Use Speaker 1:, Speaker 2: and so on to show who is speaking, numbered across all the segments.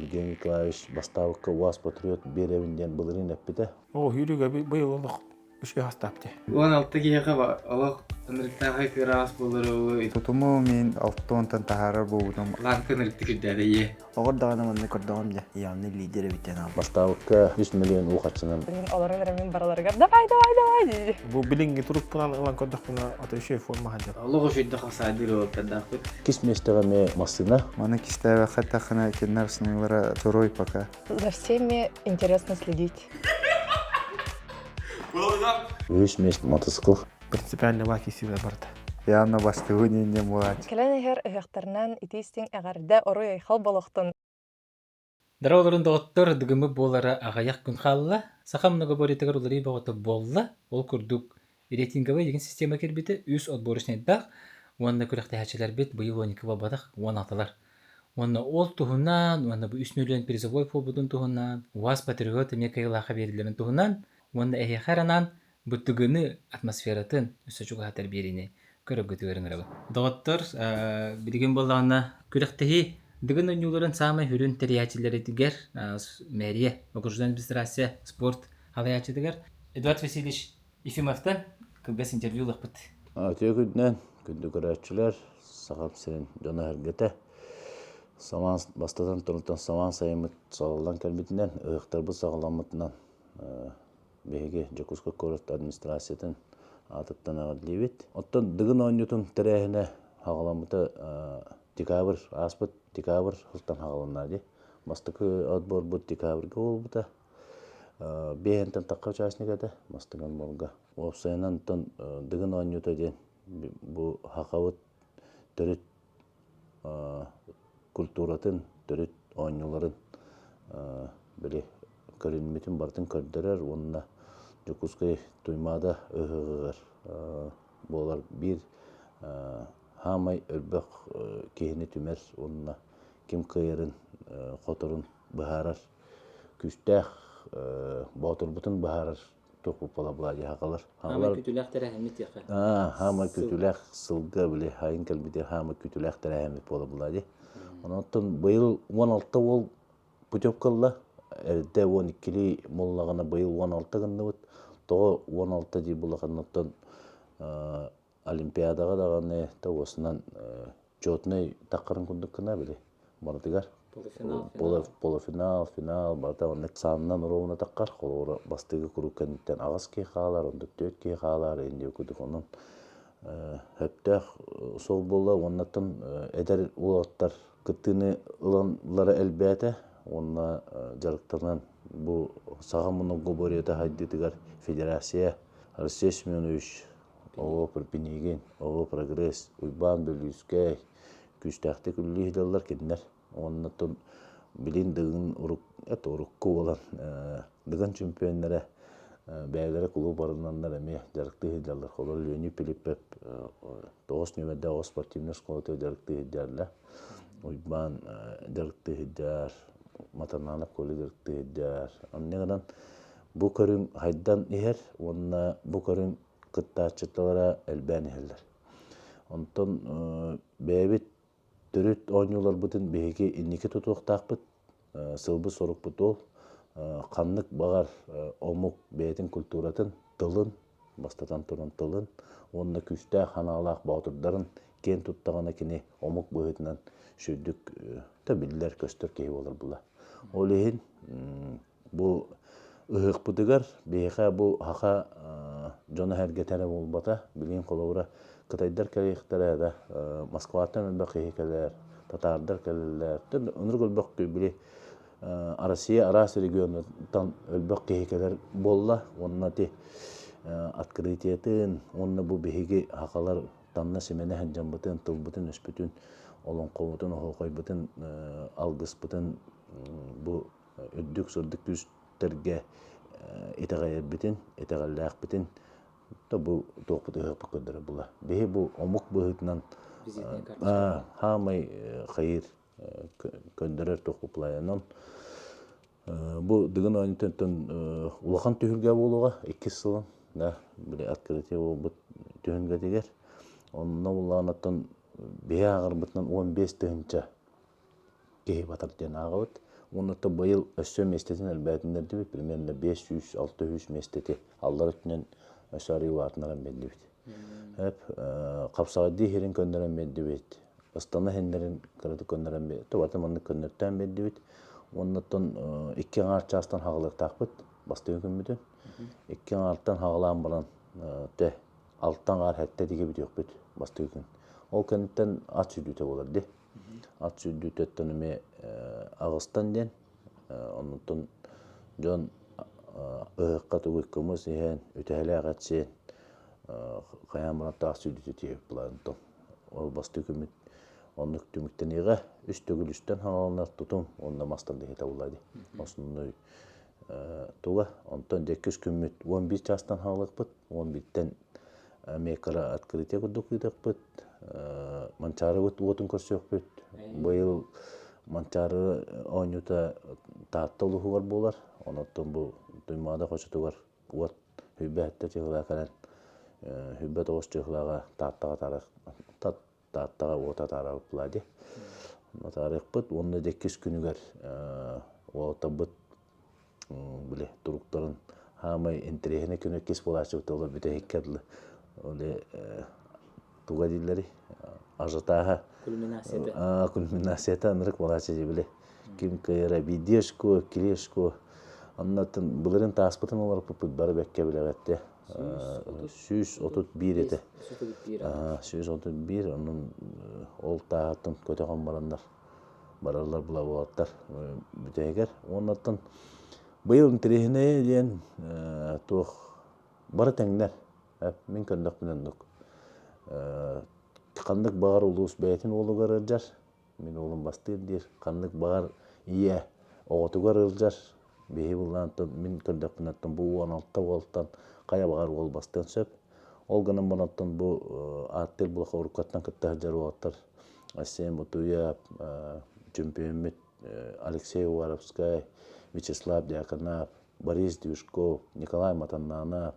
Speaker 1: Евгений Николаевич бастаабыкка УАЗ Патриот биэрэбин диэн былырыын эппитэ.
Speaker 2: Оо, сүүрүүгэ быйыл олох үчүгэй хастаап дии.
Speaker 3: 16 киһиэхэ олох ынырыктаахай кыараҕас буолар
Speaker 4: Тутуму мин алтонтан таһаарар буолбутум.
Speaker 3: Лаанка ынырыкты кирдээдэ ийэ.
Speaker 5: Оҕор даҕаны манна көрдөҕүм дьэ, явный лидер эбит диэн аал.
Speaker 1: Бастаабыкка 3 миллион уу харчынан.
Speaker 6: Мин олорон эрэ мин бараларыгар давай, давай, давай дии.
Speaker 2: Бу билиҥҥи турукпунан ылан көрдөхпүнэ, ото үчүгэй форма сылдьар.
Speaker 3: Олох үчүгэй хасаадыр уолаттардаахпыт.
Speaker 1: Иккис миэстэҕэ эмиэ массыына.
Speaker 4: Маны кистээбэххэ эттэххинэ, кинилэр сыныылара второй пока.
Speaker 6: За всеми интересно следить.
Speaker 1: Үһүс миэстэ мотоцикл.
Speaker 2: Принципиально баки сила барда.
Speaker 4: Явно бастыгы не буолааччы.
Speaker 6: Кэлэн иһэр ыһыахтарынан итии-истиҥ эҕэрдэ оруй-айхал болохтун.
Speaker 7: Дороолорун доҕоттор, дыгыммыт буолара аҕыйах күн хаалла. Саха многоборьетыгар уларыйыы бөҕөтө буолла. Ол курдук рейтинговай деген система киирбитэ, үс отборочнайдаах уонна күрэхтэһээччилэрбит быйыл 12 буолбатах, 16-лар. Уонна ол туһунан, уонна бу үс миллион призовой буолбутун туһунан, УАЗ Патриот эмиэ кыайыылаахха биэриллэрин туһунан уонна эһиэхэ эрэ анаан бу тыгыны атмосфератын өссө чугаһатар биэриини көрөргүтүгэр ыҥырабын. Доҕоттор, билигин буоллаҕына күрэхтэһии Дыгын оонньууларын саамай сүрүн тэрийээччилэригэр мэрия, окружной администрация, спорт салайааччытыгар Эдуард Васильевич Ефимовтан кылгас интервью ылыахпыт.
Speaker 1: Үтүө күнүнэн, күндү көрөөччүлэр, Сахам сирин дьоно-сэргэтэ. Самаан бастатан туран самаан сайыммыт саҕаллан кэлбитинэн, ыһыахтарбыт саҕаламмытынан биһиги Дьокуускай куорат администрациятын аатыттан эҕэрдэлиибит. Оттон Дыгын оонньуутун тэрээһинэ саҕаламмыта декабрь ааспыт декабрь сылтан саҕаланна дии. Бастакы отборбут декабрьга буолбута. Биэһинтэн тахха участник этэ бастакы отборга. Уопсайынан оттон Дыгын оонньуута диэн бу сахабыт төрүт культуратын, төрүт оонньууларын били көрүнмүтүн барытын көрдөрөр уонна Дьокуускай Туймаада ыһыаҕыгар буолар биир хаамай элбэх киһини түмэр уонна ким кыайарын хоторун быһаарар күүстээх боотурбутун быһаарар туох буола хагалар.
Speaker 7: Хаамай күтүлээх тэрээһиммит диэххэ.
Speaker 1: Хаамай күтүлээх сылга били хайын кэлбитигэр хаамай күтүлээх тэрээһиммит буола була дии. Онон быйыл 16 уол путевка ылла. Эрдэ 12-лии буоллаҕына быйыл 16 гынныбыт. Тоҕо 16 дии буллахынаттан Олимпиадаҕа даҕаны тоҕусунан четный таххарын курдук гына били барытыгар полуфинал, финал барыта оннук саанынан уруобуна таххар холобура бастыгы куруук кэнниттэн аҕыс киһи хаалар, онтон түөрт киһи хаалар инди курдук онон сөптөөх суол буолла уоннаттан эдэр уолаттар кыттыыны ыланлара элбээтэ уонна дьарыктанан бу саха многоборьета хайдыытыгар федерация Алексей Семенович Оҕо Пинигин, Оҕо Прогресс, Уйбаан Бөлүүскэй күүстээхтик үлэлии сылдьаллар кинилэр. Уонна оттон билин Дыгын урук, это урукку буолан Дыгын чемпионнара бэйэлэрэ кулууп арынаннар эмиэ дьарыктыы сылдьаллар. Холобур Леонид Пилиппев тоҕус нүөмэрдээх оҕо спортивнай школатыгар дьарыктыы сылдьаллар. Уйбаан дьарыктыы сылдьар, Матананов Коля дьарыктыы сылдьар. Онньа гынан Бу көрүҥ хайдан иһэр уонна бу көрүҥ кыттааччылара элбээн иһэллэр. Онтон бэйэбит төрүт оонньууларбытын биһиги инники тутуохтаахпыт. Сылбыт-сорукпут ол. Ханнык баҕар омук бэйэтин культуратын, тылын, бастатан туран тылын уонна күүстээх санаалаах боотурдарын киэн туттаҕына кини омук быһыытынан сүрдүк да биллэр-көстөр киһи буолар була. Ол иһин Бу ыһыахпытыгар биһиэхэ бу саха дьоно-сэргэтэ эрэ буолбата. Билигин холобура кытайдар кэлиэхтэрэ да, Москваттан элбэх киһи кэлэр, татаардар кэлэллэр. Оннук элбэх били Россия араас регионуттан элбэх киһи кэлэр буолла. Уонна ити открытиетын уонна бу биһиги сахалар танна симэнэ сылдьаммытын, тылбытын-өспүтүн, олоҥхобутун, оһуохайбытын, алгыспытын бу үрдүк сырдык күүстэргэ итэҕэйэрбитин, итэҕэллээхпитин да бу туохпут ыһыахпыт көрдөрөр була. Биһи бу омук быһыытынан хаамай хайыр көрдөрөр туохпут булайанан бу Дыгын оонньуутуттан улахан түһүлгэ буолуоҕа иккис сылын да били открытие буолбут түһүлгэтигэр онно буллаҕынаттан биһи ааҕарбытынан 15 тыһыынча киһи батар диэн ааҕабыт. Уонна то быйыл өссө миэстэтин элбээтиннэрдибит, примерно 500-600 миэстэти аллар өттүнэн өссө арыы улаатыннаран биэрдибит. Эп хапсаҕайдыы иһэрин көннөрөн биэрдибит, ыстана иһиннэрин кыратык көннөрөн биэрдибит, барытын маннык көннөртөөн биэрдибит. Уоннаттан икки аҥаар чаастан хаҕылыахтаахпыт бастыҥ күммүтүн. Икки аҥаартан хаҕылаан баран те алтан аҥаар сэттэ диэки бүтүөхпүт бастакы күн. Ол кэнниттэн ат сүүрдүүтэ буолар дии. Ат сүүрдүүтүттэн эмиэ аҕыстан диэн, оннуттан дьон ыһыахха тугуй кымыс иһэн, үтэһэлээх эт сиэн, хайаан баран таах сүүрдүүтэ тиийэбит былаан Ол бастакы күммүт оннук түмүктэниэҕэ. Үс төгүл үстэн хаҥаланар тутум уонна мастан диэки табыллар дии. Основной туга. Онтон дьэккис күммүт 11 чаастан хаалыахпыт. 11-тэн эмиэ кыра открытие курдук ыытыахпыт. Манчаарыбыт уотун көрсүөхпүт. Быйыл Манчаары оонньуута Таатта улууһугар буолар. Онон бу Туймаада хочотугар уот 27 чыһылаа кэлэн 29 чыһылааҕа Тааттаҕа тарах Тааттаҕа уота атаарабыт дии. Атаарыахпыт уонна дьэккис күнүгэр уолаттарбыт били туруктарын хаамай интэриэһинэй күнү иккис буолааччыбыт олор бүтэһиккэ дылы оле туга дииллэрий ажатааһа
Speaker 7: кульминацията
Speaker 1: кульминацията ынырык буолааччы били ким кыайара биирдиэшко иккилиэшко аннаттан былырын тааспытын олорпуппут бары бэккэ билэҕэтте 131 этэ. 131 онон ол тааһыттан көтөҕөн бараннар бараллар була буолаттар бүтэһигэр. Уоннаттан быйыл интэриэһинэйэ диэн туох бары тэҥнэр. Мин көрдөхпүнэ оннук. Ханнык баҕар улуус бэйэтин уолугар ыалдьар, Мин уолум бастыыр диир. Ханнык баҕар ийэ оҕотугар ыалдьар. Биһи былаантан мин көрдөхпүнэ оттон бу 16 уолтан хайа баҕар уол бастыан сөп. Ол гынан баран оттон бу ааттыыр булаха уруккаттан кытта сылдьар уолаттар Асен Ботуев, чөмпүйүммүт Алексей Уваровскай, Вячеслав Дьяконов, Борис Движков, Николай Матаннанов,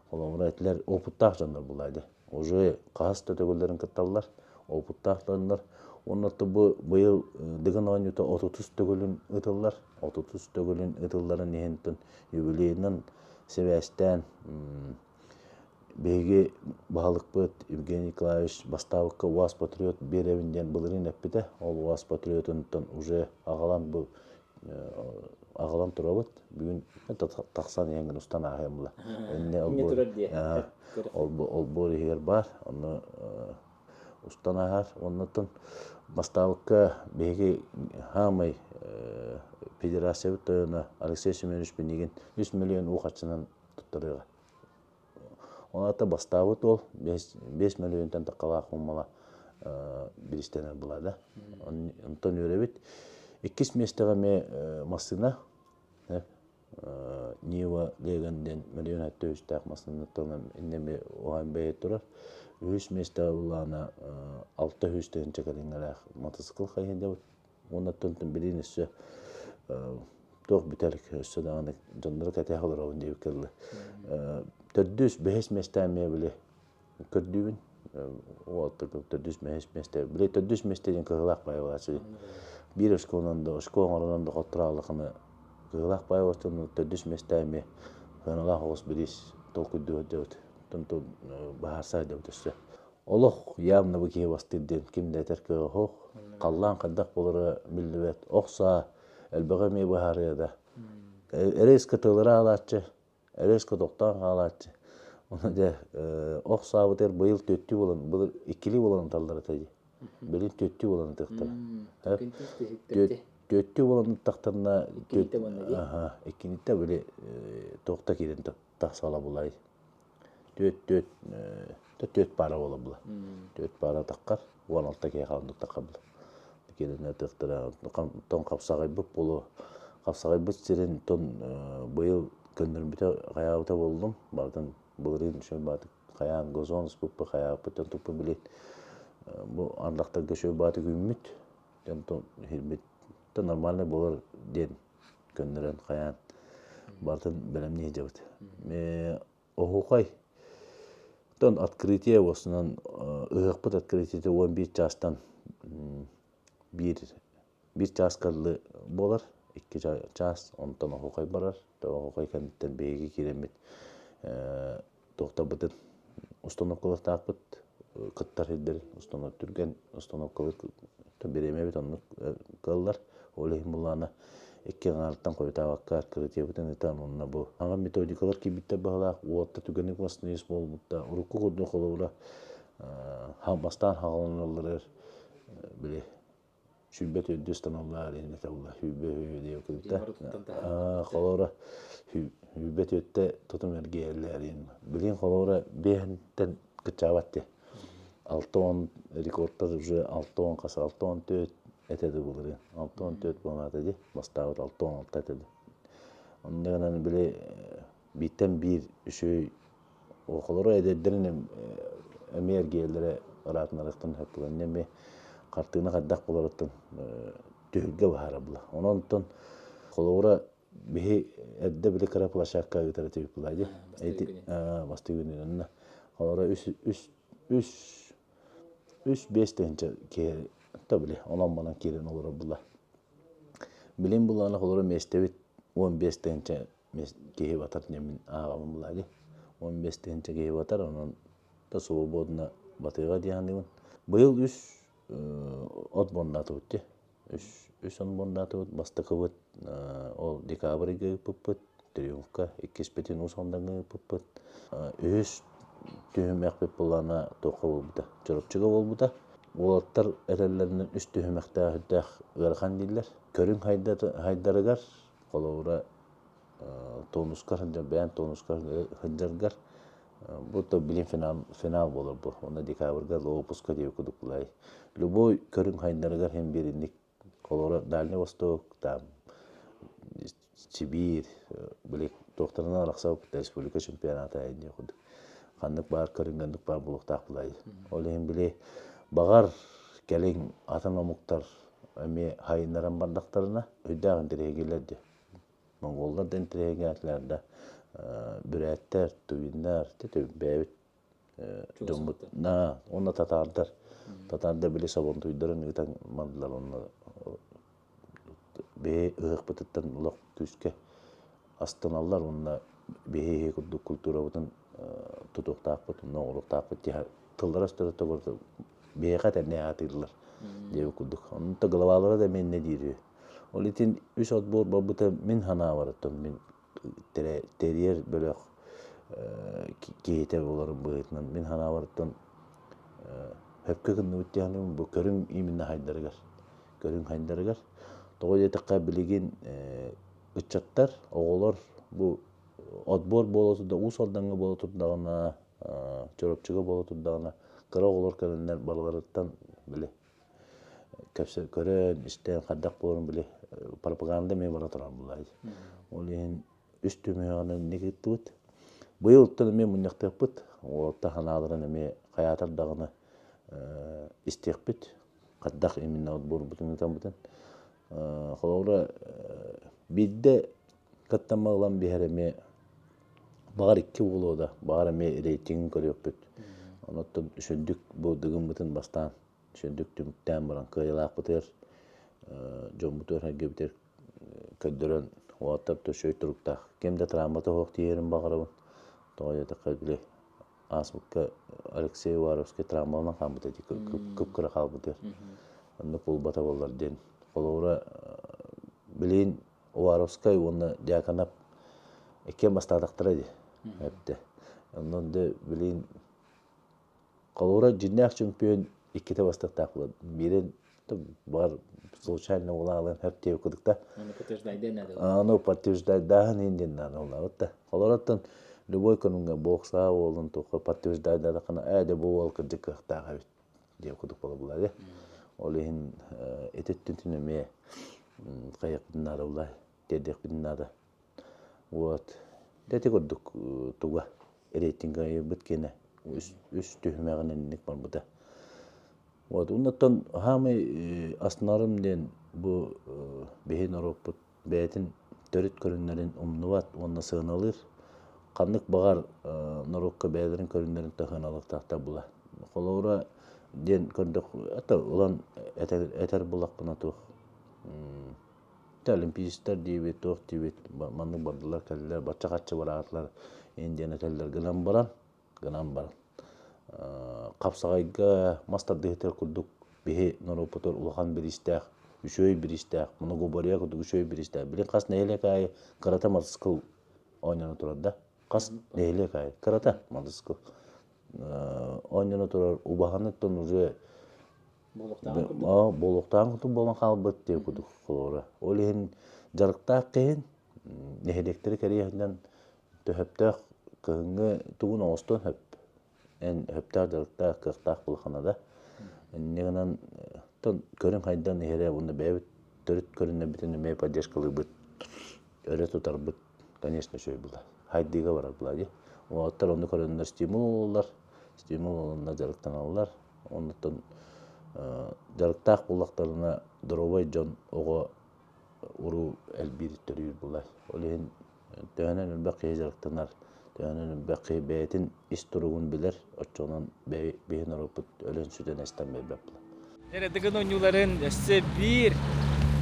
Speaker 1: холобура этилэр опыттаах дьоннор булаа дии. Уже хаһыс да төгүллэрин кытталлар, опыттаах дьоннор. Уонна бу быйыл Дыгын оонньуута отутус төгүлүн ыытыллар. Отутус төгүлүн ыытылларын иһин юбилейынан сибээстээн биһиги баһылыкпыт Евгений Николаевич бастаабыкка УАЗ Патриот биэрэбин диэн былырыын эппитэ. Ол УАЗ Патриотунтан уже аҕалан бу аҕалан турабыт. Бүгүн тахсан иһэн устан ааһыам була. Инне олбуор иһигэр баар. Онно устан ааһар. Оннуттан бастаабыкка биһиги хаамай федерациябыт тойоно Алексей Семенович Пинигин 3 миллион уу харчынан туттарыаҕа. Ол аата бастаабыт уол 5 мөлүйүөнтэн таххалаах уммала биристэнэр була да. Онтон үөрэбит. Иккис миэстэҕэ эмиэ массыына Нива Леган диэн мөлүйүөн өттө үстээх массыынаттан иннеми уһаан бэйэ турар. Үһүс миэстэҕэ буллаҕына 600 тыһыынча кэлиҥҥэлээх мотоцикл хайыһыйдабыт. Уонна оттон билигин өссө туох бүтэр өссө даҕаны дьоннору кэтэһэ олоробун диэбиккэ дылы. Төрдүс, бэһис миэстэ эмиэ били көрдүүбүн. Төрдүс, бэһис миэстэ. Били төрдүс миэстэ диэн кыһылаах баайа буолааччы. Биир оскуоланан да, оскуола оҥоронон да хоттурааллахына кыһылаах баайа буолааччы, төрдүс миэстэ эмиэ сыаналаах оҕус бириис толкуйдуу сылдьабыт. Онтон баһаарсаа сылдьабыт өссө. Олох явно бу киһи бастыыр диэн ким да этэр кыаҕа суох. Халлаан хайдах буолара биллибэт. Ох саа элбэҕи эмиэ быһаарыа да. Эрэйскэ тыллара аалааччы, эрэйскэ тохтоон хаалааччы. Ону дьэ ох саабытыгар быйыл түөттүү буолан, былыр иккилии буолан ыталлар этэ дии. Билин түөттүү буолан ытыахтара. Түөттүү буолан ыттахтарына иккинитэ били туохта киирэн тахсала булай. Түөт түөт түөт паара буола була. Түөт паара таххар, 16 киһи хаалбыт таххар була. Киирэнэ тыахтара тон хапсаҕайбыт буолуо. Хапсаҕайбыт сирин тон быйыл көннөрбүтэ хайаабыта буоллум. Барытын былырыын үчүгэй баатык хайаан газон ыспыппы хайаабыттан туппу билин бу ардахтарга үчүгэй баатык үүммүт. Тон иһирбит то нормальный буолар диэн көннөрөн хайаан барытын бэлэмнии сылдьабыт. Оһуохай Оттон открытие уосунан ыһыахпыт открытиета 11 чаастан биир биир чааска дылы буолар. 2 чаас, онтон оһуохай барар. Оһуохай кэнниттэн биһиги киирэммит туохтарбытын установкалыахтаахпыт, кыттар сирдэрин установка түргэн установкалыыр бириэмэбит оннук кыаллар. Ол иһин буллаана икки аҥаарыттан хойутаабакка открытиебытын ыытан уонна бу саҥа методикалар киирбиттэр быһалаах уотта түгэник восстановить буолбутта урукку курдук холобура бастаан хаҕаланалларыгар били 24 ыстаналлар иһин этэ була 24 диye кылта холобура 24-тэ тутум эргийэллэр иһин билин холобура биэһинтэн кыччаабат те 60 рекордтар уже 60 хас 64 этэ да булырын 64 буолаата ди бастаабыт 66 этэ онно гынан били бииртэн биир үчүгэй Оҕолоро эдэрдэрин эмиэ эргийэллэрэ ыраатынарыттан сөп эмиэ хартыына хайдах буоларыттан түһүлгэ баһара була. Онон онтон холобура биһи эрдэ били кыра площадка ыытар этибит була дии. Бастыы күнүн онно холобура үс үс үс үс биэс тыһыынча киһи то били онон манан киирэн олорор була. Билин булаана холобура миэстэбит 15 тыһыынча киһи батар диэммин ааҕабын булаа дии. 15 тыһыынча киһи батар, онон да свободно батыыга дии саныыбын. Быйыл үс от бондаатыбыт дии. Үс, үс он бондаатыбыт. Бастакыбыт ол декабрьга ыыппыппыт, Триумфка, иккиспитин Уус Алдаҥҥа ыыппыппыт. Үһүс түһүмэхпит былаана туохха буолбута? Чурапчыга буолбута. Уолаттар этэллэринэн үс түһүмэхтээх үрдээх ыарахан дииллэр. Көрүҥ хайдарыгар Холобура, тонуска сылдьар, бэйэм тонуска сылдьаргар бу то билин финал, финал буолар бу. Онно декабрьга лоопуска диэби кудук булай. Любой көрүҥ хайдарыгар хем биэринник холобура Дальний Восток, там Сибиир, били туохтарынан арахсабыт республика чемпионата инни кудук. Ханнык баар көрүҥ баар буолуохтаах булай. Ол иһин били баҕар кэлин атын омуктар эмиэ хайыннаран бардахтарына өйдөөх интэриэһиргииллэр дии. Монголлар да интэриэһиргээтилэр да бүрээттэр, тувиннар, бэйэбит дьоммут уонна татаардар. Татаардар били собонтуйдарын ыытан мандылар онно биһи ыһыахпытыттан олох күүскэ астыналлар уонна биһи курдук культурабытын тутуохтаахпыт, онно оҥоруохтаахпыт тыллара өстөрө биһиэхэ тэҥнээх аатыыллар диэбит курдук. Онно главалара да эмиэ диир. Ол итин үс отбор барбыта мин санаабар мин тэрийэр бөлөх киһитэ буоларым быһыытынан мин санаабарыттан хөпкө гынныбыт диэхиним бу көрүҥ именно хайдарыгар көрүҥ хайдарыгар тоҕо диэтэххэ билигин ыччаттар оҕолор бу отбор буола турда Уус Алдаҥҥа буола турдаҕына Чурапчыга буола турдаҕына кыра оҕолор кэлэннэр барыларыттан били кэпсэ көрөн истэн хайдах буоларын били пропаганда эмиэ бара турар булай ол иһин үс түмүөҕүнэн инник ыыттыбыт быйыл оттон эмиэ мунньахтыахпыт уолаттар санааларын эмиэ хайаатар даҕаны истиэхпит хайдах именно отборбутун ыытаммытын холобура биирдэ кыттамма ылан биһэр эмиэ баҕар икки буолуо да, баҕар эмиэ рейтингин көрүөхпүт. Онуттан үсүрдүк бу дыгыммытын бастаан үсүрдүк түмүктээн баран кыайылаахпытыгар дьоммутугар сэргэбитигэр көрдөрөн уолаттар төсөй туруктаах. Ким да травмата суох тиийэрин баҕарабын. Тоҕо диэтэххэ били ааспыкка Алексей Уваровский травмаланан хаалбыта ити кып-кыра хаалбытыгар. Оннук буолбата буоллар диэн. Холобура билигин Уваровскай уонна Дьяконов иккиэн бастаатахтара дии эптэ. Онон да билигин холобура дьиҥнээх чөмпүйүөн иккитэ бастыахтаах буолар. Биирин бар случайно улаалан хөп диэбит курдук да.
Speaker 7: Ону подтверждайдыан наада.
Speaker 1: Ону подтверждайдааһын иһин диэн наада улаабыт да. Холороттон любой көрүҥҥэ бокса уолун туохха подтверждайдаатаххына ээ дэ бу уол кырдьык кыахтаах эбит диэн курдук буолар ээ. Ол иһин ити өттүн эмиэ хайыахпытын наада булай, тиэрдиэхпитин наада. Вот. Ити курдук туга рейтинг киэнэ үс, үс түһүмэҕинэн инник барбыта. Вот. Оннуттан хаамай астынарым диэн бу биһи норуоппут бэйэтин төрүт көрүҥнэрин умнубат уонна сыаналыыр. Ханнык баҕар норуокка бэйэлэрин көрүҥнэрин сыаналыахтаахтар була. Холобура диэн көрдөх, это ылан этэр, этэр булахпына туох. Тэ олимпиецтэр диибит, туох диибит, маннык бардылар, кэллилэр, бачча-хачча бараатылар, Индияны этэллэр гынан баран, гынан баран. Хапсаҕайга мас тардыһытыгар курдук биһи норуоппутугар улахан бириистээх, үчүгэй бириистээх, многоборье курдук үчүгэй бириистээх. Билин хас нэһилиэк аайы кырата матыскыл оонньоно турар да. Хас нэһилиэк аайы кырата матыскыл оонньоно турар убаһаныттан уже буолуохтааҕын курдук буолан хаалбыт диэн курдук холобура. Ол иһин дьарыктаах киһин нэһилиэктэри кэрийэһинэн төһөптөөх кыһыҥҥы тугун оҥостуон сөп. Эн сөптөөх дьарыктаах, кыахтаах булахана да. Инньэ гынан көрүҥ хайдан иһэрэ уонна бэйэбит төрүт көрүнэрбитин эмиэ поддержкалыыбыт, өрө тутарбыт, конечно, үчүгэй буолар. Хайдыыга барар буолар дии. Уолаттар онну көрөннөр стимул ылаллар, стимул ыланнар дьарыктаналлар. Оннуттан дьарыктаах буоллахтарына доруобай дьон оҕо уруу элбиир төрүүр буолар. Ол иһин төһөнөн элбэх киһи дьарыктанар, төһөнөн элбэх киһи бэйэтин ис туругун билэр, оччонон биһи норуоппут өлөн-сүтэн эстэн биэрбэт буолар.
Speaker 7: Эрэ Дыгын оонньууларын өссө биир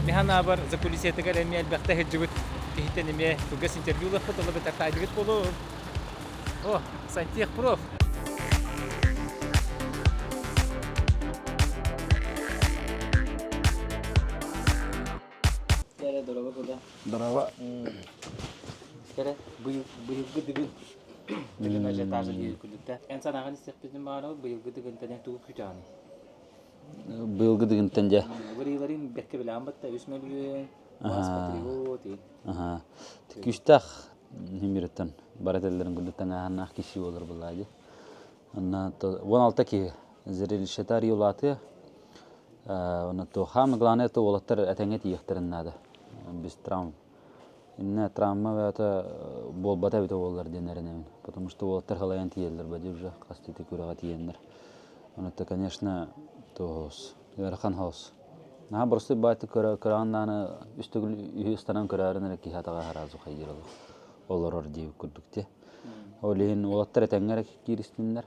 Speaker 7: механабар закулисетыгар эмиэ элбэхтэ сылдьыбыт киһиттэн эмиэ кылгас интервью ылыахпыт, ол эбэтэр таайдыгыт буолуо. О, сантехпроф. Кэрэ дорога куда?
Speaker 8: Дорога.
Speaker 7: Кэрэ быйылгы дыгын дыгын ажиотажа диир күлүктэ. Эн санааҕын истэхпитин баҕарабыт быйылгы дыгынтан тугу күүтэҕиний?
Speaker 8: Быйылгы дыгынтан дьэ.
Speaker 7: Вырыйларын бэркэ билэҕин батта 3 мөлүйүөн, бас патриот.
Speaker 8: Аха. Күүстээх Химириттэн бары этэллэрин курдук таҥааһыннаах киһи буолар былаадьы. Онно 16 киһи зрелищета арыйылаатыа. Онно то самое главное это уолаттар этэҥҥэ тиийиэхтэрин наада. Без травм. Иннэ травма бэйэтэ буолбата эбитэ буоллар диэн эрэнэбин. Потому что уолаттар халайан тиийэллэр бади уже хас да күрэҕэ тиийэннэр. Онно конечно тоос ыарахан хаос. Наһаа боростуой баайты көрөҕүн даҕаны үс төгүл үһү ыстанан көрөөрүн эрэ киһи атаҕа сразу хайыыр олорор диэбит курдук дии. Ол иһин уолаттар этэҥҥэ эрэ кииристиннэр.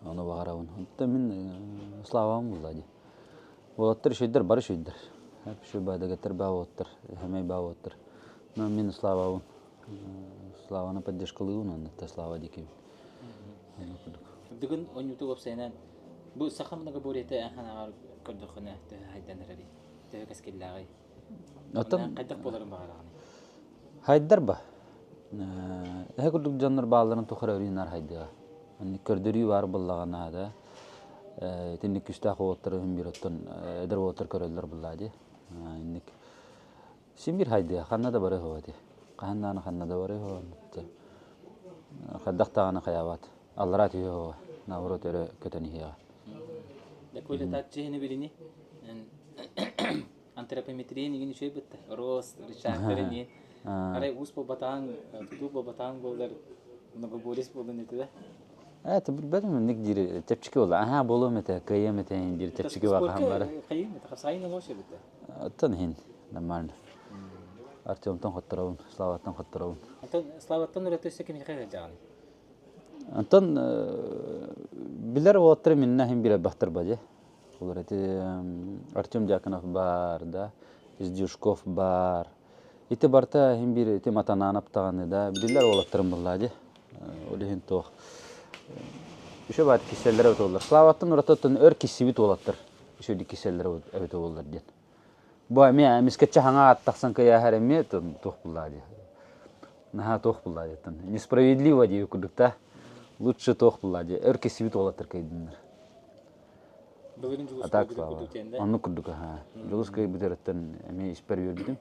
Speaker 8: Ону баҕарабын. Оттон мин славам булла дии. Уолаттар үчүгэйдэр, бары үчүгэйдэр. Үчүгэй баадагаттар баа уолаттар, хэмэй баа уолаттар. Но мин славабын. Славаны поддержкалыыбын уонна слава диэкибин.
Speaker 7: Бүгүн оонньуутук уопсайынан бу саха многоборьета эн ханаҕар көрдөххүнэ төһө хайдан эрэрий? Төһө кэскиллээҕий?
Speaker 8: Оттон
Speaker 7: хайдах буоларын баҕараҕыный?
Speaker 8: Хайдар ба. Эһэ курдук дьоннор баалларын тухары өрүү наар хайдыа. Оннук көрдөрүү баар буоллаҕына да итинник күстээх уолаттары үһүн биир оттон эдэр уолаттар көрөллөр буллаа дии. Инник Син биир хайдыа, ханна да барыа ити. Хаһан даҕаны ханна да барыа Хайдах даҕаны хайаабат. Аллараа түһүө суоҕа, наоборот өрө көтөн иһиэҕэ.
Speaker 7: Дакулетаччы иһини билини антропометрия игин үчүгэй бытта. Рост, рычагтар ини. Арай уус буолбатаҕыҥ, тутуу буолбатаҕыҥ буоллар, многоборец буолан этэ да.
Speaker 8: Это билбэтим инник диир чэпчэки буолла. Аһаа буолуом этэ, кыайыам этэ диир чэпчэки баҕаһым бары.
Speaker 7: Хайыым этэ, хапсаайын олоос эбитэ.
Speaker 8: Оттон иһин нормально. Артемтан хотторобун, Славаттан хотторобун.
Speaker 7: Антон Славаттан ураты өссө кимиэхэ ыалдьаҕыный?
Speaker 8: Антон билэр уолаттар миннэ иһин билэрбэхтэр ба дии. Олор ити Артем Дьяконов баар да, Издюшков баар. Ити барыта иһин биир ити Матанаанап даҕаны да биллэр уолаттарым буоллаа дии. Ол иһин туох Еще баар кисэллэр эбит уоллар. Славаттан ураты өр киссибит уолаттар үчүгэй кисэллэр эбит уоллар диэн. Бу эмиэ эмискэччи хаҥа аат тахсан кыйааһар эмиэ туох буллаа дии. Наһаа туох буллаа диэттэн. Несправедливо дии курдук да. Лучше туох буллаа дии. Өр киссибит уолаттар кыйдыннар.
Speaker 7: Былырын Дьулус
Speaker 8: А так
Speaker 7: кыайбыт курдук диэн да?
Speaker 8: Оннук курдук аха. Дьулус кыайбыт эмиэ испэр үөрбүтүм.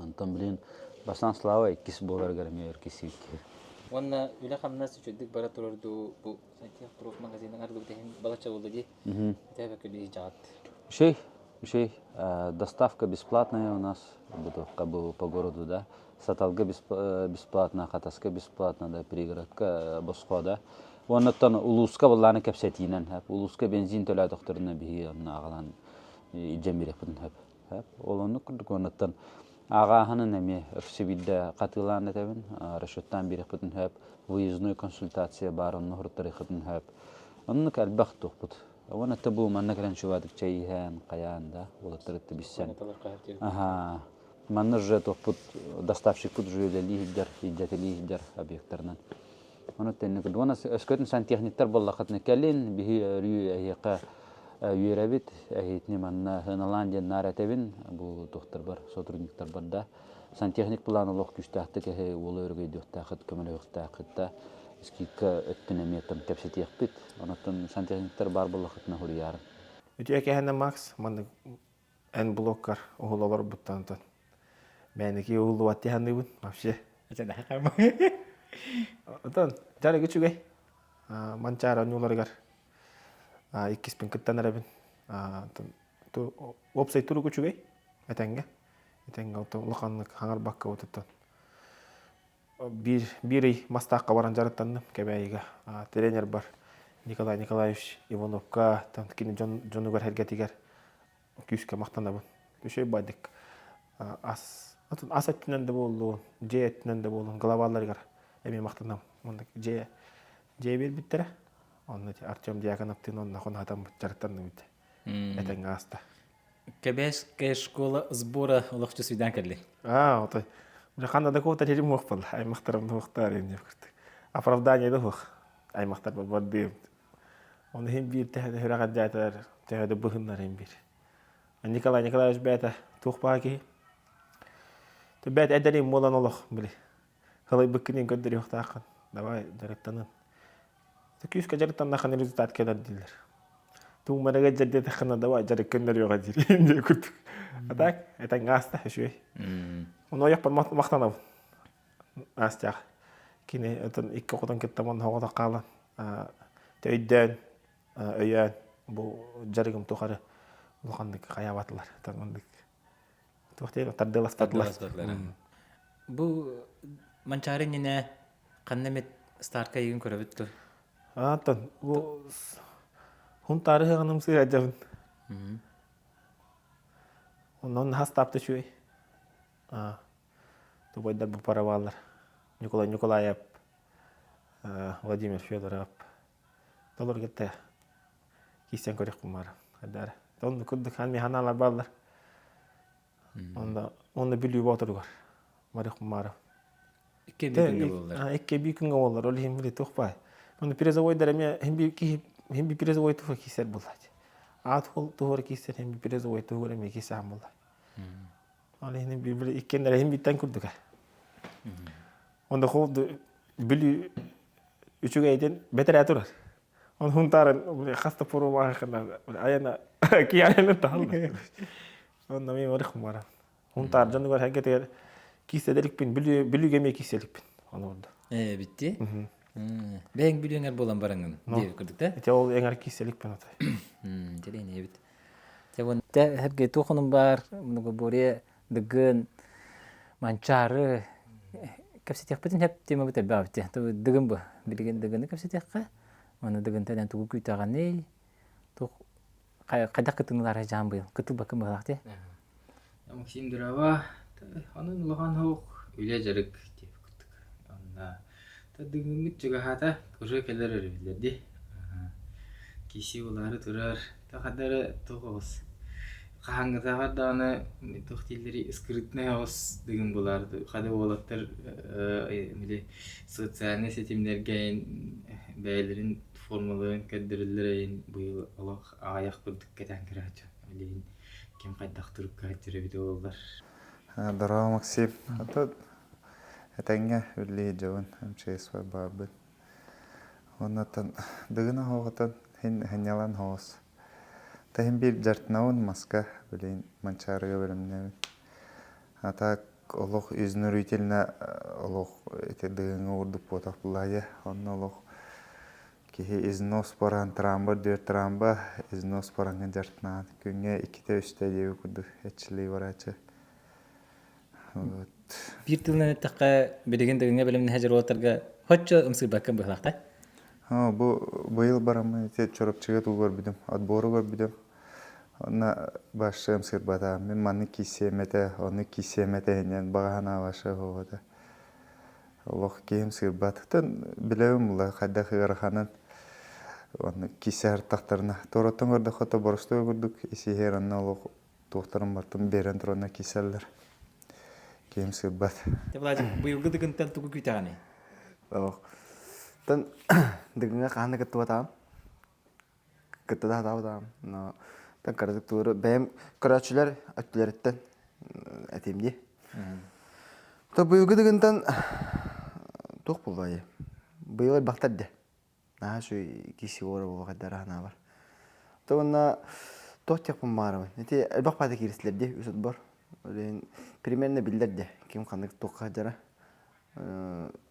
Speaker 8: Онтон билин Бастаан Слава иккис буоларыгар эмиэ өр киссибит киһи.
Speaker 7: Уонна үлэ-хамнас үчүгдүк бара турар дуу бу Сантехпроф магазинын арыллыбыт иһин балачча буолла дии.
Speaker 8: Үчүгэй, үчүгэй. Доставка бесплатная у нас, буду как бы по городу, да. Саталга бесплатно, Хатаска бесплатно, да, пригородка босхо, да. Уоннаттан улууска былааны кэпсэтиинэн, улууска бензин төлөөтөхтөрүнэ биһиги онно аҕалан илдьэн биэриэхпитин сөп. Ол оннук курдук уоннаттан ааҕааһынын эмиэ өссө биирдэ хатыылаан этэбин, расчеттаан биэриэхпитин сөп, выездной консультация баар онно суруттарыахпытын сөп. Оннук элбэх туохпут. Уонна бу манна кэлэн чугаадык чэй иһэн, хайаан да, уолаттар билсэн. Аха. Манна уже туохпут доставщикпут уже үлэлии сылдьар, илдьэтэлии сылдьар объекттарынан. Ону тэнник уонна өскөтүн сантехниктар буоллаххытына кэлин, биһи өрүү эһиэхэ үөрэбит, эһиитини манна сыаналаан диэн наар этэбин, бу туохтарбар, сотрудниктарбар да. Сантехник план олох күүстээхтик эһи уолу өрөгөйдүөхтээххит, көмөлөһүөхтээххит да, скидка өттүн эмиэ там кэпсэтиэхпит. Онон сантехниктар баар буоллаххытына хуруйаарыҥ.
Speaker 2: Үтүө кэһэнэ Макс, маннык эн блоккар уһул олорбуттан онтон мээники уһуллубат дии саныыбын вообще. Отон дьарык үчүгэй. Манчаары оонньууларыгар иккиспин кыттан эрэбин. Уопсай турук үчүгэй этэҥҥэ. Этэҥҥэ улаханнык хаҥарбакка отуттан биир биир ый Мастаахха баран дьарыктанным Кэбээйигэ. Тренер бар Николай Николаевич Ивановка, кини дьонугар эргэтигэр күүскэ махтанабын. Үчүгэй баайдык ас ас өттүнэн да буоллун, дьиэ өттүнэн да буоллун, глобалларыгар эмиэ махтанам. Онно дьиэ дьиэ биэрбиттэрэ. Онно Артем Дьяконовтыын онно хоноһотоммут дьарыктанныбыт. Этэҥҥэ ааста.
Speaker 7: Кэбээскэй школа сбора олохчу свидан кэлли.
Speaker 2: Аа, отой. Уже ханна да куота терим уох буолла. Аймахтарым туохтаар инде кыртык. Оправдание да суох. Аймахтар бардыым. Оны иһин биир тэһэ сүрэҕэр дьаатар төһө да быһыннар иһин биир. Николай Николаевич бэйэтэ туох баа киһи. Бэйэтэ эдэрим буолан олох били. Халайбыккын көрдөрүөхтааххын. Давай дьарыктанын. Күүскэ дьарыктаннаххына результат кэлэр дииллэр. Туумарыга дьэрдиэтэххинэ давай дьарык көннөрүөҕэ диир диэн курдук. А так этэҥҥэ ааста үчүгэй. Ону ойохпор махтанабын. Настяҕа. Кини отон икки оҕотун кытта монһоҕото хаалан өйдөөн, өйөөн бу дьарыгым тухары улаханнык хайаабатылар. Оннук туох диэн тардыаласпатылар.
Speaker 7: Бу Манчаары иннинэ ханна эмит стартка ыйыгын көрөбүт дуо?
Speaker 2: Антон, бу Хунтаары ыһыаҕыным сыһадьабын. Онон хастаапта үчүгэй. Тубайдар бу парабааллар. Николай Николаев, Владимир Федоров. Толор кытта киирсэн көрүөхпүн баара. Хайдары. Онно курдук хан механалар бааллар. Онно онно Бүлүү Боотуругар барыахпын баара.
Speaker 7: Икки эбии күҥҥэ буоллар.
Speaker 2: Икки эбии күҥҥэ буоллар. Ол иһин били туох баай. Онно призовойдар эмиэ хин би киһи хин би призовой туһа киирсэр буоллааччы. Аат туһугар киирсэр хин би призовой туһугар эмиэ киирсээн буолла. Ол иһин били иккиэннэрэ иһин биттэн курдук. Онно хол Бүлүү үчүгэйдин бэтэрээ турар. Он хунтаарын хас да порумаахына айана киянаны таһалла. Онно мен барых баран. Хунтаар дьонугар хэгэтигэр кииседеликпин бүлүүгэ эмиэ кииселикпин ону орду.
Speaker 7: Ээ битти. Бэйэҥ бүлүүҥэр буолан бараҥын диэбит курдук да?
Speaker 2: Ити ол эҥэр кииселикпин отой.
Speaker 7: Интересно эбит. Те вон те herге туохунум бар, многоборье дыгын манчаары кэпсэтиэхпитин сөп темабыт элбээбит. Дыгын бу. Билигин дыгыны кэпсэтиэххэ. Аны дыгынтан тугу күүтэҕиний? Туох хайдах кытынылар дьаан быйыл? Кытылбакка быһалаах ти.
Speaker 3: Максим Дурава, онон улахан хоох үлэ дьарык диэбит курдук. Онно дыгыҥҥыт чугаһаата, уже кэлэр өрөбүллэр дии. Киси улаары турар, хадары туох оҕус хаһааҥҥытааҕар даҕаны туох дииллэрий скрытнай оҕус дыгын булаар хада уолаттар били социальнай ситимнэргэ бэйэлэрин формаларын көрдөрөллөр эйин быйыл олох аҕыйах курдук кэтээн көрөөччү билигин ким хайдах турукка сылдьар эбитэ буоллар.
Speaker 4: Здорово, Максим. А то этэҥҥэ үллии дьабын МЧС баарбын. Оннуттан Дыгын оһоҕутун иһин сынньалан оһоҕос. Таһын биир дьартынабын маска билигин Манчаарыга бэлэмнэбин. А так олох изнурительно олох ити Дыгыҥҥа уурдук буотах булаайа. Онно олох киһи износ баран трамба дүөр трамба износ бараҥҥын дьартынаан күҥҥэ иккитэ-үстэ диэби курдук эрчиллии барааччы. Вот.
Speaker 7: Биир тылынан эттэххэ, билигин Дыгыҥҥа бэлэмнэһэ дьоруоттарга хоччо ымсыырбаккын быһылаахтай?
Speaker 4: Бу быйыл бараммын ити Чурапчыга туу көрбүтүм, отбору көрбүтүм. Онно башы ымсыырбатаҕым. Мин маннык киирсиэм этэ, оннук киирсиэм этэ иннинэн баҕа санаа башы суох этэ. Олох киһим сыырбат. Оттон билэбин була хайдах ыараханын. Онно кисе артахтарына туораттан көрдөххө то боростуой курдук исиһиэр онно олох туохтарын бартын биэрэн туранна киселлэр. Киһим сыырбат.
Speaker 7: Владик, быйылгы дыгынтан тугу күүтэҕиний?
Speaker 5: Ох. Тан дыгыҥа хаһан кыттыбатаҕым. Кытта да сатаабатаҕым. Но тан кыратык туору бэйэм көрөөччүлэр өттүлэриттэн этиим дии. То быйылгы дыгынтан туох буолуой? Быйыл элбэхтэр дии. Наһаа үчүгэй киси уора буолуох ханаабар. То уонна туох диэхпин баҕарабын. Ити элбэх баата кииристилэр дии үс отбор. Ол примерно биллэр дии ким ханнык туохха сылдьара.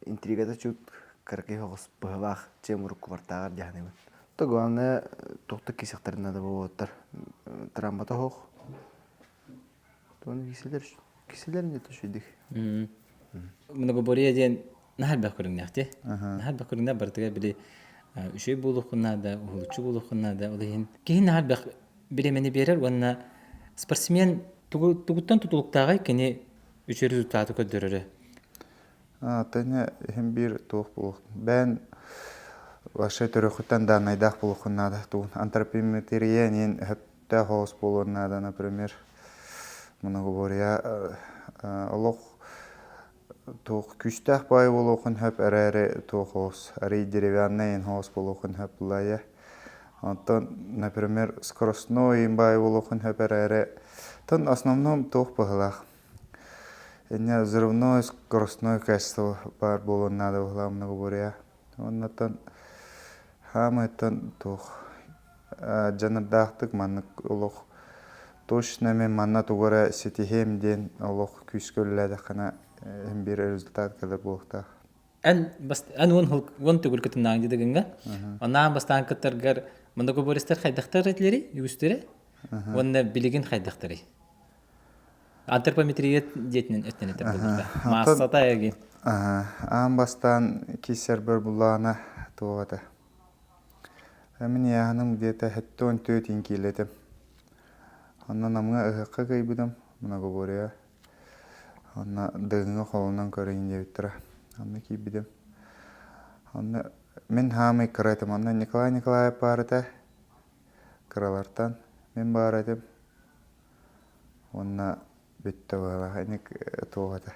Speaker 5: Интригата чуть кыракый соҕус быһалаах чем уруккубартааҕар дии саныыбын. То главное туохтук киисэхтэрин надо буолуоттар. Трамбата оһох. Туону киселер киселер не то шүйдик.
Speaker 7: Многоборье диэн наһаа элбэх көрүҥнээх дии. Наһаа элбэх көрүҥнээх барытыгар били үчүгэй буолуоххун наада, уһулуччу буолуоххун наада. Ол иһин киһи наһаа элбэх бириэмэни биэрэр уонна спортсмен тугу тугуттан тутулуктааҕый кини үчүгэй результаты көрдөрөрө.
Speaker 4: Тэҥэ иһин биир туох буолуох. Бэйэн вообще төрүөххүттэн дааннайдаах буолуоххун наада. Тугун антропометрия эниэн өһөптөөх оҕус буолуон наада, например, многоборье олох туох күүстээх баай буолуохун сөп эрээри туох оҕус арый деревянный оҕус буолуохун сөп булайа. Онтон, например, скоростной баай буолуохун сөп эрээри, тон основном туох быһылаах Инньэ взрывной, скоростной качество баар буолуон наада быһылаах многоборье. Уоннаттан хаамыйтан туох дьаныардаахтык маннык олох точно мин манна тугу эрэ ситиһиэм диэн олох күүскэ үлэлээтэххинэ иһин биир результат кэлэр буолуохтаах.
Speaker 7: Эн эн уон уон төгүл кытыннаҕыҥ дии дыгыҥҥа. Анаан бастаан кыттаргар многоборецтар хайдахтар этилэрий үгүстэрэ? Уонна билигин хайдахтарый? Антропометрия диэтинэн өттүн этэр буоллахха. Маассата эгин.
Speaker 4: Аан бастаан киссэрбэр буллаҕына туох этэ. Мин ыйааһыным где-то 74 киилэтим. Онно Намҥа ыһыахха кыайбытым, многоборье. Онно Дыгыҥҥа холунан көрөйүн диэбиттэрэ. Онно киирбитим. Онно мин хаамай кыра этим. Онно Николай Николаев баар этэ. Кыралартан мин баар этим. Уонна бүттэ быһыылаах ини туох этэ.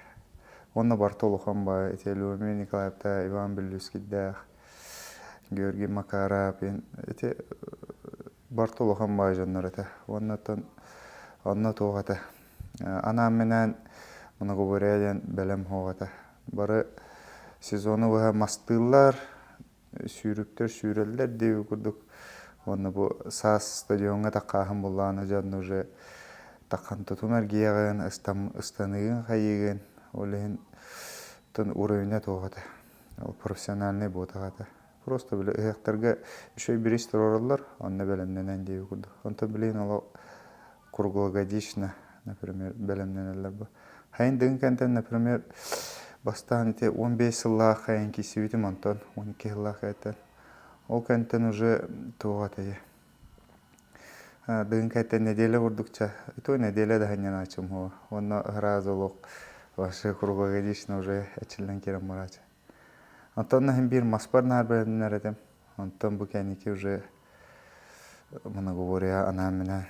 Speaker 4: Уонна барыта улахан баҕайы ити Любомир Николаевтаах, Иван Бүллүүскэйдээх, Георгий Макаров ити барыта улахан баҕайы дьоннор этэ. Уонна оттон онно туох этэ анаан-минээн многоборье диэн бэлэм суох этэ. Бары сезону быһа мастыыллар, сүүрүктэр сүүрэллэр диэби курдук уонна бу саас стадиоҥҥа таххааһын буллаҕына дьон уже таххан тутум эргийэҕин ыстаныыгын хайыыгын ол иһин уровня туох этэ ол профессиональный буотах этэ просто били ыһыахтарга үчүгэй бириис туруораллар онно бэлэмнэнэн диэби курдук онтон билигин олох круглогодично, например, бэлэмнэнэллэр бу. Хайын дыгын кэнтэн, например, бастаан ити 15 сыллаах хайын киирсибитим, онтон 12 сыллаах кэнтэн. Ол кэнтэн уже туох этэй дыгын кэнтэн неделя курдукча, то неделя да ханньанааччым хуо. Уонна сразу олох вообще круглогодично уже эчиллэн киирэн барааччы. Онтон иһин биир маспар наар бэлэмнэнэр этим. Онтон бу кэнники уже многоборье анаан-минээн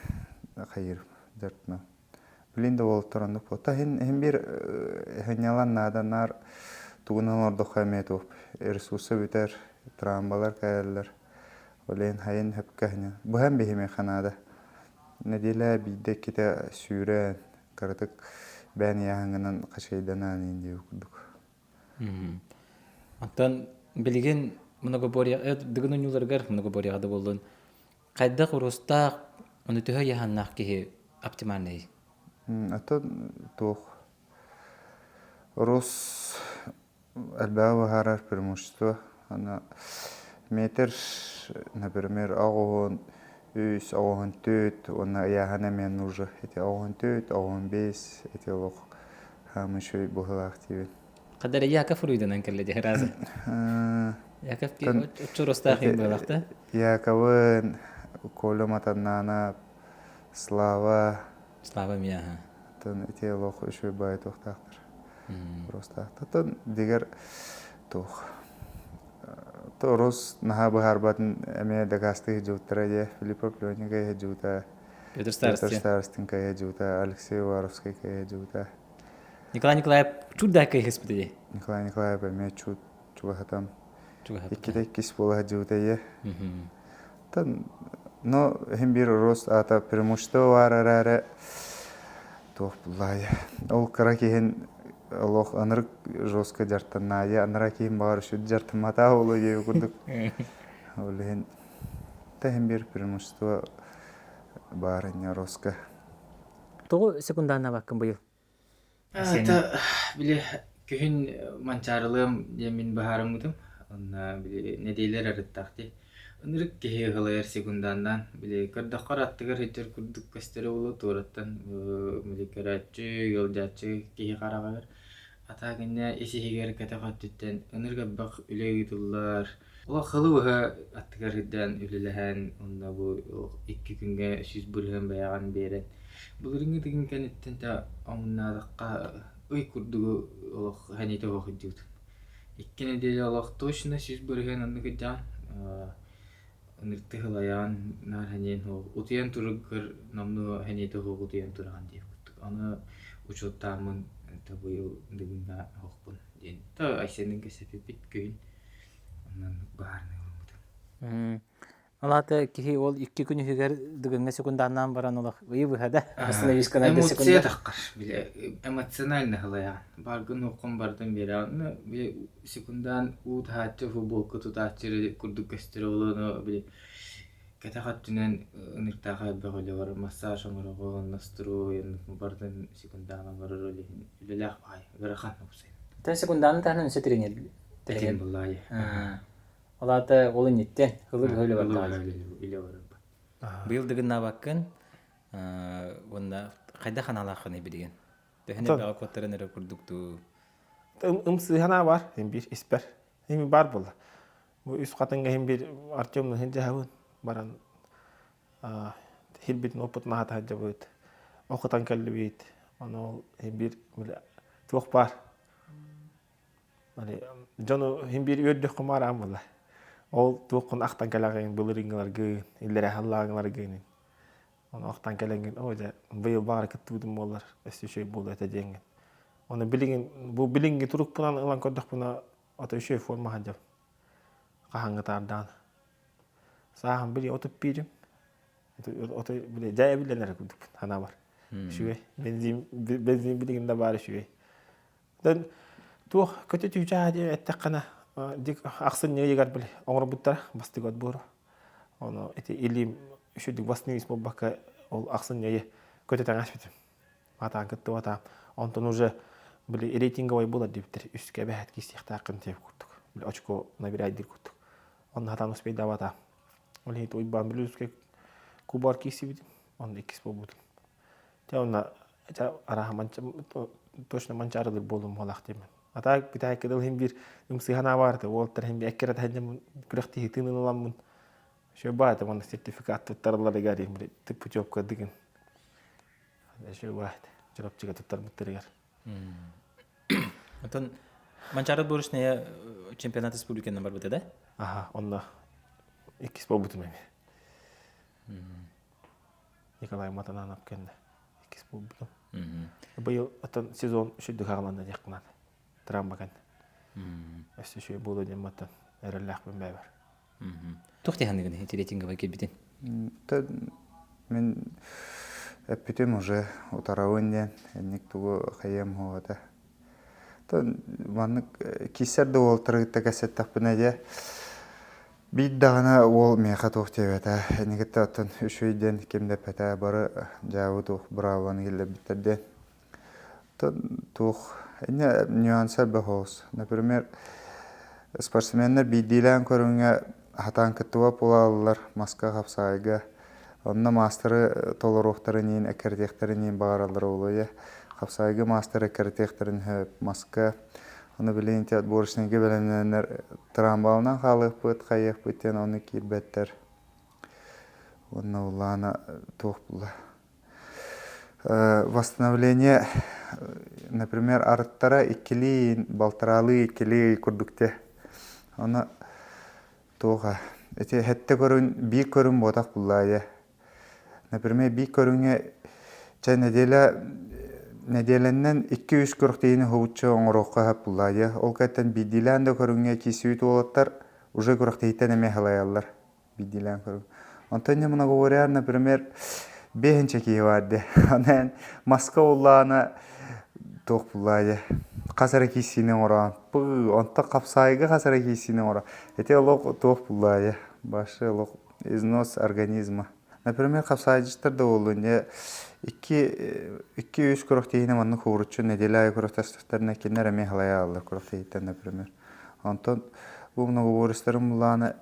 Speaker 4: хайыыр дьарыктанам. Билин да уолаттар оннук буолта. Иһин иһин биир сынньалаҥ наада наар тугунан олордоххо эмиэ туох ресурса бүтэр, травмалар кэлэллэр. Ол иһин хайын сөпкө сынньан. Быһан биһимиэхэ наада. Нэдиэлэ биирдэ-иккитэ сүүрэн, кыратык бэйэн ыйааһыҥҥынан хачайданан иһин диэбит курдук.
Speaker 7: Оттон билигин многоборье дыгын оонньууларыгар многоборьеҕа да буоллун хайдах уруустаах, ону төһө ыйааһыннаах киһи оптимальный?
Speaker 4: Оттон туох Рус элбэҕи быһаарар преимущество. Аны метр, например, оҕуһун үс, оҕуһун түөрт уонна ыйааһын эмиэ нужно. Ити оҕуһун түөрт, оҕуһун биэс ити олох Хаамыы үчүгэй быһыылаах диибин.
Speaker 7: Хадара Яков уруйданан кэллэ дии разы. Яков оччоростаах им быһыылаах да?
Speaker 4: Яковын, Коля Матаннаанап, Слава.
Speaker 7: Слава мияха.
Speaker 4: Тон ити олох үчүгэй баай туохтаахтар. Ростаахтар. Тон дигэр туох. Рос наһаа быһаарбатын эмиэ дакаастыы сылдьыбыттара дии. Филиппов Леня сылдьыбыта,
Speaker 7: Петр
Speaker 4: Петр
Speaker 7: Старостин.
Speaker 4: Старостин сылдьыбыта, Алексей Уваровскай сылдьыбыта.
Speaker 7: Николай Николаев чур да кыйыспыт дии.
Speaker 4: Николай Николаев эмиэ чуут чугаһатан
Speaker 7: Чугаһаппыта.
Speaker 4: иккитэ иккис буола сылдьыбыта ийэ. Тан но иһин биир рост аата преимущество баар эрээри туох буллаайа. Ол кыра киһин олох ынырык жестко дьартаннаайа, анара киһин баҕар үчүгэй дьартамматаа буолуо диэби курдук. Ол иһин та иһин биир преимущество баар инньэ роска.
Speaker 7: Тоҕо секундааннаабаккын быйыл?
Speaker 3: Это били күһүн Манчаарылыам диэммин быһаарыммытым. Онно били нэдиэлэр арыттаах дии. Ынырык киһи ыһылайар секунданнаан били көрдөххө эрэ аттыгар сылдьар курдук көстөрө буолуо туораттан били көрөөччү, ыалдьааччы киһи хараҕыгар. Атаа кэннэ ис-иһигэр кэтэх өттүттэн ынырык элбэх үлэ ыытыллар. Олох сылы быһа аттыгар сылдьан үлэлэһэн, онно бу икки күҥҥэ 100% бэйэҕин биэрэн, былырыыҥҥы тыгын кэнниттэн да омуннаатахха ый курдугу олох сэниэтэ суох сылдьыбытым. Икки нэдиэлэ олох точно 100% оннук сылдьаҕын. Ынырты сылайаҕын, наар сэниэн суох, утуйан тураргар номнуо сэниэтэ суох утуйан тураҕын диэх курдук. Аны учуоттааммын быйыл Дыгыҥҥа оһохпун диэн Айсенныын кэпсэппиппит күһүн. Онон баһаарынай ылыммытым.
Speaker 7: Ол аата киһи ол икки күн иһигэр Дыгыҥҥа секундааннаан баран олох ыйы быһа да остановишканай да
Speaker 3: Эмоция
Speaker 7: секунда.
Speaker 3: таххар бile эмоционально һылайаҕын. Баргын уоххун бардын биэрэҕин. Ну, бile секундаан уу таһааччы футболка тутааччы курдук көстөр олону бile кэтэх өттүнэн ыныртаах элбэх үлэ бар массаж оҥороҕун, настрой бардын секундаан оҥорор үлэһин үлэлээх баҕайы ыарахан уопсай.
Speaker 7: Тэн секундааны таһынан өссө тренер
Speaker 3: Этим буллаайы.
Speaker 7: Ол аата ол инниттэн ылы быһа үлэ бардаҕа.
Speaker 3: Үлэ барар.
Speaker 7: Быйыл дыгыннаабаккын уонна хайдах аналааххыный билигин? Төһөн элбэҕи куоттаран эрэ курдук дуу?
Speaker 2: Ымсыыһанаа бар, им биир испэр. Им бар буолла. Бу үс хатыҥҥа иһин биир Артем сылдьаһабын баран хирбитин оппутун аһата сылдьабыт. Охотан кэллибит. Ону ол иһин биир туох баар Дьону иһин биир үөрдүөххэ маараан буолла. Ол туоххун ахтан кэлэҕин былырыыҥҥыларгын, иллэрээ сыллааҕыларгын. Ону ахтан кэлэҥҥин, оо дьэ, быйыл баҕар кыттыбытым буоллар, өссө үчүгэй буолуо этэ диэҥҥин. Ону билигин, бу билиҥҥи турукпунан ылан көрдөхпүнэ, ото үчүгэй форма сылдьабын. Хаһааҥҥы таардаан. Сааһым били 31-им. Ото били дьэ эбиллэн эрэ курдукпун санаабар. Үчүгэй. Бензин, бензин билигин да баар үчүгэй. Дэн туох көтө түүчээ диэн эттэххинэ дик ахсынньы ыйыгар били оҥорбуттара бастык отбору. Ону ити илиим үчүгдүк восстановить буолбакка ол ахсынньы ыйы көтө таҥаспытым. Атаан кыттыбатаам. Онтон уже били рейтинговай буолар диэбиттэр. Үскэ эбэһээт киирсиэхтээххин диэбит курдук. Били очко набирайдыыр курдук. Онно хатаан успейдаабатаам. Ол иһин Уйбаан Бүлүүскэй кубар киирсибитим. Онно иккис буолбутум. Дьэ онно арааһа точно манчаарылыыр буолуом буолаах диэммин. А так бүтэһиккэ дылы иһин биир ымсыыһан баарты. Уолаттар иһин биир эккирэтэ сылдьаммын күрэхтэһии тыынын ыламмын Еще баата уонна сертификат туттарылларыгар путевка дыгын. Еще баат Чурапчыга туттарбыттарыгар.
Speaker 7: Оттон Манчаары Бурушная чемпионат республиканан барбыта да?
Speaker 2: Аха, онно иккис буолбутум эми. Николай Матананов кэннэ иккис буолбутум. Быйыл оттон сезон үчүгдүк аҕаланна диэххэ травма кэннэ. Өссө үчүгэй буолуо диэн маттан эрэллээхпин бэйэбэр.
Speaker 7: Туох дии ити рейтинговай кэлбитин?
Speaker 4: Мин эппитим уже утарабын диэн, инник тугу хайыам суоҕа Маннык кииссэр да уолтары кытта кэпсэттэхпинэ дьэ биир даҕаны уол миэхэ туох диэбэтэ. Эникитте оттон үчүгэй диэн ким да эппэтэ, бары дьаабы туох быраабыланы киллэрбиттэр диэн. Туох инньэ нюанса элбэх оҕус. Например, спортсменнар биирдиилээн көрүҥҥэ хатаан кыттыбат буолаллар маска хапсаҕайга. Онно маастары толоруохтарын иһин, эккирэтиэхтэрин иһин баҕараллара буолуо. Хапсаҕайга маастары эккирэтиэхтэрин сөп, маска. Ону билигин ити отборочнайга бэлэмнэнэннэр трамвалынан хаалыахпыт, хайыахпыт диэн ону киирбэттэр. Уонна улаана туох буолла Восстановление, например, арыттара иккилии, балтараалыы иккилии курдук те. Ону Туоха ити хэттэ көрүн биир көрүн буотах буллаайа. Например, биир көрүҥҥэ чэ нэдиэлэ нэдиэлэннэн икки-үс күрэхтэһиини уһулуччу оҥоруохха сөп буллаайа. Ол кэнниттэн биирдиилээн да көрүҥҥэ киирсибит уолаттар уже күрэхтэһииттэн эмиэ халайаллар. Биирдиилээн көрүҥ. Онтон не многоворяр, например, биэһинчэ киһи баар дии. Онон маска уллаана туох буллаайа хас эрэ кииссиини оҥороон пыы онтон хапсаайга хас эрэ кииссиини оҥоро ити олох туох буллаайа башы олох износ организма. Например, хапсаайдьыттар да буоллун дьэ икки икки-үс күрэхтэһиини маннык ууруччу нэдиэлэ аайы күрэхтэстэхтэринэ кинилэр эмиэ халайааллар күрэхтэһииттэн, например. Онтон бу многоборецтарын булаана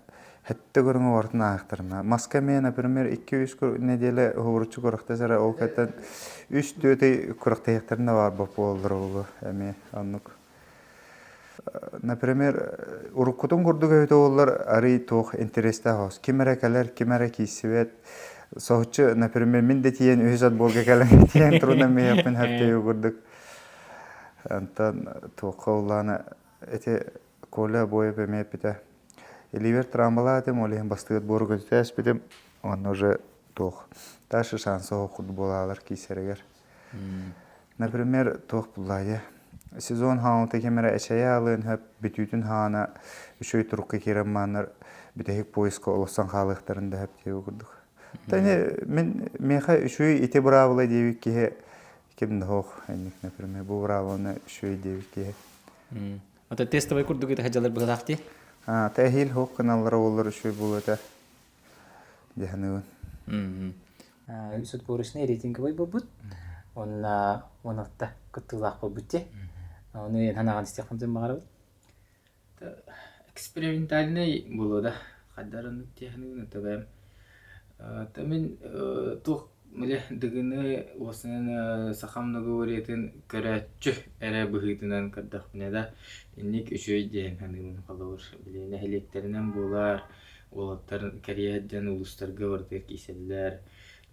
Speaker 4: хэттэ көрүҥэ барытын ааһыахтарына. Маска эмиэ, например, икки-үс нэдиэлэ уһууруччу күрэхтэс эрэ ол кэнниттэн үс-түөрт ый күрэхтэһиэхтэрин да баҕарбат буолаллара буолуо эмиэ оннук. Например, уруккутун курдук эбитэ буоллар, арый туох интэриэстээх оҕус. Ким эрэ кэлэр, ким эрэ киирсибэт. Соһуччу, например, мин да тиийэн үһүс отборга кэлэн тиийэн турунан миэхпин хөптөйүү курдук. Онтон туохха улаана ити Коля Обоев эмиэ эппитэ. Илиибэр травмалаатым, ол иһин бастыгы отбору көтүтээспитим. Онно уже туох дальше шанса суох курдук буолаалар киирсэригэр. Например, туох буллаайа сезон хаалта ким эрэ эчэйэ алыан сөп, бүтүүтүн хаана үчүгэй турукка киирэн мааннар бүтэһик поезка олоссон хаалыахтарын да сөп диэбит курдук. Тани мин миэхэ үчүгэй ити быраабыла диэбит киһи ким да суох инник например бу быраабыланы үчүгэй диэбит киһи.
Speaker 7: Ото тестовай курдук ити хадьалар быһылаах дии.
Speaker 4: А, тэһиил хук гыналлара буоллар үчүгэй буолуо этэ. Дьаһаныбын.
Speaker 7: Үс отборочный рейтинговый буолбут. Онна 16 кыттыылаах буолбут дии. Ону эн ханаҕын истиэхпин баҕарабын.
Speaker 3: Экспериментальный буолуо да. Хайдар оннук тиэхинигин ытабайм. Та мин туох бile дыгыны уосанан сахам договориятын көрөөччү эрэ быһыытынан көрдөхпүнэ да инник үчүгэй диэн саныыбын холобур били нэһилиэктэринэн буолар Уолаттар кэрийэ сылдьан улуустарга барытыгар киирсэллэр.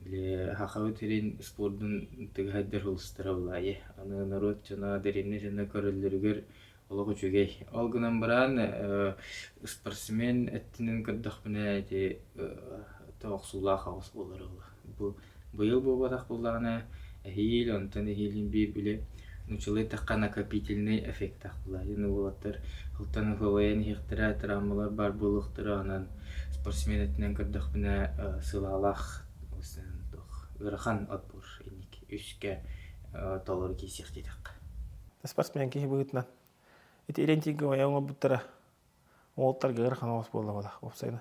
Speaker 3: Били Сахабыт сирин спордун тыгаһайдар улуустара булаайы. Аны норуот дьоно, дэриэбинэ дьоно көрөллөрүгэр олох үчүгэй. Ол гынан баран спортсмен өттүнэн көрдөхпүнэ ити охсуулаах оҕус буолар ол. Бу быйыл буолбатах буоллаҕына эһиил, онтон эһиилин биир били нууччалыы эттэххэ накопительный эффектаах буолар. Уолаттар ылтан ыһылайан иһиэхтэрэ, травмалар баар буолуохтара, онон спортсмен өттүнэн көрдөхпүнэ сылаалаах ыарахан отбор инник үскэ толору киирсиэх диэтэххэ.
Speaker 2: Спортсмен киһи быһыытынан ити рейтингэ оҥорбуттара уолаттарга ыарахан оҕус буолла буолла уопсайынан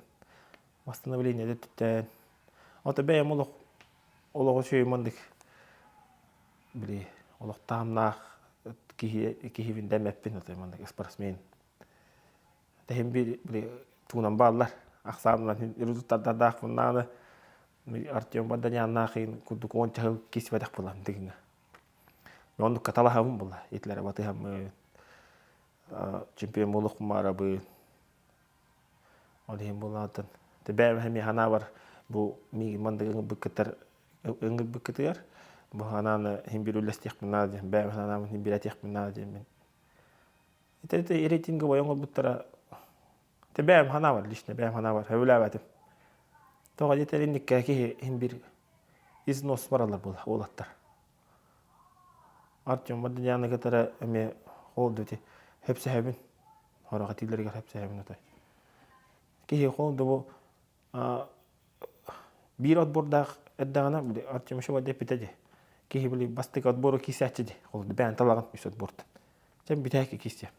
Speaker 2: восстановление түттэн ото бэйэм олох олоҕу үчүгэй маннык били олох таһымнаах киһи киһибин дэмэппин ото маннык спортсмен тэһин били туунан бааллар ахсаанынан результаттардаахпын нааны Артем Баданяннаахын курдук уон чаһыл киирсибэтэх буолан дигиҥэ оннукка талаһабын буолла итилэрэ батыһаммын чемпион буолуохпун Ол иһин буолаатын бэйэм эмиэ санаабар бу миигин маннык ыҥырбыккытар ыҥырбыккытыгар бу санааны иһин биир үллэстиэхпин наада диэн бэйэм санаабын иһин биир этиэхпин наада диэммин. Ити ити рейтинговай оҥорбуттара ити бэйэм санаабар лично бэйэм санаабар сөбүлээбэтим. Тоҕо диэтэр инниккэ киһи иһин биир износ бараллар буолла уолаттар. Артем Морденяны кытары эмиэ ол да ити сөпсөһөбүн. Сорох этиилэригэр сөпсөһөбүн отой. Киһи ол да бу биир отбордаах эрдэҕинэ били Артем еще эппитэ дии. Киһи били бастакы отбору киирсээччи дии. Ол бэйэн талаҕын үс отбортан. Чэ бүтэһик киирсиэ.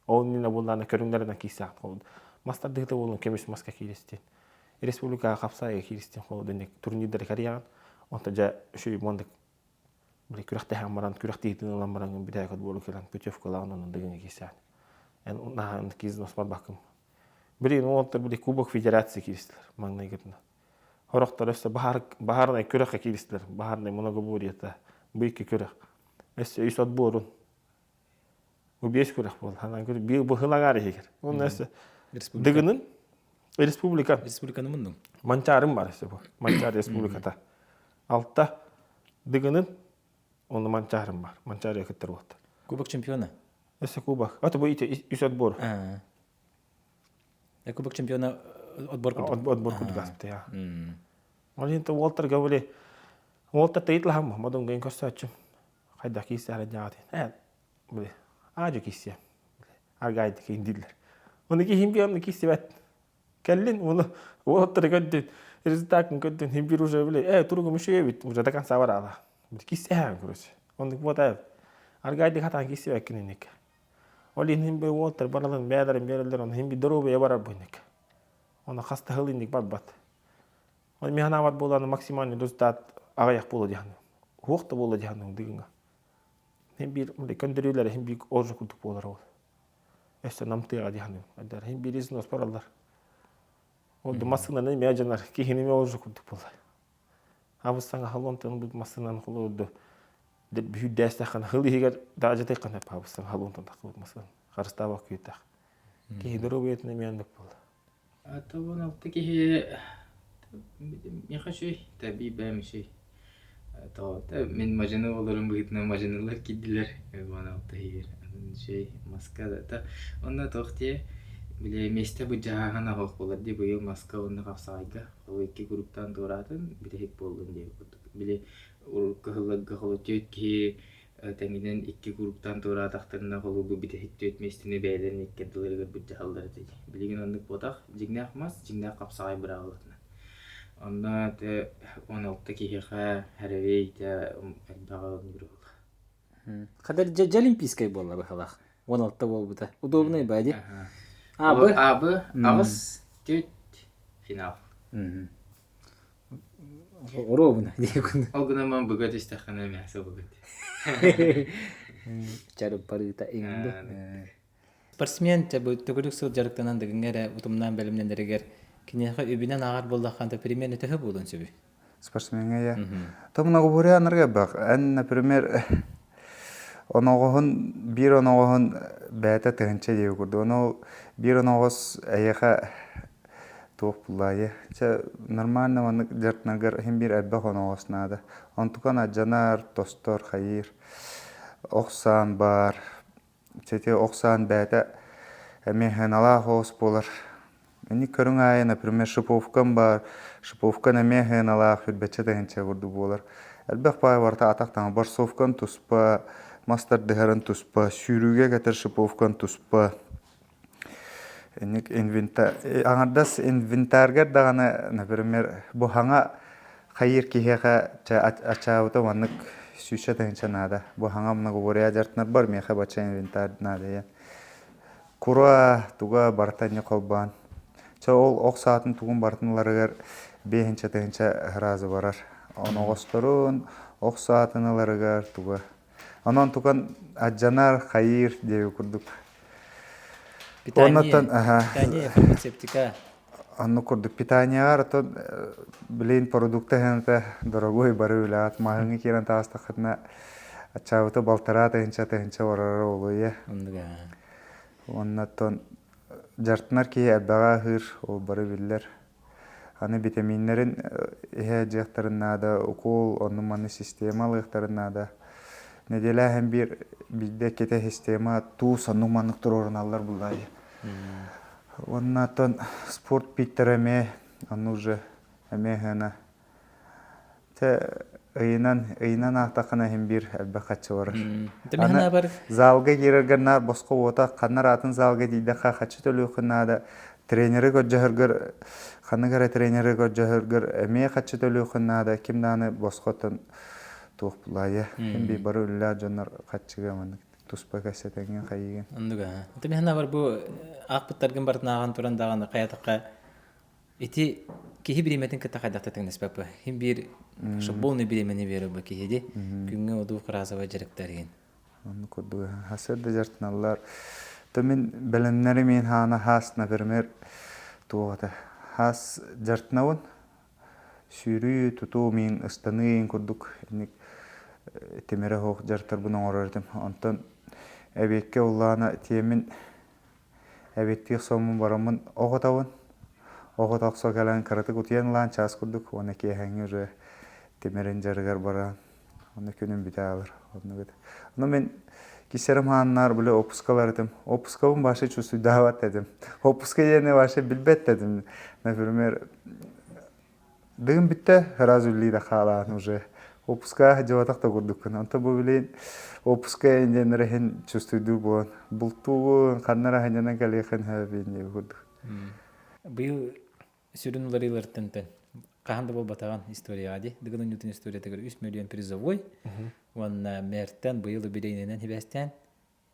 Speaker 2: Ол иннинэ буоллаҕына көрүҥнэринэн киирсэҕин. Ол мас тардыһыыта буоллун көмүс маска кииристин. Республикаҕа хапсаайга кииристин. Ол турнирдары кэрийэҕин. Онтон дьэ үчүгэй мындык били күрэхтэһэн баран күрэхтэһиитин ылан баран бүтэһик отбору кэлэн путевкалаан онон дыгыҥа киирсэҕин. Эн наһаа киизнос барбаккын. Билигин уолаттар били Кубок Федерации кииристилэр маҥнайгытынан. Сорохтор өссө баһаар баһаарынай күрэххэ кииристилэр. Баһаарынай многоборьета бу икки күрэх. Өссө үс отборун Бу биэс күрэх буолла. Ханан биир быһылагар иһигэр. Уонна өссө Дыгынын республика.
Speaker 7: Республиканы муннуҥ.
Speaker 2: Манчаарым бар өссө бу. Манчаар республиката. Алта Дыгынын онно Манчаарым бар. Манчаарыга кыттар буолта.
Speaker 7: Кубок чемпиона.
Speaker 2: Өссө кубок. Аты бу ити үс отбор.
Speaker 7: Кубок чемпиона отбор курдук.
Speaker 2: Отбор курдук аспыта я. Ол иһин уолтарга били уолтар тыйытлаһам модунгайын көрсөөччүм. Хайдах киистэһэр дьаҕатын. Ээ били аажы кииссе. Аргайды киин дииллэр. Оны киһим би оны киистибэт. Кэллин уну уолаттары көрдүн. Результатын көрдүн. Хим бир уже били э туругум үчүгэй уже до конца барала. Киистэһэн короче. Оннук буота аргайды хатан киистибэккин инник. Ол иһин би уолаттар баралын бээлэрин биэрэллэр оны хим би доруобуйа барар буйник. Оны хаста хыл инник барбат. Ол мин санаабар буолан максимальный результат аҕыйах буолуо дии саныыбын. Уһуох да буолуо дии саныыбын дыгыҥҥа. Хин биир көндөрүүлэрэ хин биир оржу курдук буолар ол. Өссө намтыаҕа дии саныыбын. Айдар хин биир износ бараллар. Ол да массыынаны эмиэ дьанар киһини эмиэ оржу курдук буолар. Абыс саҥа халонтан бу массыынаны холуурду бүһүүрдээстэххинэ хыл иһигэр даажатыаххына абыс саҥа халонтан тахсыбыт массыына харыстаабак күүтэх. Киһи доруобуйатын эмиэ оннук буолар.
Speaker 3: 16 киһи миэхэ үчүгэй, тэбии бэйэм үчүгэй. Тоҕо мин мадьыны буоларым быһыытынан мадьынылар киирдилэр 16 иһигэр. Үчүгэй маска да онно туох диэ били миэстэ быдьаһааһын аҕыах буолар дии быйыл маска уонна хапсаҕайга ол икки куруктаан туораатын бүтэһик буоллун диэбит курдук. Били урукку сылларга холо түөрт киһи Тэҥинэн икки куруктаан туораатахтарына холобур бүтэһик түөрт миэстэни бэйэлэрин икки ардыларыгар былдьаһаллар этэ дии. Билигин оннук буотах, дьиҥнээх мас, дьиҥнээх хапсаҕай быраҕыллатына. Онно тэ 16 киһиэхэ хэрэбиэй тэ элбэҕи оннугур буолла.
Speaker 7: Хадыр дьэ олимпийскай буолла быһалаах. 16 буолбута. Удобный ба ди. А, Б.
Speaker 3: А, Б, аҕыс, түөрт, финал.
Speaker 7: Оруобуна диэкун.
Speaker 3: Ол гынан ман быга түстэххинэ мясо быгыт.
Speaker 7: Чарып барыыта иҥду. Спортсмен төгүрүк сыл дьарыктанан дыгыҥҥа эрэ утумнаан бэлэмнэнэригэр киниэхэ үбүнэн ааҕар буоллахха примерно төһө буолуон сөбүй?
Speaker 4: Спортсмеҥҥа я. То многоборье анарга бак. Эн, например, оноҕоһун биир оноҕоһун бэйэтэ тыһынча диэби курдук. Ону биир оноҕос эйиэхэ Туох буллаайы. Чэ, нормально маннык дьарыктанаргар иһин биир элбэх оноҕос наада. Онтукан алдьанар, тостор, хайыыр. Ох саан баар. Чэ, ити ох саан бэйэтэ эмиэ сыаналаах оҕус буолар. Инник көрүҥ аайы, например, шиповкам баар. Шиповкан эмиэ сыаналаах, үрбэччэ тыһыынча курдук буолар. Элбэх баай барыта атах таҥа. Борсовкан туспа, мас тардыһарын туспа, сүүрүүгэ кэтэр шиповкан туспа. Инник инвентарь аҥардас инвентарьгар даҕаны, например, бу хаҥа хайыыр киһиэхэ чэ ачаабыта маннык сүүсчэ тыһыынча наада. Бу хаҥа многоборье дьарыктанарбар миэхэ бачча инвентарь наада диэн. Кура туга барыта инньэ холбоон. Чэ ол ох саатын тугун барытын ыларыгар биэһинчэ тыһыынча сразу барар. Оноҕосторун, ох саатын ыларыгар туга Онон тукан адьанар, хайыыр диэби курдук.
Speaker 7: Питание, питание, фармацевтика.
Speaker 4: Оннук курдук питанияҕар отон билин продукта хэнэтэ дорогой бары үлэҕит маһыҥҥа киирэн таҕыстаххытына аччаабыта балтараа тыһынча тыһынча барара олуйа.
Speaker 7: Оннуга.
Speaker 4: Оннотон дьартынар киһи элбэҕи аһыыр, ол бары биллэр. Аны битэмииннэрин иһэ дьиэхтэрин наада, укуол, онну-маны система ылыахтарын наада. Нэдиэлэ биир биирдэ иккитэ система туус оннук-маннык туруоруналлар буллаайы. Уонна оттон спорт питтэрэ эмиэ онну уже эмиэ сыана Тэ ыйынан ыйынан аахтаххына иһин биир элбэх хаччы барар.
Speaker 7: Аны
Speaker 4: залга киирэргэр наар босхо уота ханна атын залга тиийдэххэ хаччы төлүөххүн наада. Тренери көрдөһөргөр ханнык эрэ тренери көрдөһөргөр эмиэ хаччы төлүөххүн наада. Ким даҕаны босхоттон туох булаайа. Ким би бары үлэлээх дьоннор хаччыга маннык туспа кэссэтэҥҥин хайыыгын.
Speaker 7: Оннук аа. Аты бар бу аахпыттаргын барытын ааҕан туран даҕаны хайатахха Ити киһи бириэмэтин кытта хайдах да тэҥнэспэппэ. Хин биир шаблонный бириэмэни биэрэр бу киһи ди. Күҥҥэ одуу кыраасабай дьарыктар иһин.
Speaker 4: Оннук курдук хасыр да дьарыктаналлар. То мин бэлэмнэри мин хаана хаас, например, туох этэ хаас дьарыктанабын. Сүүрүү, тутуу мин ыстаныы курдук инник тимирэ суох дьарыктарбын оҥорор этим. Онтон эбиэккэ уллаана тиэмин Эбиэттиэх суоммун бараммын оҕотобун. Оҕото охсо кэлэн кыратык утуйан ылаан чаас курдук уонна киэһээҥҥи уже тимирин дьарыгар баран онно күнүм бүтэ аалар. Оннук этэ. Ону мин Кисерим хааннаар били опускалар этим. Опускабын вообще чувствуйдаабат этим. Опуска диэни вообще билбэт этим. Например, Дыгын бүттэ, сразу үллиирэ хаалаан уже. Опуска дьыбатах да курдуккун. Онто бу билин опуска диэн иһин чувствуйдуур буолан бултуубун, ханна эрэ сынньанан кэлиэхин сөбүн диэби курдук.
Speaker 7: Быйыл сүрүн уларыылартан хаһан да буолбатаҕын историяҕа дии. Дыгын оонньуутун историятыгар 3 миллион призовой уонна мэртэн быйыл юбилейнайынан сибээстээн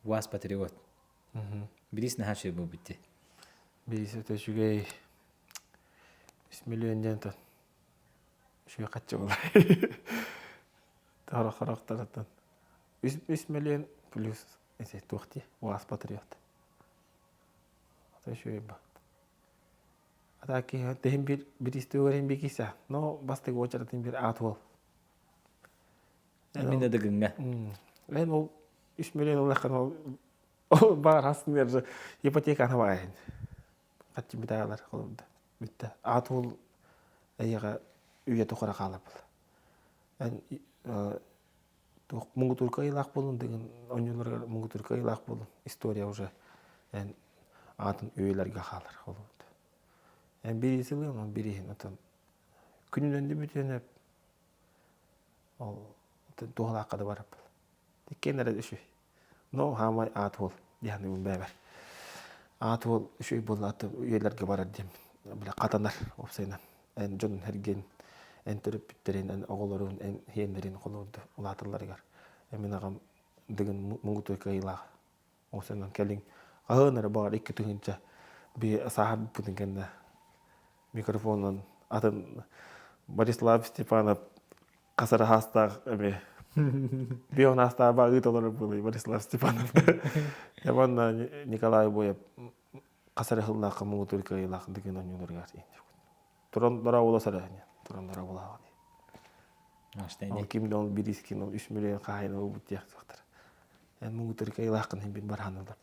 Speaker 7: УАЗ Патриот. Бириис наһаа үчүгэй буолбут дии.
Speaker 2: Бириис өтө үчүгэй. Үс миллион диэн тон. Үчүгэй хаччы буолар. Хорох хорохтарыттан. Үс миллион плюс эти туох дии УАЗ Патриот. Ата үчүгэй ба. Ата киһи тэһин бир биристүүгэрин бикиса. Но бастыгы уочаратын бир аат уол.
Speaker 7: Мин да дыгыҥҥа.
Speaker 2: Эн ол үс миллион ыллаххына ол ол баар астынар ипотеканы баайын. Хаччы битаалар холобурда. Бүтте. Аат уол эйиэхэ үйэ тухары хаалар буолла. Эн туох муҥутуур кыайыылаах буолун дыгын оонньууларыгар муҥутуур кыайыылаах буолун история уже эн аатын үйэлэргэ хаалар холобурда. Эн бириис ылыаҥ, ол бирииһин отон күнүнэн да бүтүөн Ол туһалаахха да бараппын. Иккиэн эрэ үчүгэй. Но хаамай аат уол диэхнибин бэйэбэр. Аат уол үчүгэй буолла үйэлэргэ барар диэн бile хатанар уопсайынан. Эн дьон эргин, эн төрөппүттэрин, эн оҕолорун, эн иэннэрин холуурду улааталларыгар. Мин аҕам дыгын муҥутуур кыайыылаах. Уопсайынан кэлин хаһан эрэ баҕар 2000 би сааһырбыппытын кэннэ микрофонунан атын Борислав Степанов хас эрэ хаастаах эмиэ бион аастаах ыыт олорор буолуй Борислав Степанов. Иван Николай Боев хас эрэ сыллаахха муҥутуур кыайыылаах дыгын оонньууларыгар туран дора буола сара туран дора буолаҕа Ол ким да ол бириискин ол үс миллион хаһайын ылбыт диэх суохтар. Эн муҥутуур кыайыылааххын иһин бин бараанылар.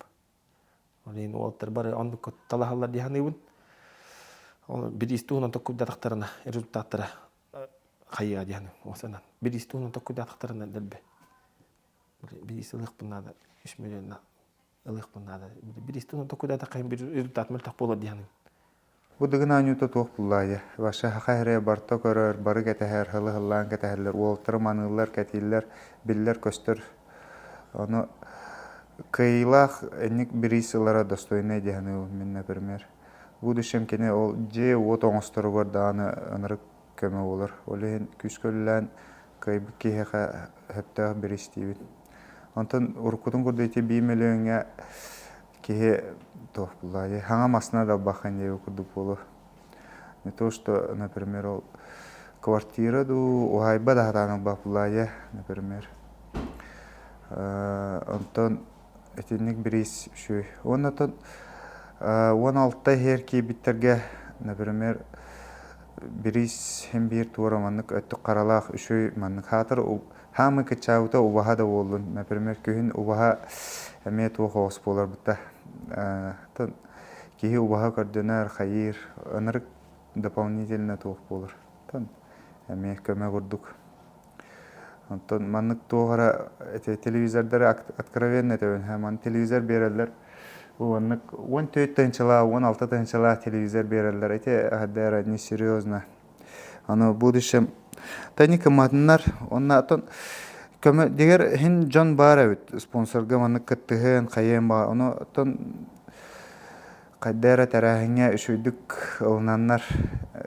Speaker 2: Ол иһин уолаттар бары оннукка талаһаллар дии саныыбын. Ол бириис туһунан токкуйдатахтарына результаттара хайыа дии саныыбын. Ол санаан бириис туһунан токкуйдатахтарына дэлби. Бириис ылыахпын наада үс миллион ылыахпын наада. Бириис туһунан токкуйдатахха иһин результат мөлтөх буолар дии саныыбын.
Speaker 4: Бу Дыгын оонньуута туох буллаайа? Ваша саха эрэ барыта көрөр, бары кэтэһэр, һылы-һыллаан кэтэһэллэр, уолаттары маныыллар, кэтииллэр, биллэр-көстөр. Ону кыайыылаах инник бириис ылара достойнай дии саныыбын мин, например. В будущем кини ол дьиэ-уот оҥосторугар даҕаны ынырык көмө буолар. Ол иһин күүскэ үлэлээн кыайбыт киһиэхэ сөптөөх бириис диибин. Онтон уруккутун курдук ити биир мөлүйүөҥҥэ киһи туох буллаайы хаҥа масына далбаххын диэби курдук буолуо. Не то что, например, ол квартира дуу, уһаайба да сатаан ылбах буллаайы, например. Онтон итинник бириис үчүгэй. Уонна оттон 16 иһэр киирбиттэргэ, например, бириис син биир туора маннык өттүк харалаах үчүгэй маннык хаатыр Хаамыы кыччаабыта убаһа да буоллун. Например, күһүн убаһа эмиэ туох оҕус буоларбыта. Киһи убаһа көрдөнөр, хайыыр, ынырык дополнительно туох буолар. Эмиэ көмө курдук. Онтон маннык туох эрэ эти телевизордары откровенно этэбин. Маны телевизор биэрэллэр. Уоннык 14 тыһыынчалаах, 16 тыһыынчалаах телевизор биэрэллэр. Ити эрэ несерьезно. Аны в будущем Таникаматыннар уонна оттон көмө дигэр иһин дьон баар эбит спонсорга маннык кыттыһыан хайыан баҕа ону оттон хайда эрэ тэрээһиҥҥэ үчүгэйдик ылынаннар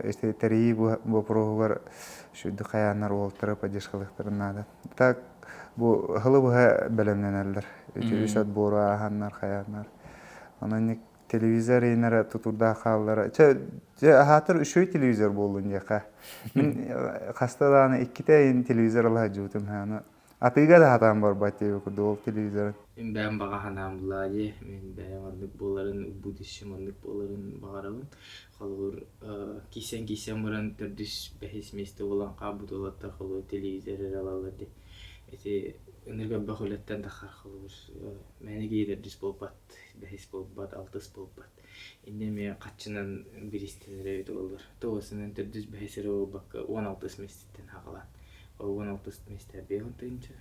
Speaker 4: ити тэрийии боппуруоһугар үчүгэйдик хайааннар уолаттары поддержкалыахтарын наада. Так бу ыһылы быһа бэлэмнэнэллэр. Ити үс отбору ааһаннар хайааннар. Онон телевизор иинэрэ тутурдаах хааллара. Чэ, дьэ, аһаатар үчүгэй телевизор буоллун диэхэ. Мин хаста даҕаны иккитэ иин телевизор ыла сылдьыбытым. Аны атыыга да сатаан барбат диэбит курдук ол телевизорын.
Speaker 3: Мин бэйэм баҕа санаам булаа дии. Мин бэйэм оннук буоларын, будущем оннук буоларын баҕарабын. Холобур, киирсэн-киирсэн баран төрдүс, бэһис миэстэ буолан хаалбыт уолаттар холобур телевизор эрэ ылаллар дии. Ити ынырык элбэх үлэттэн таххар холобур мээнэ киһи төрдүс буолбат. бэһис буолбат, алтыс буолбат. Инньэ эмиэ хаччынан бириистэнэр эбит буоллар. Туосунан төрдүс бэһис эрэ буолбакка 16 миэстэттэн аҕалаан. Ол 16 миэстэ 5 тыһыынча.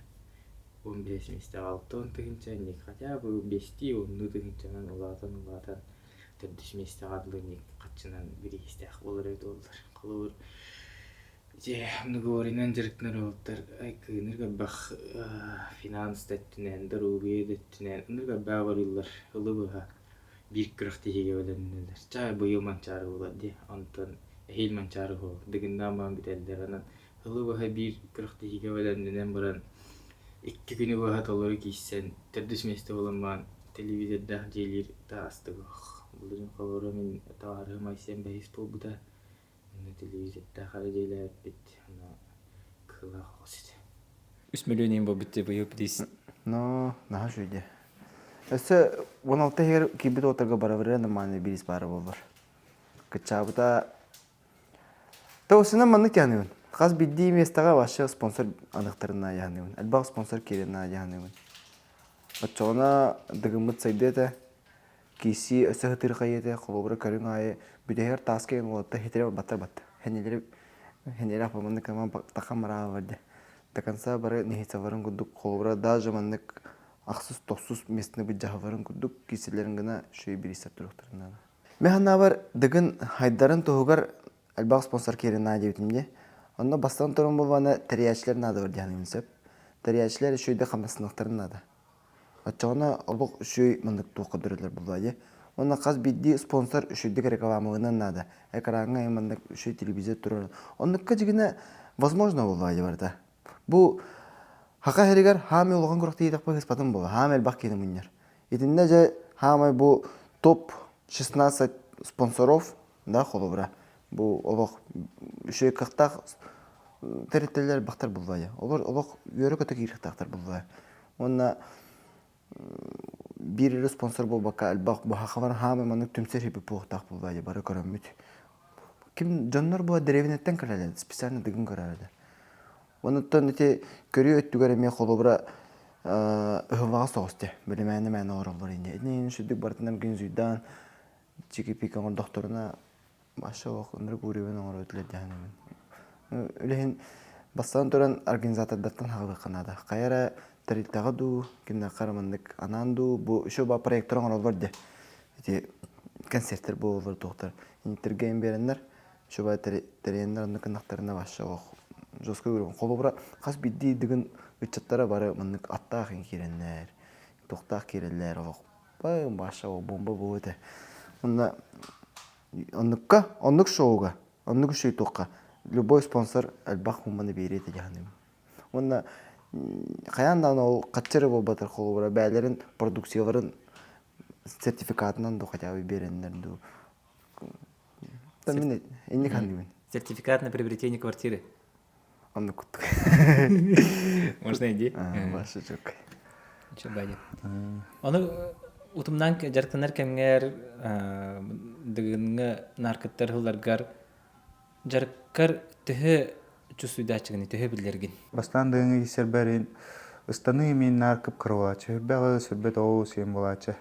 Speaker 3: 15 миэстэҕэ 60 тыһыынча инник хотя бы бэстии уоннуу тыһыынчанан улаатан-улаатан төрдүс миэстэҕэ дылы инник хаччынан бириистээх буолар эбит буоллар. Холобур, ити многоборьенан дьарыктанар уолаттар кыыныр элбэх финанс да өттүнэн, доруобуйа да өттүнэн ынырык элбэҕи барыыллар ылы-быһа биир күрэхтэһиигэ бэлэмнэнэллэр. Чаа быйыл Манчаары буолар дии, онтон эһиил Манчаары буолар. Дыгыннаан баран бүтэллэр. Онон Сылы быһа биир күрэхтэһиигэ бэлэмнэнэн баран, икки күнү быһа толору киирсэн, төрдүс миэстэ буолан баран, телевизордаах дьиэлиир да астык олох. Былырыын холобура мин табаарыһым Айсен бэһис буолбута. Онно телевизордаах эрэ дьиэлээбиппит. Онно кыылаах оҕус этэ.
Speaker 7: Үс мөлүйүөн иһин буолбут дии быйыл билиис.
Speaker 5: Но, наһаа үчүгэй. Өссө 16 иһигэр киирбит уотарга барабырыа нормальный бириис баара буоллар. Кыччаабыта Тоҕусунан маннык дьаһаныыбын. Хас биирдии миэстэҕэ вообще спонсор аныахтарын дьаһаныыбын. Элбэх спонсор киирэн дьаһаныыбын. Оччоҕуна дыгыммыт сайдыа этэ. Киирсии өссө сытыырхайыа этэ. Холобура көрүҥ аайы бүтэһигэр тааска иһэн уолаттар хитирэ барбаттар батта. Хэнилэри хэнилэри аппаманнык тахан мараабар дэ. До конца бары нэһицаларын курдук холобура даже маннык ахсыс тохсус местны быдьаһаларын курдук киирсилэрин гына шөй бириистэр туруохтарын наада. Мин санаабар, Дыгын хайдарын туһугар элбэх спонсор киирэн наада диэбитим дии. Онно бастатан туран буолбаҕына тэрийээччилэр наада бар диэххин сөп. Тэрийээччилэр үчүгэйдик хамнасыныахтарын наада. Оччоҕуна олох үчүгэй маннык туохха дөрөлөр буолуо дии. Уонна хас биирдии спонсор үчүгэйдик рекламалыынан наада. Экраҥҥа маннык үчүгэй телевизор турар. Оннукка дьигинэ возможно буолуо дии барыта. Бу Хака иһэригэр хаамай улахан күрэхтэһиитэхпэ ыспатын буолла. Хаамай элбэх киһини мунньар. Итиннэ дьэ хаамай бу топ 16 спонсоров да холобура бу олох үчүгэй кыахтаах тэрилтэлэр элбэхтэр булла. Олор олох үөрэ-көтө киириэхтээхтэр булла. Уонна биир эрэ спонсор буолбакка элбэх бу хахалар хаамай маннык түмсэр хипи буолуохтаах буолла бары көрөммүт. Ким дьоннор була дэриэбинэттэн кэлэллэр, специально дыгын көрөрөлөр. Онуттан ити көрүү өттүгэр эмиэ холобура ыһыллаҕа соҕус дии. Бэлэмээнэ мээнэ оҥороллор инньэ. Итини сүрдүк барытынан гинзуйдаан чики-пик оҥордохторуна вообще олох ынырык уровень оҥоро этилэр дии саныыбын. Үлэһин бастаан туран организатордартан хаалыахха наада. Хайа эрэ тэрилтэҕэ дуу, кимнээххэ эрэ маннык анаан дуу, бу еще ба проектор оҥороллор дии. Ити концерттэр буолаллар туохтар. Инниттергэ биэрэннэр Чуба тэрийэннэр оннук гыннахтарына вообще олох жестко уровень. Холобура хас биирдии дыгын ыччаттара бары маннык аттаах киирэннэр, туохтаах киирэллэр олох вообще бомба буолуо этэ. Онно оннукка, оннук шоуга, оннук үчүгэй туохха любой спонсор элбэх сумманы биэриэ этэ дьаһаныым. Уонна хайаан даҕаны ол хаччы эрэ буолбатар холобура бэйэлэрин продукцияларын сертификатынан дуу хотя бы биэрэннэр дуу Мин инник ханныбын.
Speaker 7: Сертификат на приобретение квартиры.
Speaker 5: Оннук куттук.
Speaker 7: Можно иди.
Speaker 5: Башы чук.
Speaker 7: Ничего бади. Ону утумнаан дьарыктанар кэмҥэр дыгыҥҥа наркыттар сылларгар дьарыккар төһө чувствуйдааччыгыный, төһө биллэргин?
Speaker 4: Бастаан дыгыҥҥа киирсэрбэр ыстаныы мин наар кып-кыралааччы, сүрбэҕи сүрбэт оҕу сиэн буолааччы.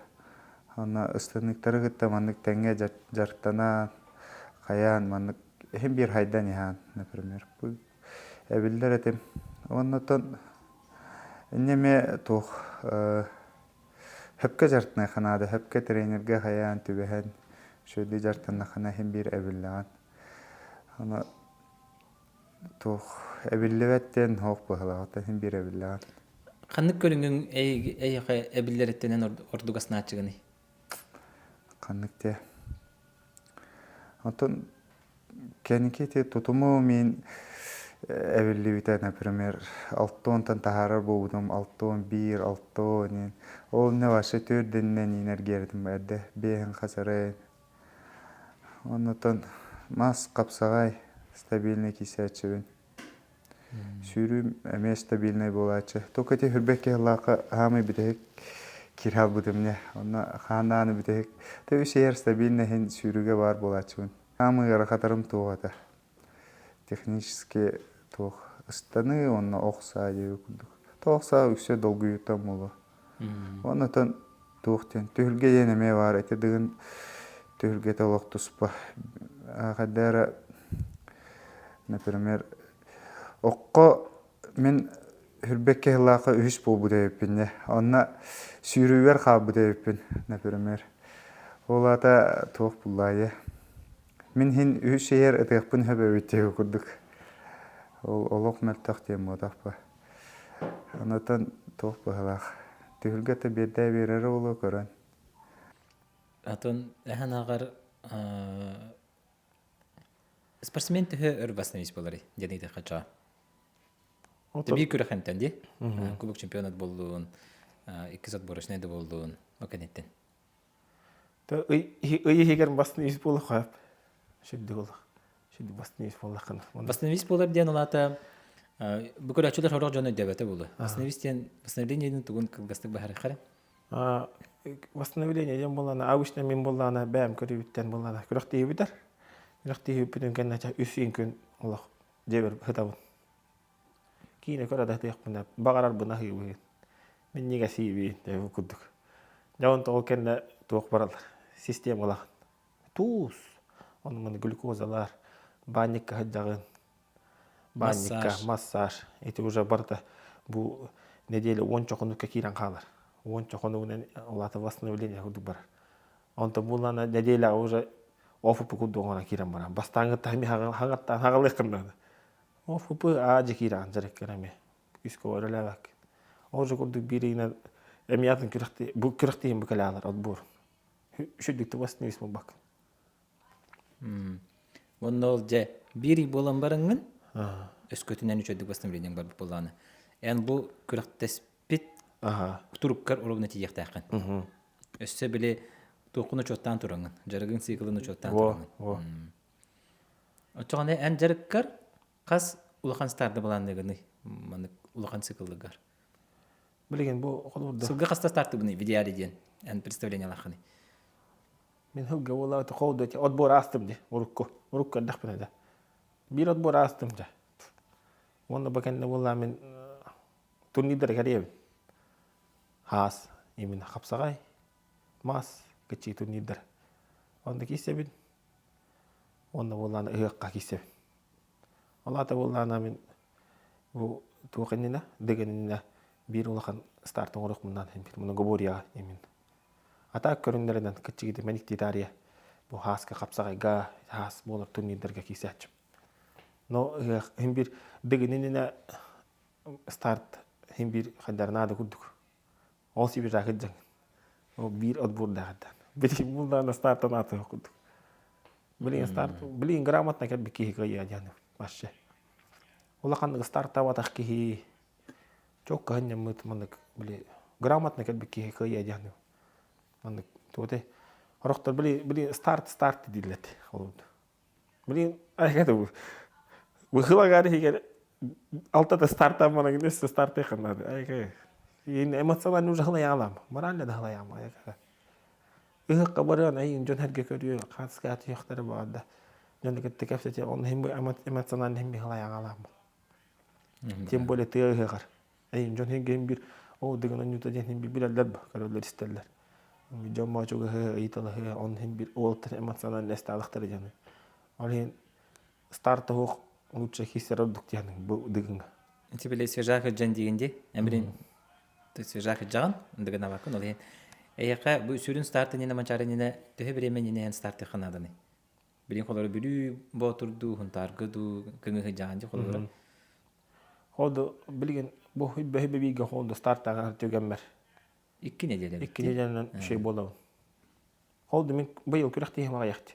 Speaker 4: Онно ыстаныктары кытта маннык тэҥҥэ дьарыктанан, хайаан маннык иһин биир хайдан иһаан, например, эбиллэр этим. Оннотон инньэ эмиэ туох хөпкө дьарыктаныахха наада, хөпкө тренергэ хайаан түбэһэн, үчүгэйдик дьарыктаннаххына иһин биир эбиллэҕин. Аны туох эбиллибэт диэн суох быһыылаах, иһин биир эбиллэҕин.
Speaker 7: Ханнык көрүҥүҥ эйиэхэ эбиллэриттэнэн ордук аснааччыгыный?
Speaker 4: Ханнык диэ? Оттон кэнники ити тутуму мин эбиллибитэ, например, алтонтан таһаарар буолбутум алтон биир, алтон ол иннэ вообще төрдүнэн иинэргиэритим эрдэ биэһин хасарайын. Оннотон мас хапсаҕай стабильный киисээччибин. Сүүрүүм эмиэ стабильнай буолааччы. Только ити хүрбэт киһилаахха хаамай бүтэһик киирэ албытым не. Онно хаан бүтэһик. Тэ үс иһэр стабильный иһин сүүрүүгэ баар буолааччыбын. Хаамыы ыарахатарым туох этэ. Технически туох ыстаныы уонна ох саа диэби курдук. Ох саа үксэ долгуйууттан буолуо. Оннотон туох диэн түһүлгэ диэн эмиэ баар ити дыгын түһүлгэтэ олох туспа. Хайда эрэ например окко мин Хүрбэккэ сыллаахха үһүс буолбут эбиппин дьэ. Онно сүүрүүбэр хаалбыт эбиппин, например. Ол аата туох буллаайа. Мин иһин үһүс иһэр ытыахпын сөп эбит диэки курдук. Ол олох мөлтөх диэн буотах ба. Онотон туох быһалаах. Түһүлгэ да биэрдээ биэрэрэ буолуо көрөн.
Speaker 7: Атын эһэн аҕар спортсмен төһө өр восстановить буоларый диэн ыйытыахха чаа. Биир күрэхинтэн дии. Кубок чемпионат буоллун, иккис отборочнай да буоллун, о кэнниттэн.
Speaker 2: Ый иһигэр восстановить буолуох Сүрдү буолуох. Сүрдү восстановить буоллаххына.
Speaker 7: Восстановить буолар диэн улаата бу көрөөччүлэр сорох дьон өйдөөбөтө буолуо. Восстановить диэн восстановление диэн тугун кылгастык быһаарыахха
Speaker 2: Восстановление диэн буоллаана, обычно мин буоллаана бэйэм көрүүбүттэн буоллаана күрэхтэһиибитэр. Күрэхтэһиибиппитин кэннэ үс күн олох дьиэбэр сытабын. Киинэ көрө да сытыахпына баҕарарбын аһыыбын. Минньигэс иибин диэбит курдук. Дьэ онтон ол кэннэ туох бараллар системалаах туус, ону глюкозалар, баанньыкка сылдьаҕын, баанньыкка массаж. Ити уже барыта бу неделя уонча хонукка киирэн хаалар. Уонча хонугунан ол аата восстановление курдук барар. Онтон буллаана неделяҕа уже оф курдук оҥорон киирэн баран. Бастааҥҥыттан эмиэ хаҥаттаан хаҕалыаххын наада. Офп аа дьэ киирэҕин дьарыккар эмиэ. Күүскэ өрөлөөбөккүн. Ол же курдук биир ыйынан эмиэ атын күрэхти бу күрэхтиһин бу кэлэалар отбор. Үчүгдүк восстановить буолбаккын.
Speaker 7: Уонна ол дьэ биир ый буолан бараҥҥын өскөтүнэн үчүгдүк восстановлениеҥ барбыт буоллаҕына эн бу күрэхтэспит туруккар уровна тиийиэхтээххин. Өссө били туоххун учуоттаан тураҥҥын, дьарыгыҥ циклын учуоттаан тураҥҥын. Оччоҕуна эн дьарыккар хас улахан старды былаанныгыный маннык улахан циклыгар?
Speaker 2: Билигин бу холобурда.
Speaker 7: Сылга хаста стартыбыный в идеале диэн эн представлениялааххыный?
Speaker 2: Мин сылга буолааты холду отбор аастым ди урукку. Урукку эрдэхпинэ да. Биир отбор аастым дьэ. Уонна бу кэннэ буоллаа мин турнирдары кэриэбин. Хаас, именно хапсаҕай, мас, кыччыы турнирдар. Онно киирсэбин. Уонна буоллаана ыһыахха киирсэбин. Ол аата буоллаана мин бу туох иннинэ, дыгын иннинэ биир улахан старт оҥоруохпун биир многоборьеҕа именно. А так көрүҥнэринэн кыччыгыты мэниктии таарыйа бу хааска хапсаҕайга хаас буолар турнирдарга киирсээччим. Но ыһыах иһин биир дыгын иннинэ старт иһин биир хайдар наада курдук. Ол сибиржаакы дьаҥ. Ол биир отбордаах этэ. Билигин булдаана стартан аатыах курдук. Билигин старт, билигин грамотно кэлбит киһи кыайыа диэн вообще. Улахан стартаабатах киһи чокко ханньаммыт маннык били грамотно кэлбит киһи кыайыа диэн маннык туоте орохтор били били старт старт дииллэр ол Блин, айга бу. Быһылагар иһигэр алтата стартааммана өссө стартыаххын наада. Айга. Эмоционально уже халайаалам. Морально да халайаам. Айга. Ыһыкка барыан айын дьон эргэ көрүө, хаатыска атыахтары баарда. Дьону кытта кэпсэтиэ, онно иһин эмоционально иһин халайаалам. Тем более тыа ыһыаҕар. Эйин дьон иһин бир оо дыгын онньута диэн иһин билэллэр ба, көрөллөр истэллэр. Дьон моочугаһы ыйыталаһы, он иһин бир уолаттар эмоционально эстаалахтара диэн. Ол иһин старт оһох лучше киирсэр ордук диэн бу дыгыҥҥа.
Speaker 7: Ити били свежак дьэн диигин дии. Эмрин свежак дьаҕан дыгынабаккын ол иһин. Эйиэхэ бу сүрүн старт иннинэ манчаары иннинэ төһө бириэмэ иннинэ эн стартыахха нааданы? Билин холоро Бүлүү Боотурдуу, Хунтаарга дуу, Кыҥыһы дьаҕан дии холоро.
Speaker 2: Холду билигин бу бөһү бииргэ холду стартааҕар түгэммэр.
Speaker 7: Икки неделя.
Speaker 2: Икки неделянан үчүгэй буолабын. Холду мин быйыл күрэхтиһим аҕыйахты.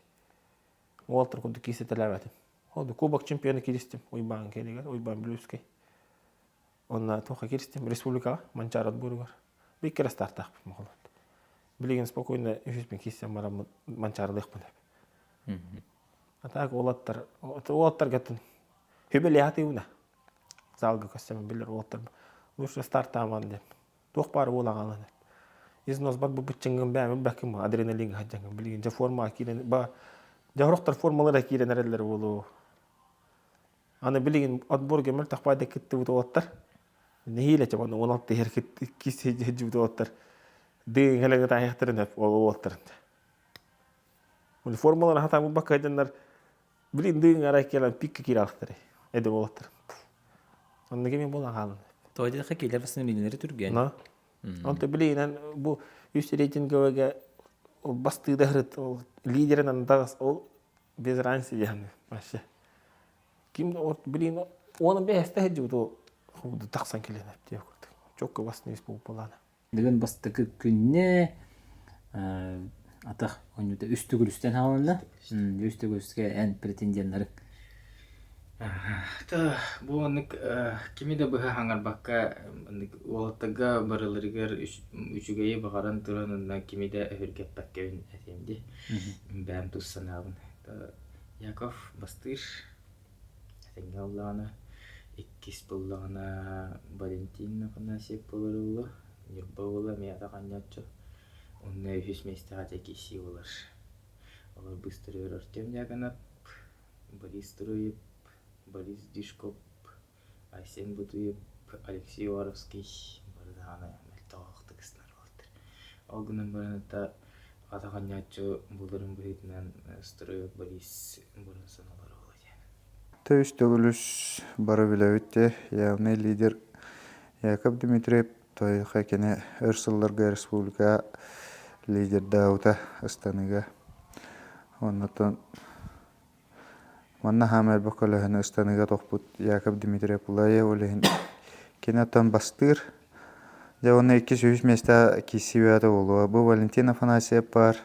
Speaker 2: Уолтар курдук киирсэтэлээбэтим. Холду кубок чемпиона кииристим Уйбаан кэлигэр, Уйбаан Бүлүүскэй. Онно туохха кииристим? Республикаҕа, Манчаары отборугар. Биир кэрэ стартаахпын моҕолот. Билигин спокойно үһүспүн киирсэн бараммын Манчаарылыахпын эп. А так уолаттар, уолаттаргатын Хүбэлиэхэ Залга көссөмүн билэр уолаттар лучше стартааман диэн. Туох баар уол аҕалан. Износ бар бу быччыҥҥын бээмин бэккин адреналин хадьаҥын билигин дьэ формаҕа киирэн ба дьэ сорохтор формалара киирэн эрэллэр буолуо. Аны билигин отборга мөлтөх баайда кыттыбыт уолаттар нэһиилэ чэ уонна 16 иһэр кис сылдьыбыт уолаттар дыҥ хэлэҥи таайахтарын ол уолаттарын. Формаларын хатаан бакка дьоннор Блин, дыҥ арай кэлэн пикка киирэ алахтар. Эдэр уолаттар. Онно кими буолан хаалан.
Speaker 7: Тоҕо диэтэххэ киилэр бастан билинэри түргэн.
Speaker 2: Но. Онто билигинэн бу үс рейтинговыйга ол бастыыда ырыт ол лидерин андагас ол без разницы диэн вообще. Ким билин оны бэһэстэ сылдьыбыт ол тахсан кэлэн диye курдук. Чокко басныс буолбалаана.
Speaker 7: Бүгүн бастакы күннэ атах оонньуута үс төгүл үстэн хааланна. Үс төгүл үскэ эн претенденнарыҥ.
Speaker 3: Та бу оннук кими да быһа хаҥарбакка оннук уолаттарга барыларыгар үчүгэйи баҕаран туран онно кими да өһүргэппэккэбин этиэм дии. Бэйэм тус санаабын. Яков бастыыр этэҥҥэ ыллаҕына, иккис буллаҕына Валентин Афанасьев буолар уолу, Ньурба уола эмиэ атах анньааччы. Уонна үһүс миэстэҕэ дьэ киирсии буолар. Олор быыстарыгар Артем Дьяконов, Борис Строев, Борис Дюшков, Айсен Бутуев, Алексей Уваровский бары даҕаны мөлтөх ыстар буолтар. Ол гынан баран это атах анньааччы буларын быһыытынан Строев Борис бронзаны ылар буола диэн.
Speaker 4: Үс төгүл үс бары билэбит де явный лидер Яков Дмитриев тойха кини өр сылларга республика лидердаабыта ыстаныыга. Оннотон Манна хаама элбэх көлөһөнү ыстаныыга тохпут Яков Дмитриев Улаев ол иһин кини оттон бастыыр. Дьэ уонна иккис үһүс миэстэ киирсии бөҕөтө буолуо. Бу Валентин Афанасьев баар,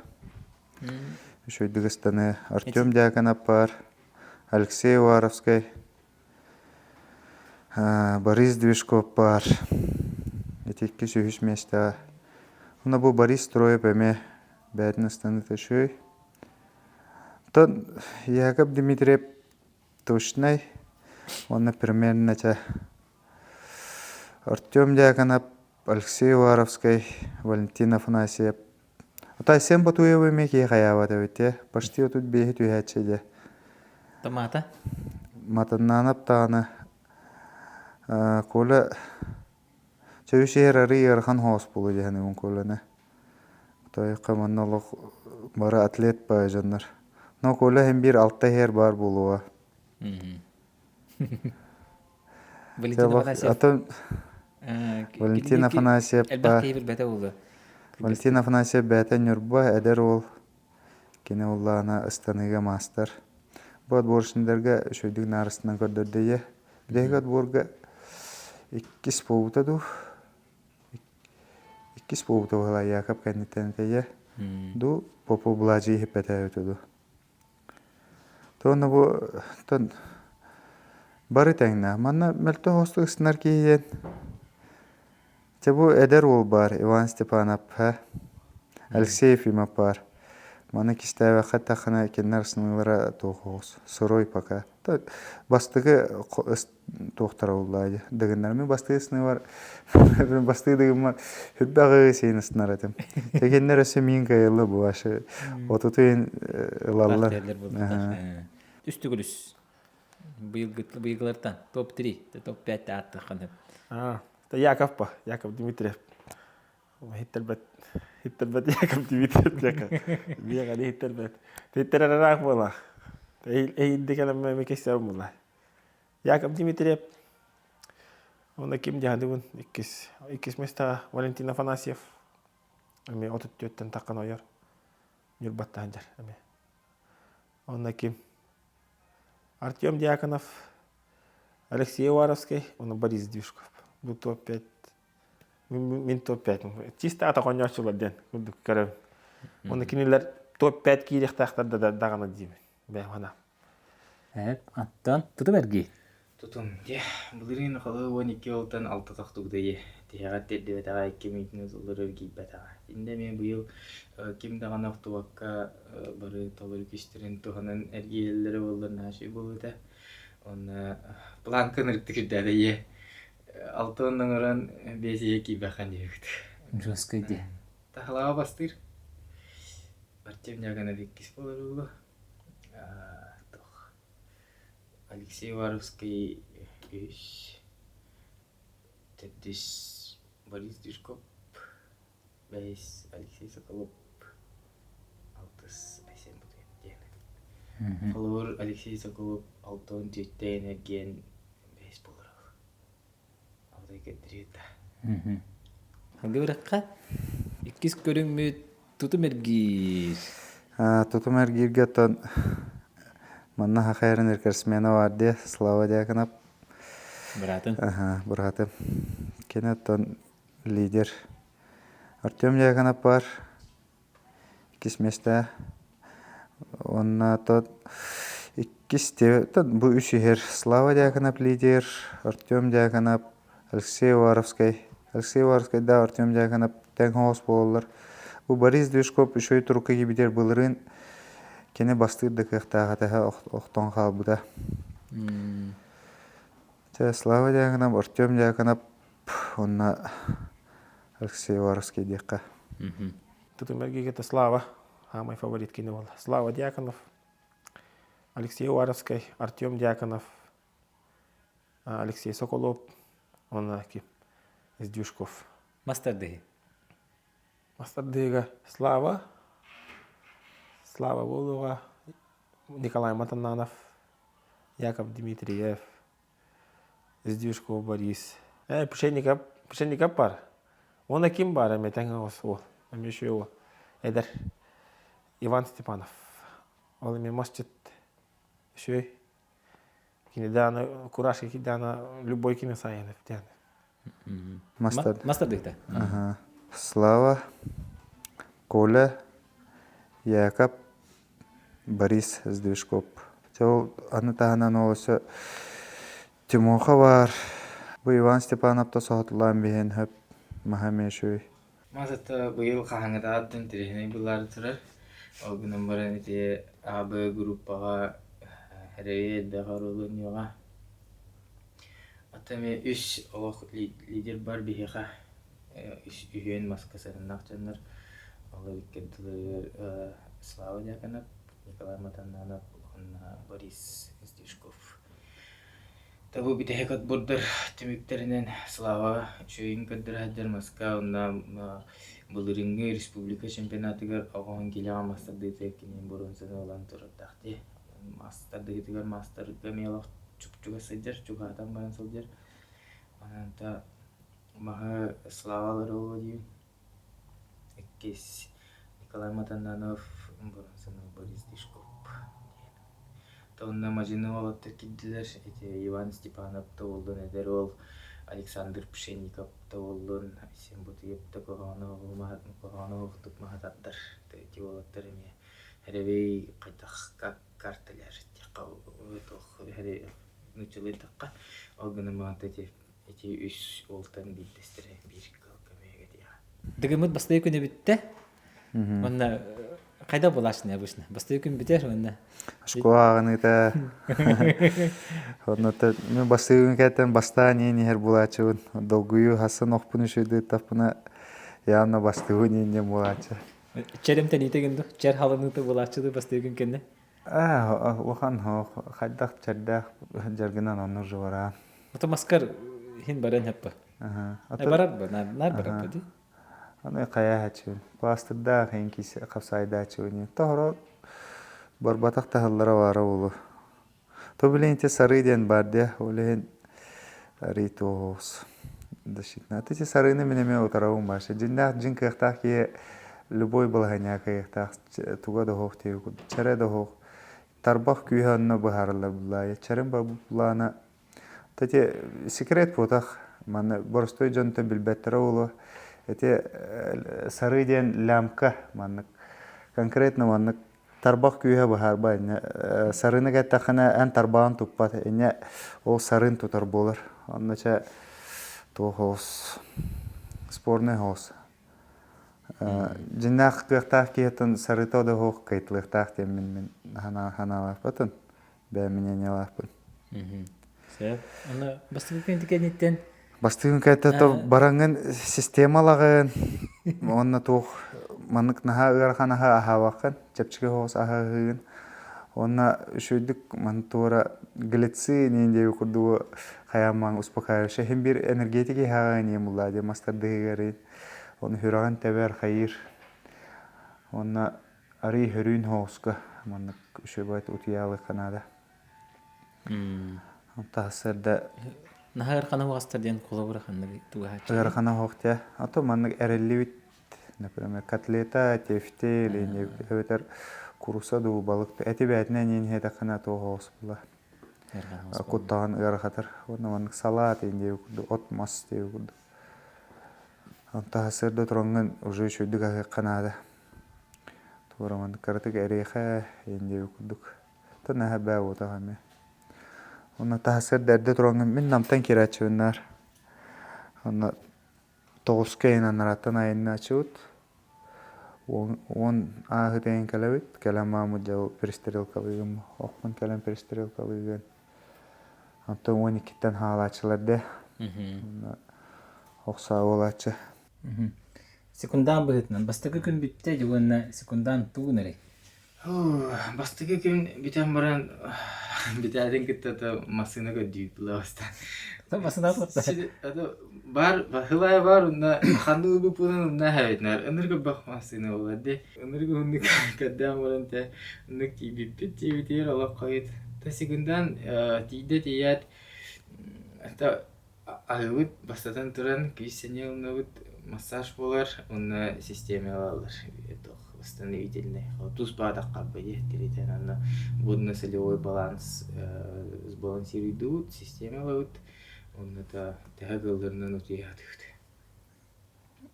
Speaker 4: үчүгэйдик ыстаныы, Артем Дьяконов баар, Алексей Уваровскай, Борис Движков баар. Ити иккис үһүс миэстэҕэ. Уонна бу Борис Строев эмиэ бэйэтин ыстаныыта үчүгэй. Оттон Яков Дмитриев точнай уонна примерно чэ Артем Дьяконов, Алексей Уваровскай, Валентин Афанасьев. Ото Айсен Ботуев эмиэ киһи хайаабат эбит ээ. Почти 35-и түһээччи дьэ.
Speaker 7: Томата?
Speaker 4: Матаннаанап даҕаны Коля Чэ үс иһэр арыый ыарахан соҕус буолуо дии саныыбын Коляны. Тойукка манна олох бары атлет баайа дьоннор. Но Коля иһин биир алта иһэр баар буолуоҕа.
Speaker 7: Валентин Афанасьев.
Speaker 4: Атын Валентин Афанасьев
Speaker 7: Элбэх киһи билбэтэ буолуо.
Speaker 4: Валентин Афанасьев бэйэтэ Ньурба эдэр уол. Кини уллаана ыстаныыга маастар. Бу отборочнайдарга үчүгэйдик наарыстынан көрдөрдө ийэ. Биһиги отборга иккис буолбута дуу? Иккис буолбута быһыылаах Яков кэнниттэн этэ дуу Попу Былаадьы иһиппэтэ дуу. Туонна бу тон бары тэҥнээх. Манна мөлтөх оҕустук ыстанар киһи диэн Дьэ бу эдэр уол баар Иван Степанов Алексей Ефимов баар. Маны кистээбэххэ эттэххинэ кинилэр сыныылара туох оҕус сырой пока. Бастакы туохтара буолла дии дыгыннар мин бастыгы сыныыбар бастыгы дыгыммар хүрбэҕи сиэн ыстынар этим. Текиннэр өссө миин кыайылла бу вообще отуту ылаллар.
Speaker 7: Үс төгүл үс. Быйылгылартан топ-3, топ-5 ааттаххын.
Speaker 2: Яков па, Яков Дмитриев. Хиттэрбэт, хиттэрбэт Яков Дмитриев диэки. Биэҕэли хиттэрбэт. Хиттэрэр буолар. Эйилди кэлэммэ эми кэсэм була. Яков Дмитриев. Онно ким дьаһадыбын иккис иккис местаҕа Валентин Афанасьев. Эми 34-тэн таххан ойор. Ньурбаттаан дьар эми. Онно ким? Артем Дьяконов, Алексей Уваровский, уонна Борис Движков. Бу топ-5. Мин топ-5. Чисто ата хонньооччулар диэн курдук көрөбүн. Уонна кинилэр топ-5 киириэхтээхтэр да даҕаны диибин. Бэйэм санаам.
Speaker 7: Аттан тутум эргий.
Speaker 3: Тутум дьэ, былырыын холу 12 уолтан алта тохтубута дии. Тиһэҕэр тиэрдибэтэҕэ, икки мүнүүтүнэн толору эргийбэтэҕэ. Итиннэ эмиэ быйыл ким даҕаны охтубакка бары толору күүстэрин туһанан эргийэллэрэ буоллар наһаа үчүгэй буолуо этэ. Уонна планка ынырыктык үрдээтэ ийэ. Алта уонна оҥорон биэс ийэ киирбэххин диэбит.
Speaker 7: Жесткий дии.
Speaker 3: Таһалаҕа бастыыр. Артем Дьяконов иккис буолар буолуо. Туох Алексей Уваровский үһүс, төрдүс Борис Дюшков, бэһис Алексей Соколов, алтыс Айсен Бутуев диэн. Холобур, Алексей Соколов 64 эргиэн бэһис буолар. Хотой кэрдириэт да.
Speaker 7: Алгы бырахха иккис көрүҥмүт тутум эргиир.
Speaker 4: Тутум эргииргэ оттон манна хахайрын рекордсмена бар дии Слава Дьяконов.
Speaker 7: Быраатын.
Speaker 4: Быраатым. Кини оттон лидер. Артем Дьяконов бар. Иккис миэстэ. Уонна тот иккис бу үс иһэр Слава Дьяконов лидер, Артем Дьяконов, Алексей Уваровскай. Алексей Уваровскайдаах Артем Дьяконов тэҥ соҕус буолаллар. Бу Борис Движков үчүгэй турукка киирбитигэр былырыын кини бастыыр да кыахтаах этэ охтон хаалбыта. Чэ, Слава Дьяконов, Артем Дьяконов уонна Алексей Уваровский диэххэ.
Speaker 2: Тутумергигета Слава, самый фаворит кини буолла. Слава Дьяконов, Алексей Уваровскай, Артем Дьяконов, Алексей Соколов уонна ким Издюшков.
Speaker 7: Мастардыһы.
Speaker 2: Мастардыһыга Слава, Слава буолуоҕа, Николай Матаннанов, Яков Дмитриев, Издюшков Борис. Пшенников, Пшенников бар. Уонна ким бар эмэ тэҥ оҕус уол. Эмиэ үчүгэй уол. Эдэр Иван Степанов. Ол эмиэ масчыт үчүгэй. Кини дааны курашки даана любой кини сайынып диэн.
Speaker 4: Мастер.
Speaker 7: Мастер дыхта.
Speaker 4: Ага. Слава, Коля, Якоб, Борис Сдвижков. Ол аны таһынан ол өссө Тимоха бар. Бу Иван Степановта соһутулаан биһин хөп маһа мешүй.
Speaker 3: Мас ата быйыл хаһааҥҥытааҕыттан интэриэһинэй былаары турар. Ол гынан баран ити АБ группаҕа эрэйи элбэх оруоллануоҕа. Ата эмиэ үс олох лидер бар биһиэхэ үс үһүөн маска сарыннаах дьоннор. Ол икки ардыларыгар Слава Дьяконов, Николай Матаннанов уонна Борис Сдвижков. Табы бүтэһик отбордар түмүктэринэн Слава үчүгэйин көрдөрө сылдьар Москва уонна былырыыҥҥы республика чемпионатыгар оҕоһун киилэҕэ маастардыытыгар кини боруонсаны ылан турардаах дии. Маастардыытыгар маастарга эмиэ олох чуп-чугас сылдьар, чугаһатан баран сылдьар. Онон маһы Слава ылар буолуо диибин. Иккис Николай Матаннанов, боруонсаны Борис Дишков диэн. Онно мадьыны уолаттар киирдилэр. Ити Иван Степанов да буоллун, эдэр уол Александр Пшенников да буоллун, Айсен Бутуев да куһаҕаны оһохтук маһа тардар. Ити уолаттар эмиэ эрэбэй хайдах как карталар диэххэ туох нууччалыы ол гынан баран ити Ити үс уолтан биирдэстэрэ биир кыһыл көмүһүгэ диэҕэ.
Speaker 7: Дыгыммыт бастакы күнэ бүттэ. Уонна хайда булааччыны обычно? Бастакы күн бүтэр уонна
Speaker 4: Школа ааҕыныыта онно мен бастакы күн кэттэн бастаан иэн иһэр булааччыбын. Долгуйуу хасын охпун үчүгдүү явно бастыгын иэн булааччы.
Speaker 7: Чэр эмтэниитэ гын чэр халыныыта булааччы бастакы күн кэннэ.
Speaker 4: Улахан хайдах чэрдээх дьаргынан оннук жыбараан.
Speaker 7: Ото маскар хин баран хаппа. Барар ба, нар барар ба ди.
Speaker 4: Аны хайаачы, пластырдаах эн кисе хапсайдаачы Тоһоро барбатах таһаллара баара болу. То билин те сары диэн бар де, ол иһин арый туоһуус. Защитна. Аты те сарыны мен эме утарабын башы. Дьиннээх дьин кыахтаах киһи любой балаһаньаа кыахтаах туга да хоох тиэ чэрэ да хоох тарбах күүһэ онно быһаарыллар буллаайа. Чэрин былаана Эти секрет буотах манна боростуой дьонтон билбэттэрэ буолуо. Эти сарыы диэн лямка маннык конкретно маннык тарбах күүһэ быһаарба иннэ сарыыны кэттэххинэ эн тарбаҕын туппат иннэ ол сарын тутар буолар. Онно чэ туох оҕус спорный оҕус. Дьиннээх кыахтаах киһиттэн сарыыта да оһох кыйтылыахтаах диэн мин ханаалаахпытын бэйэм мнениелаахпын.
Speaker 7: Сөп. Аны бастакы күн кэнниттэн
Speaker 4: Бастыгын кэттэ бараҥҥын системалагын уонна туох маннык наһаа ыарахан аһа аһаабаккын чэпчэки соҕус аһаһыыгын уонна үчүгэйдик маны туора глицин диэби курдугу хайаамаҥ успокаивающий иһин биир энергетик иһээҕин иэм буллаа диэн мастардыһыгарын оны сүрэҕин тэбэр хайыыр уонна арый хөрүүн соҕуска маннык үчүгэй утуйаалыахха наада. Таһсарда.
Speaker 7: Наһаа ыарахана уҕастар диэн холобура ханнык тугаһааччы?
Speaker 4: Ыарахана оһох дьэ. А то маннык эриллибит, например, котлета, тефтель или эбэтэр куруса дуу, балык эти бээтинэн иин иһэтэххинэ туох оҕус була. Куттаҕын ыарахатар. Уонна маннык салаат иин диэби курдук, от мас диэби курдук. Онтон сарсыарда тураҥҥын уже үчүгэйдик аһыахха наада. Туора маннык кыратык эриэхэ иин диэби курдук. Оттон наһаа бээ буотах эмиэ. Онно таһсыарда эрдэ тураҥҥын мин Намтан киирээччибин наар. Онно тоҕуска иһин анараттан айаннааччыбыт. Уон ааһыт эҥин кэлэбит. Кэлэн мааммыт дьэ ол перестрелкалыыгын охпун кэлэн перестрелкалыыгын. Онтон 12-ттэн хаалааччылар дэ. Онно охсоо буолааччы.
Speaker 7: Секундаан быһыытынан бастакы күн бүттэ уонна секундаан тугун эрэй?
Speaker 3: Бастакы күн бүтэн баран бүтээтин кытта то массыына көрдүүбүт бастаан.
Speaker 7: Массыына
Speaker 3: Баар баһылай баар уонна ханнык ылбыппытын умна эһэбитинэр ынырык элбэх массыына буолар дии. Ынырык уһуннук көрдөөн баран тэ оннук тиийбиппит тиийбитигэр олох хойут. Та секундаан тиийдэ тиийээт та Аһыыбыт, бастатан туран, күүс-сэниэ ылынабыт, массаж буолар уонна систиэмэ ылаллар туох восстановительнай тус баатахха быйы тиритэн онно водно-солевой баланс сбалансируйдуубут, систиэмэ ылабыт уонна та төһө кыалларынан утуйаатыбыт.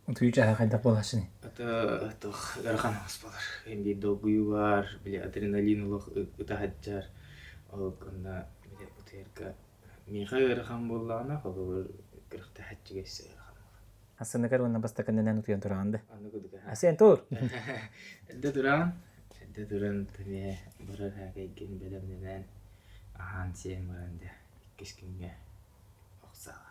Speaker 7: Утуйуу чааһа хайдах буолааччыный?
Speaker 3: Это туох ыарахан оҕус буолар. Биир долгуйуу баар, били адреналин олох ытаһаддьар, ол онно били утуйарга Миэхэ ыарахан буоллаҕына, холобур, күрэхтэһээччигэ өссө ыарахан буолар.
Speaker 7: Ассыныгар уонна бастакынынан утуйан тураҕын да?
Speaker 3: Оннук курдук аһа.
Speaker 7: Асен тур!
Speaker 3: Эрдэ тураҕын, эрдэ туран эмиэ барар эйгин бэлэмнэнэн, аһаан-сиэн баран дьэ иккис күҥҥэ охсоҕо.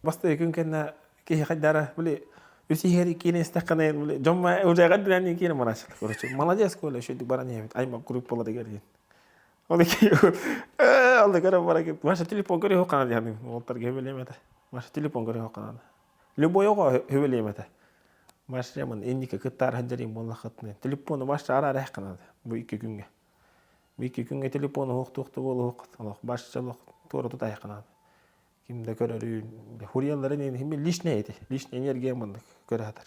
Speaker 2: Бастакы күн кэннэ киһи хайдара били үс иһэр киирэн истэххинэ били дьон уже билэн киирэн барааччылар короче молодец Коля үчүгдүк баран иһэбит аймак группалар дигэр Ол ол көрө бара Маша телефон көрө хана диэн уолтарга хөбөлөм этэ. Маша телефон көрө хана. Любой оҕо хөбөлөм этэ. Маша мын инники кыттаар сылдьарым буоллаххытына телефону Маша араар хана бу икки күҥҥэ. Бу икки күҥҥэ телефону уһуктуохта буолуох олох Маша олох туора тутайханаа. Ким да көрөрүүн хуриялларын хим личный эти личный энергия маннык көрө сатар.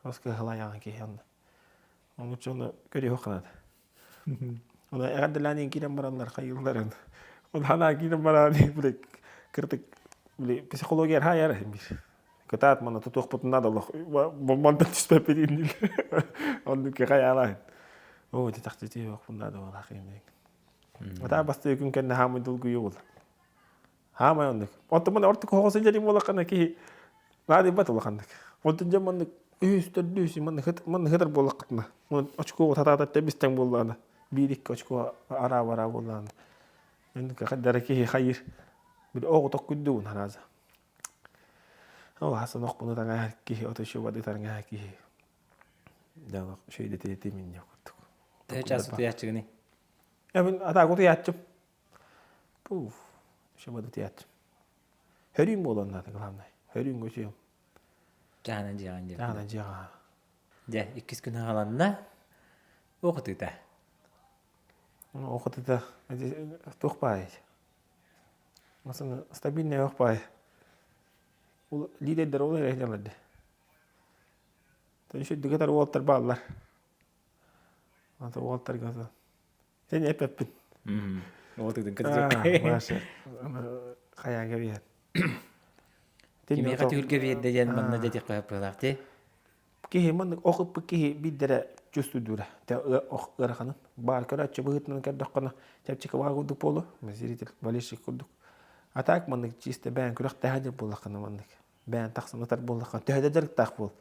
Speaker 2: Роска хылайаҕын киһи онно. Ону чону көрүөх ханада. Оны эҕэрдэлээн киирэн бараннар хайыылларын. Ол ханаа киирэн баран били кыртык били психология хайар бир. Кытаат мана тутуохпутун надо олох бомбантан түспэппит иннил. Оннук хайаалаан. Оо ити тахтити суохпун надо буолаах инник. Ата бастыы күн кэннэ хаамый долгуйуу буолла. Хаамай оннук. Оттон маны ортук хоҕо сылдьар буолаххына киһи наадыйбат улаханнык. Онтон дьэ маннык үһүс, төрдүс маннык маннык ытар буоллаххытына очкоҕу татаата тэбистэҥ буоллаҕына биир икки очко араа-бараа буоллаҕына оннук дара киһи хайыыр били оҕотох күндүгүн харааза ол хасан охпуну таҥаһар киһи ото шубады таҥаһар киһи дьэ олох шөйдэтиэтим инньэ курдук
Speaker 7: Төһө чаас утуйааччыгыный?
Speaker 2: Эбин атаак утуйааччым Пуф, шабады театр. Хөрүүн буолан наада главное. Хөрүүн көтүөм.
Speaker 7: Дьаһанан дьиэҕин диэн.
Speaker 2: Дьаһанан дьиэҕэ.
Speaker 7: Дьэ, иккис күн аҕаланна. Оҕотыта.
Speaker 2: Оҕотыта туох баай. Масына стабильный ох баай. Ол лидердер ол эрэ То еще дыгытар уолтар бааллар. Ата уолтарга Сен эппэппин.
Speaker 7: Оҕотыгын кытта.
Speaker 2: Маша хайаага биһэн.
Speaker 7: Кимиэхэ түһүлгэ биэрдэ диэн манна дэтиэххэ быһыылаах дии.
Speaker 2: Киһи маннык ох ыппыт киһи биирдэрэ чувствуйдуура. Ох ыараханын. Баар көрөөччү быһыытынан көрдөххүнэ чэпчэки баар курдук буолуо. Зритель, болельщик курдук. А так маннык чисто бэйэҥ күрэхтэһэ дьыл буоллаххына маннык. Бэйэҥ тахсан ытар буоллаххына төһө да дьарыктаах буол.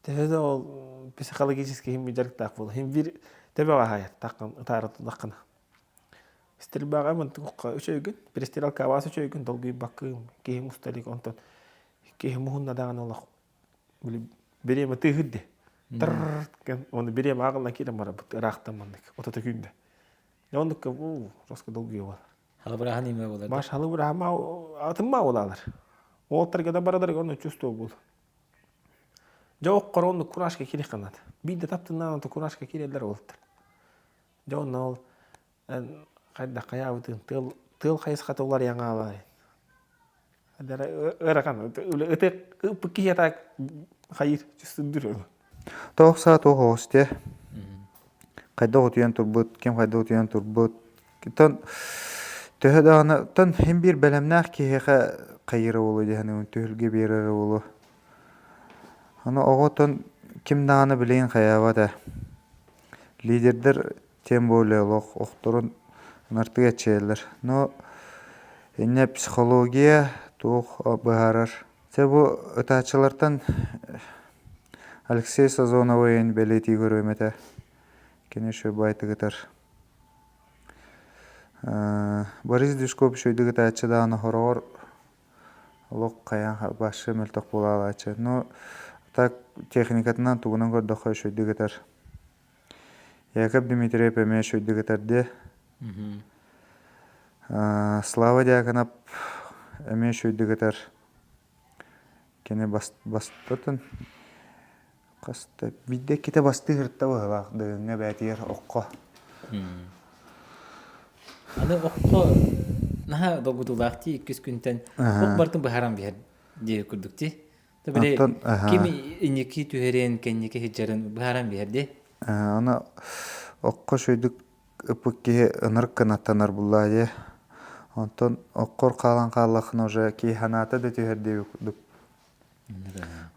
Speaker 2: Төһө да ол психологически иһин дьарыктаах буол. Иһин биир төбөҕө аһайар таххан ытаара тутаххына. Стрельбаҕа мантыкка үчүгүйгүн, перестрелкаҕа үчүгүйгүн долгуйбаккын, киһи муста илик онтон киһи муһунна даҕаны олох бириэмэ тыыһыр дии. Тырр оны бириэмэ ааҕыллан киирэн барабыт ыраахтан маннык отото күндэ. Оннукка уу роска долгуйа буолар.
Speaker 7: Халыбыраһан имэ буолар.
Speaker 2: Баш халыбыраһама атымма буолалар. Уолтарга да бараларга онно чувство буол. Дьэ оххор онно курашка киирих канат. Биирдэ таптыннаан курашка киирэллэр уолтар. Дьэ онно ол хайдах хайаабытын тыал тыал хайысхата уларыйан хаалар. Ыарахан ытык ыппыт киһи так хайыр чувствуйдур.
Speaker 4: Тоох саа туох оҕус дии. Хайдах утуйан турбут, ким хайдах утуйан турбут. Тон төһө даҕаны тон хин биир бэлэмнээх киһиэхэ хайыыра буолуо дии саныыбын, түһүлгэ биэрэрэ буолуо. Аны оҕотон ким даҕаны билигин хайаабат ээ. Лидердэр тем более олох охторун ыныртык эчэйэллэр. Но инньэ психология туох быһаарар. Дьэ бу ытааччылартан Алексей Сазоновы эн бэлиэтии көрүөм этэ. Кини үчүгэй баайтык ытар. Борис Дюшков үчүгэйдик ытааччы даҕаны хороҕор олох хайаан вообще мөлтөх буолаалааччы. Но так техникатынан тугунан көрдөххө үчүгэйдик ытар. Яков Дмитриев эмиэ үчүгэйдик ытар дии. Слава Дьяконов эмиэ үчүгэйдик ытар. Кини бастатын хаста биирдэ иккитэ бастыы сырытта быһыылаах Дыгыҥҥа бээтигэр окко.
Speaker 7: Аны окко наһаа долгутуулаах дии иккис күнтэн ок бартын быһааран биһэр диэ курдук дии. Били ким инники түһэрин, кэнники сылдьарын быһааран биһэр дии.
Speaker 4: Аны окко шүйдүк ыппыт киһи ынырык кынаттанар буллаа дии. Онтон оккор хаалан хааллаххына уже киһи санаата да түһэр дии курдук.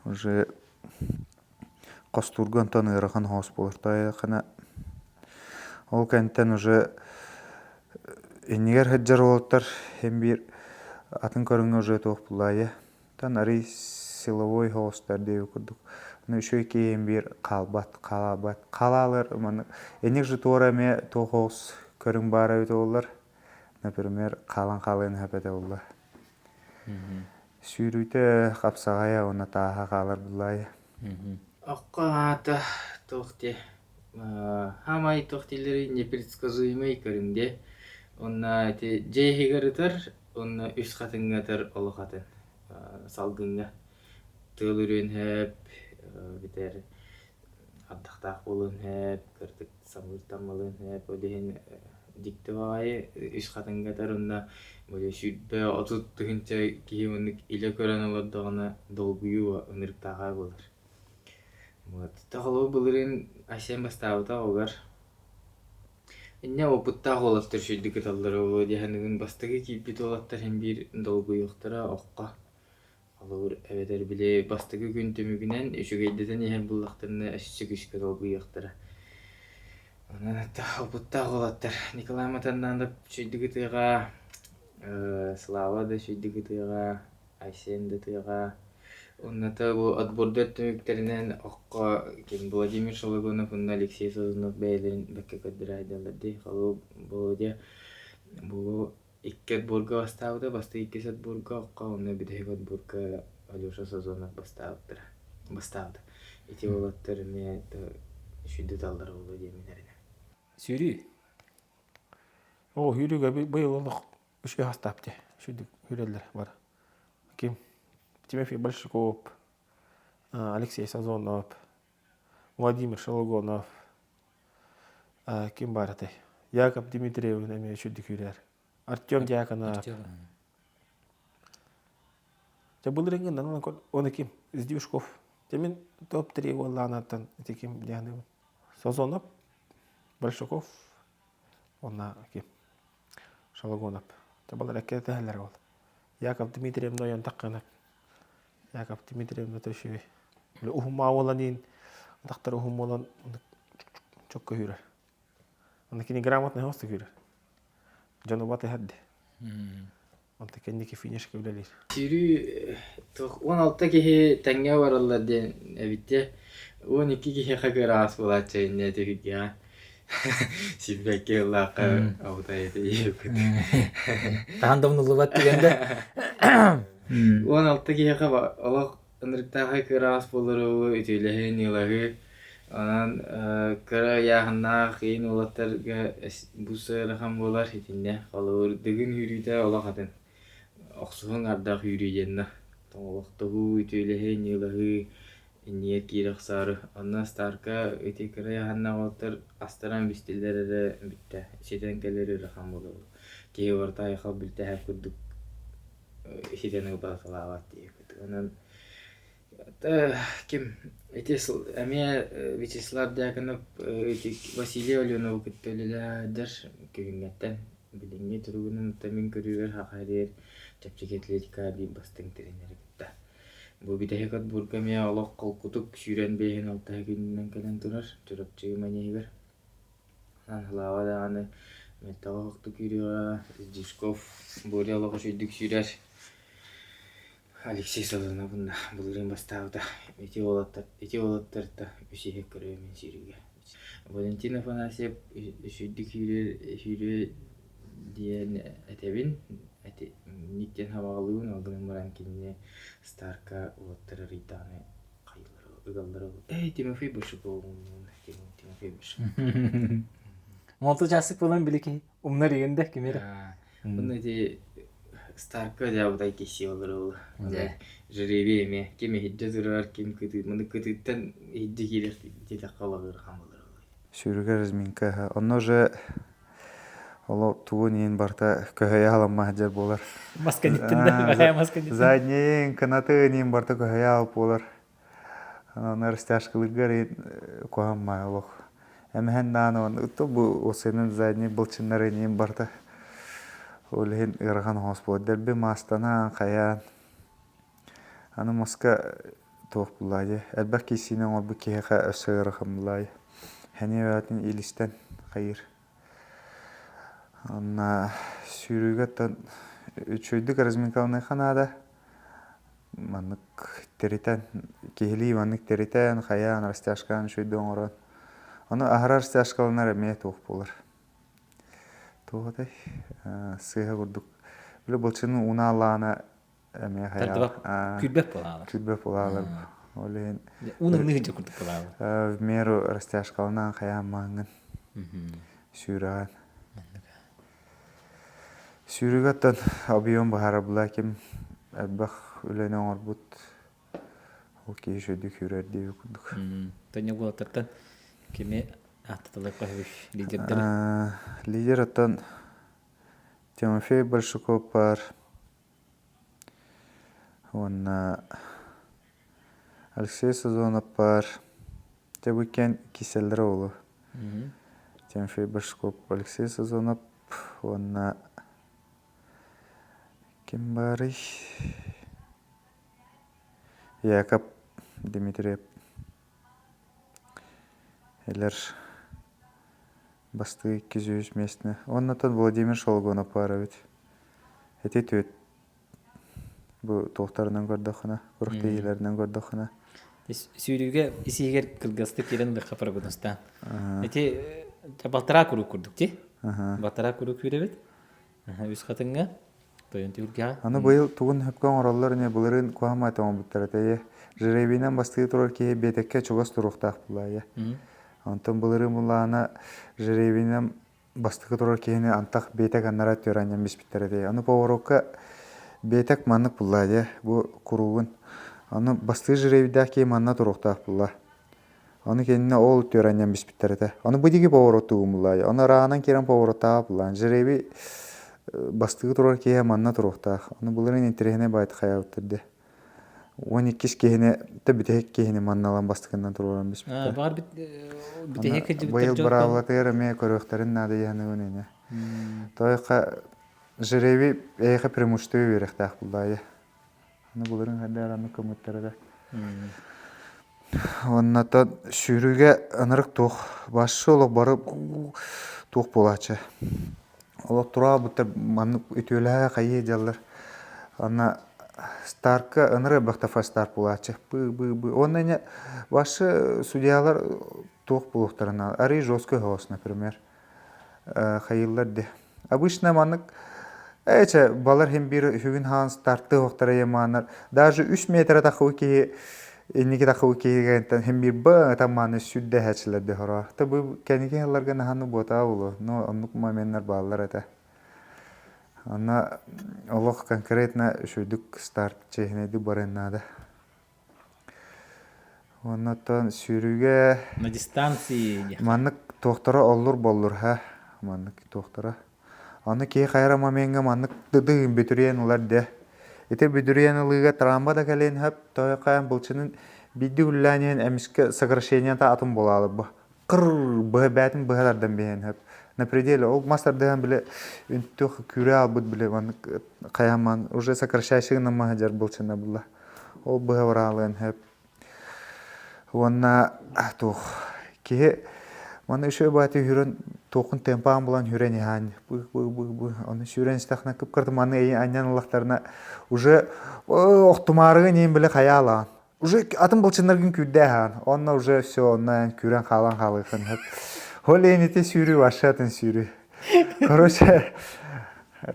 Speaker 4: Уже хостуурга онтон ыарахан хоос буолар. Тайахына ол кэнтэн уже иннигэр сылдьар уолаттар һин биир атын көрүҥҥэ уже туох буллаа дии. Тан арый силовой соҕустар диэбит курдук. Ну үчүгэй киһи биир хаалбат, хаалаабат. Хаалаалар маннык эник же туора эмиэ туох оҕус көрүҥ баара эбит буоллар. Например, хаалан хаалыан сөп этэ буолла. Сүүрүүтэ хапсаҕайа уонна тааһа хаалар буллаайа.
Speaker 3: Окко аата туох диэ Хаамай туох дииллэрий непредсказуемый көрүҥ диэ. Уонна ити дьиэ иһигэр ытар уонна үс хатыҥҥа ытар олох атын салгыҥҥа. Тыал үрүөн сөп, бүтэр ардахтаах буолуон сөп, кырдьык самыыр таммалыан сөп. Ол иһин дьикти баҕайы үс хатыҥҥа ытар уонна били 20-30 тыһыынча киһи маннык илэ көрөн олордоҕуна долгуйуу ынырыктааҕа буолар. Вот. Холобур былырыын Айсен бастаабыта оҕугар. Инньэ опыттаах уолаттар үчүгэйдик ыталлара буолуо дии саныыбын. Бастакы киирбит уолаттар син биир долгуйуохтара оххо. Холобур, эбэтэр били бастакы күн түмүгүнэн үчүгэйдэтэн иһэр буоллахтарына өссө күүскэ долгуйуохтара. Онон опыттаах уолаттар Николай Матаннанов үчүгэйдик ытыаҕа, Слава да үчүгэйдик ытыаҕа, Айсен да ытыаҕа. Уонната бу отбордар түмүктэринэн окко ким Владимир Шологонов уонна Алексей Созонов бэйэлэрин бэккэ көрдөрө сылдьаллар дии. Холобур, Володя бу икки отборга бастаабыта, бастакы иккис отборга окко уонна бүтэһик отборга Алеша Созонов бастаабыттара. Бастаабыта. Ити уолаттар эмиэ үчүгэй ыталлара буолуо диэммин эрэнэбин.
Speaker 7: Сүүрүү.
Speaker 2: Оо, сүүрүүгэ быйыл олох үчүгэй хастаап дии. Үчүгэй сүүрэллэр бары. Ким? Тимофей Большаков, Алексей Сазонов, Владимир Шологонов, ким баар этэй? Яков Дмитриевин эмиэ үчүгдүк үүрэр. Артем Дьяконов. Дьэ былырыыҥҥы оны ким? Издюшков. Дьэ мин топ-3 уоллаанаттан ити ким диэхнибин. Сазонов, Большаков, уонна ким? Шологонов. Дьэ балар эккирэтиһэллэр ол. Яков Дмитриевна ойон таххына Яков Дмитриевна үчүгэй. Уһумаа уолан атахтар уһун буолан чокко үүрэр. Аны кини грамотный хос үүрэр. Дьону батыһар дии. Онто кэнники финишка үлэлиир.
Speaker 3: Сүүрүү туох 16 киһи тэҥҥэ бараллар диэн эбит дии. 12 киһиэхэ кыараҕас буолааччы инньэ түһүлгэҕэ. Сирбэккэ ыллаахха абытай этэ диэбит.
Speaker 7: Таһан да умнуллубат түгэн да.
Speaker 3: 16 киһиэхэ олох ынырыктаахай кыараҕас буолар үтүөлэһии, ньыылаһыы. Онон кыра ыйааһыннаах иин уолаттарга бу ыарахан буолар итиннэ. Холобур, Дыгын үүрүүтэ олох атын. Охсуһуҥ ардах үүрүү диэннэ. Тоҥолохтоһуу, үтүөлэһии, ньыылаһыы иннигэр киирэ охсоору. Онно Старка ити кыра ыйааһыннаах уолаттар астаран бистилэр эрэ бүттэ. Ситэн кэлэр ыарахан буолар. Киһи барыта айхал билтэһэр курдук. ситэн ылбаталаабат диэбит. Онон ким ити эмиэ Вячеслав Дьяконов ити Василий Оленову кытта үлэлэһэр күһүҥҥэттэн билиҥҥи туругунан мин көрүүбэр Саха сиригэр чэпчэки атлетика биир бастыҥ тренери кытта. Бу бүтэһик отборга эмиэ олох холкутук сүүрэн биэһин алтыһа күнүнэн кэлэн турар Чурапчы манеһыгар. Слава даҕаны мөлтөҕө оһохтук күүрүөҕэ, Дьячков Боря олох үчүгэйдик сүүрэр. Алексей Сазонов былырыын бастаабыта. Ити уолаттар ити уолаттарта үс иһэ көрүөм мин сүүрүүгэ. Валентин Афанасьев үчүгэйдик сүүрэр сүүрүө диэн этэбин. Эти инник диэн сабаҕалыыбын, ол гынан баран кинини Старка уолаттар арыйдаҕына ыгаллара Эй, Тимофей Большаков Тимофей Большаков.
Speaker 7: Молту часык буолан били умнар игин да ким эрэ.
Speaker 3: Уну ити Старка дьаабытай киси олорол. Жеребий эмиэ ким иһирдьэ турар, ким кытыы, маны кытыыттан иһирдьэ киирэх диэтэххэ олоҕур хамылар.
Speaker 4: Сүүрүгэр разминка онно уже Оло тугун иин барта көһөйө аламма сылдьар буолар.
Speaker 7: Масканиттин да, масканиттин.
Speaker 4: Заднейин, кынатын иин барта көһөйө алып буолар. Аны растяжкалыгар куһаммай олох. Эмэһэн дааны он бу осенин задний былчыннары иин барта. Ол иһин ыарахан оһос буолар. Дэлби маастанаан, хайаан. Аны маска туох буллаайы. Элбэх киисиини оҥорбут киһиэхэ өссө ыарахан буллаайы. Хэниэ бэйэтин илистэн хайыыр. Онно сүүрүүгэ оттон үчүгэйдик разминкаланыахха наада. Маннык тиритэн, киһилии маннык тиритэн, хайаан, растяжкаан үчүгэйдик оҥорон. Ону аһара растяжкаланар эмиэ туох буолар. Туох этэй? Сыыһа курдук. Били былчыны уунаалаана эмиэ
Speaker 7: Тардыбат, күүрбэт буолаалар.
Speaker 4: Күүрбэт буолаалар. Ол иһин
Speaker 7: Уун ымныы сылдьар курдук буолаалар.
Speaker 4: В меру растяжкаланаан хайаан мааҥҥын сүүрэҕин. Сүүрүүгэ оттон объем быһаарабыла ким элбэх үлэни оҥорбут ол киһи үчүгэйдик сүүрэр диэби курдук.
Speaker 7: Тоня уолаттартан кими ааттаталар көһүбү лидердери?
Speaker 4: Лидер оттон Тимофей Большаков баар Уонна Алексей Сазонов баар. Дьэ бу иккиэн киселлэрэ буолуо. Тимофей Башков, Алексей Сазонов уонна ким баарый? Яков Дмитриев. Элэр бастыы 203 миэстэни. Уонна Владимир Шолгонов баар эбит. Ити түөт бу туохтарынан көрдөххүнэ, күрэхтэһиилэринэн көрдөххүнэ.
Speaker 7: Сүүрүүгэ ис-иһигэр кылгастык киирэн ылыахха прогнозтаан. Ити балтараа куруук курдук дии. Балтараа куруук күүрэбит. Үс хатыҥҥа тойон түһүлгэҕэ.
Speaker 4: Аны быйыл тугун сөпкө оҥороллор ини былырыын куһаҕан оҥорбуттар этэ. Жребийинэн бастыы турар киһи биэтэккэ чугас туруохтаах буолаайа. Онтон былырыын буллаҕына жребийинэн бастакы турар киһини антах биэтэк аннара өттүгэр анньан биспиттэр этэ. Аны поворокка биэтэк маннык булла дьэ бу куруугун. Аны бастыыр жребийдээх киһи манна туруохтаах булла. Аны кинини ол өттүгэр анньан биспиттэр этэ. Аны бу диэки поворот тугун булла. Аны ырааҕынан киирэн повороттаах булла. Жребий бастыгы турар киһи манна туруохтаах. Аны былырыын интэриэһинэй баайты хайаабыттар дии. 12 киһини тэ бүтэһик киһини манна ылан бастакынан туруоран биспиттэр.
Speaker 7: Баҕар бүтэһик кырдьыбыттар
Speaker 4: Быйыл быраабылатыгар эмиэ көрүөхтэрин наада дьаһаныгын ини. Тойха жребий эйиэхэ преимущество үөрэхтээх буллаайы. Аны былырын хайдаар аны көмөттөрө да. Оннотон сүүрүүгэ ынырык туох башы олох бары туох буолааччы. Олох тураабыттар маннык үтүөлэһэ хайыы дьаллар. Ана старка ынырык элбэхтэ фастарт буолааччы. Бы-бы-бы. Уонна ини башы судьялар туох буолуохтарына арый жесткий хаос, например. Хайыыллар де. Обычно маннык Эче балар хим бир үһүгүн хаан старты охтара ямаанар. Даже 3 метр тахы киһи инники тахы киһигентен хим бир ба тамманы сүрдэ хәчилерде хоро. Та бу кэники хылларга наханы буота болу. Но оннук моменттар бааллар этэ. Ана олох конкретно үчүгдүк старт чехинеди баран надо. Оннотон сүүрүүгэ
Speaker 7: На дистанции
Speaker 4: маннык туохтара оллур боллур ха маннык туохтара. Аны киһи хайра момеҥҥа маннык дыдыын бүтүрүйэн ылар де. Ити бүдүрүйэн ылыыга трамба да кэлиэн сөп, тоҕо хайаан былчынын биирдик үллээн иһэн эмискэ сокращениета атын буолаалы бу. Кыр быһа бээтин быһа тардан биһиэн сөп. На пределе ол мас тардыһан бile үнтүх күүрэ албыт бile маннык хайаан уже сокращающий гынан маһа былчына булла. Ол быһа бараалыан сөп. Уонна туох киһи манна үчүгэй баҕайытык үүрэн туоххун темпаан булан үүрэн иһээн бы-бы-бы ону сүүрэн истэххинэ кып-кырата маны анньан ыллахтарына уже охтумаарыгын иһин били хайаалаан уже атын былчыннаргын күүрдээ аһаан онно уже все онно эн күүрэн хаалан хаалыаххын сөп ол иһин ити сүүрүү вообще атын сүүрүү короче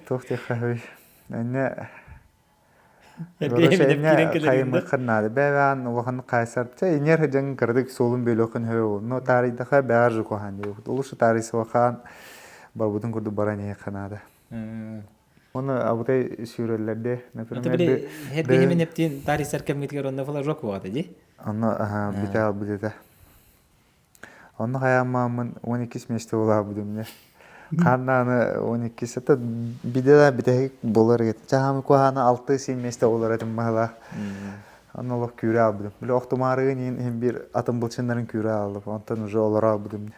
Speaker 4: туох диэххэ иннэ Хайымыххын наада. Бэбээн улахан хайсар. Чэ инер дьаҥ кырадык суолун бөлөххүн хөө. Но таарыйдаха бэҕэр жукухан диэбит. Улушу таарыйсыбахан барбытын курдук баран иһиэххэ наада. Оны абытай сүүрэллэрде.
Speaker 7: Например, Һэргэһи эптин таарыйсар кэмҥитигэр онно флажок буолата ди.
Speaker 4: Онно бүтэ албыт этэ. Онно хайааммааммын 12 миэстэ буолаабытым дьэ. Хааннааны 12 это биде бүтэһик буолар эт. Чаһаамы куһаана 6-7 миэстэ буолар этим баһылаах. Онно олох күүрэ албытым. Били охтумаарыгын иһин иһин биир атын былчыннарын күүрэ алып. Онтон уже олоро албытым.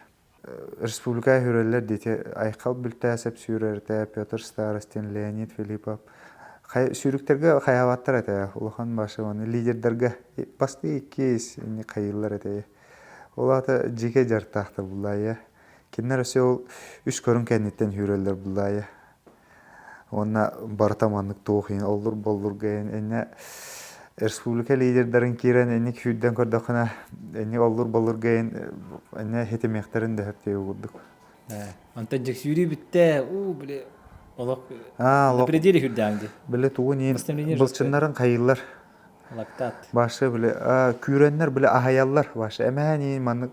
Speaker 4: Республика хүрэллэр дети Айхал Бүлтээсэп сүүрэртэ, Петр Старостин, Леонид Филиппов. Сүүрүктэргэ хайаабаттар этэ, улахан башы оны лидердерге басты икки хайыыллар этэ. Ол аата дьиикэй дьарыктаахтар буллаайа. Кинилэр өссө ол үс көрүҥ кэнниттэн үүрэллэр буллаайа. Уонна барыта маннык туох иһин оллур-боллурга иһин иннэ республика лидердарын киирэн инник сүүрдэн көрдөххүнэ инник оллур-боллурга иһин иннэ хитимиэхтэрин да сөп курдук.
Speaker 7: Онтон дьик сүүрүү бүттэ, уу били олох на пределе хүрдээн дии.
Speaker 4: Били тугун иһин былчыннарын хайыыллар.
Speaker 7: Лактат.
Speaker 4: Башы били күүрэннэр били аһайаллар. Башы эмэһэн иин маннык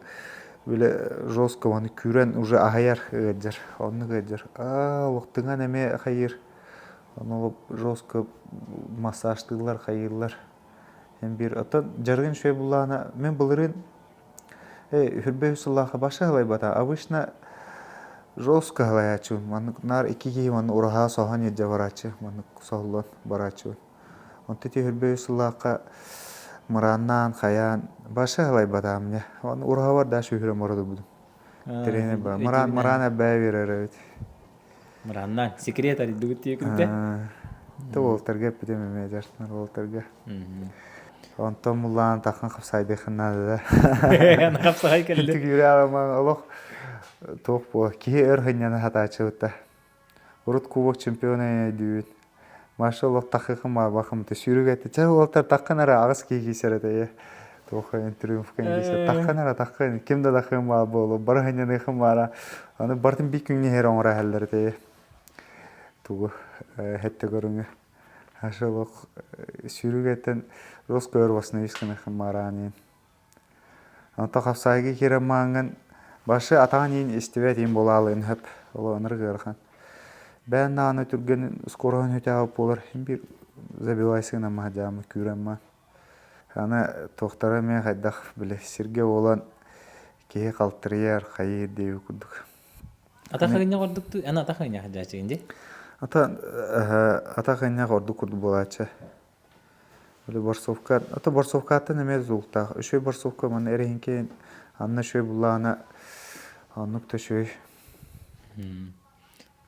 Speaker 4: били жестко маны күүрэн уже аһайар ыалдьар. Оннук ыалдьар. Аа олохтуҥан эмиэ хайыыр. Ону жестко массажтыыллар, хайыыллар. Эн биир оттон дьарыгын үчүгэй буллаҕына мин былырыын үрбэ үс сыллаахха башы халайбата. Обычно жестко халайааччыбын. Маннык наар икки киһи манны ураһаа соһон илдьэ барааччы. Маннык соһуллан барааччыбын. Онто ити үрбэ үс сыллаахха мырааннаан, хайаан башы халайбатаам мне. Оны ураһабар да сүһүрэ мородубудум. Тренер ба. Мыраан мыраан эбээ берер эбит.
Speaker 7: Мырааннаан секрет арыйдыбыт тиекүнтэ.
Speaker 4: Ты уолтарга эппитим эмиэ дьарсынар уолтарга. Онтон муллаан таххан хапсайдыхын наада
Speaker 7: да. Хапсахай кэлли.
Speaker 4: Түгүүрэ аламан олох туох буо киһи өр хынньана хатаачыбыта. Урут кубок чемпиона өйдүүбүт. Маша олох тахыхым маабахым ты сүүрүк этэ. Чэ уолтар таххын ара аҕыс киһи киисэр этэ. Туох триумфка киисэр. Таххын ара таххын ким да таххын баа буолу бары хынньаныхым баара. Аны бартын бик күҥҥэ иһэр оҥоро иһэллэр этэ. Тугу хэтте көрүҥэ. Хаша олох сүүрүк этэн рос көөр восстановись гынахым маараанин. Онтон хапсаайга киирэн мааҥҥын башы атаҕын иин истибэт иин буолаалыын сөп. Ол ынырык ыарахан. Бэйэн даҕаны түргэн скороһун үтээҕэ буолар син биир забивайсыгынан маһдьааммыт күүрэн маан. Аны туохтара эмиэ хайдах били сиргэ буолан киһи халтырыйар, хайыыр диэбит курдук.
Speaker 7: Атах ынньах ордук эн атах ынньах дьаачыгын дии?
Speaker 4: Ата атах ынньах ордук курдук буолааччы. Били борцовка, а то борцовкаттан эмиэ тутулуктаах. Үчүгэй борцовка манна эрэһиҥкэйин анна үчүгэй буллаҕына оннук да үчүгэй.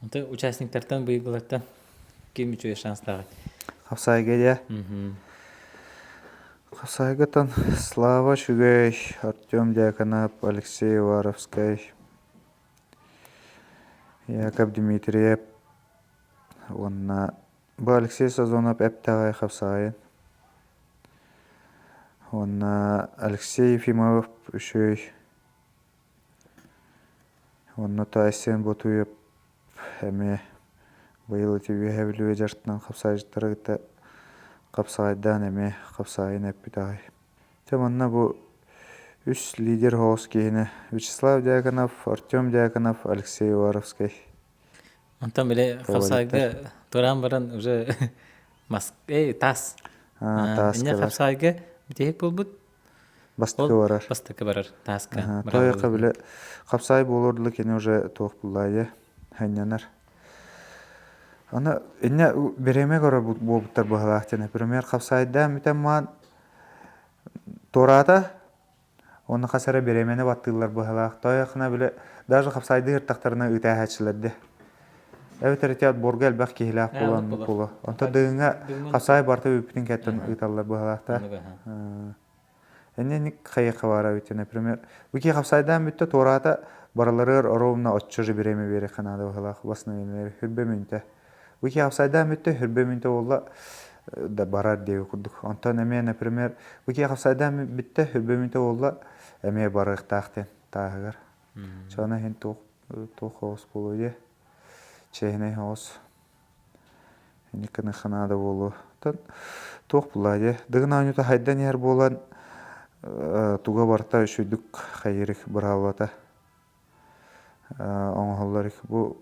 Speaker 7: Онто участниктартан быйылгылартан ким үчүгэй шанстааҕый?
Speaker 4: Хапсаайга дьэ. Хапсаайгаттан Слава үчүгэй, Артем Дьяконов, Алексей Уваровскай, Яков Дмитриев уонна Бу Алексей Сазонов эптэҕэй хапсаҕайын уонна Алексей Ефимов үчүгэй уонна Тайсен Ботуев эмиэ быйыл ити Үөһээ Бүлүүгэ дьарыктанан хапсаайдьыттары кытта хапсаҕайдаан эмиэ хапсаҕайын эппит аҕай. Дьэ манна бу үс лидер соҕус киһини Вячеслав Дьяконов, Артем Дьяконов, Алексей Уваровскай
Speaker 7: Онтон били хапсаайга тураан баран уже мас эй таас.
Speaker 4: Таас
Speaker 7: Инне хапсаайга бүтэһик буолбут.
Speaker 4: Бастакы барар.
Speaker 7: Бастакы барар тааска.
Speaker 4: Тойока били хапсаай буолур дылы кини уже туох буллаайы ханньанар. Аны иннэ бириэмэ көрөр буолбуттар быһалаах диэн, например, хапсаайдаан бүтэн маан туораата, уонна хас эрэ бириэмэни баттыыллар быһалаах. Тоойохуна бile даже хапсаайдыы ыртахтарына ыытааһааччылар Эбэтэр ити отборга элбэх киһилээх буолан буолуо. Онто дыгыҥҥа хапсаай барыта бүппүтүн кэттэн ыыталлар быһалаахта. Инник хайыахха баара эбит например, бу киһи хапсайдаан бүттэ туораата барыларыгар ровно оччо же бириэмэ биэриэххэ наада быһалаах восстановление хүрбэ мүнтэ. Бу киһи хапсайдаан бүттэ хүрбэ мүнтэ буолла да барар диэби курдук. Онтон эмиэ, например, бу киһи хапсайдаан бүттэ хүрбэ мүнтэ буолла эмиэ барыахтаах диэн тааһыгар. Чана иһин туох туох оҕус буолуо диэ. Чиэһинэй оҕус. Инникини наада буолуо. Оттон туох булаа дии. Дыгын оонньуута хайдан иһэр буолан туга барыта үчүгдүк хайыырык быраабылата оҥоһуллар. Бу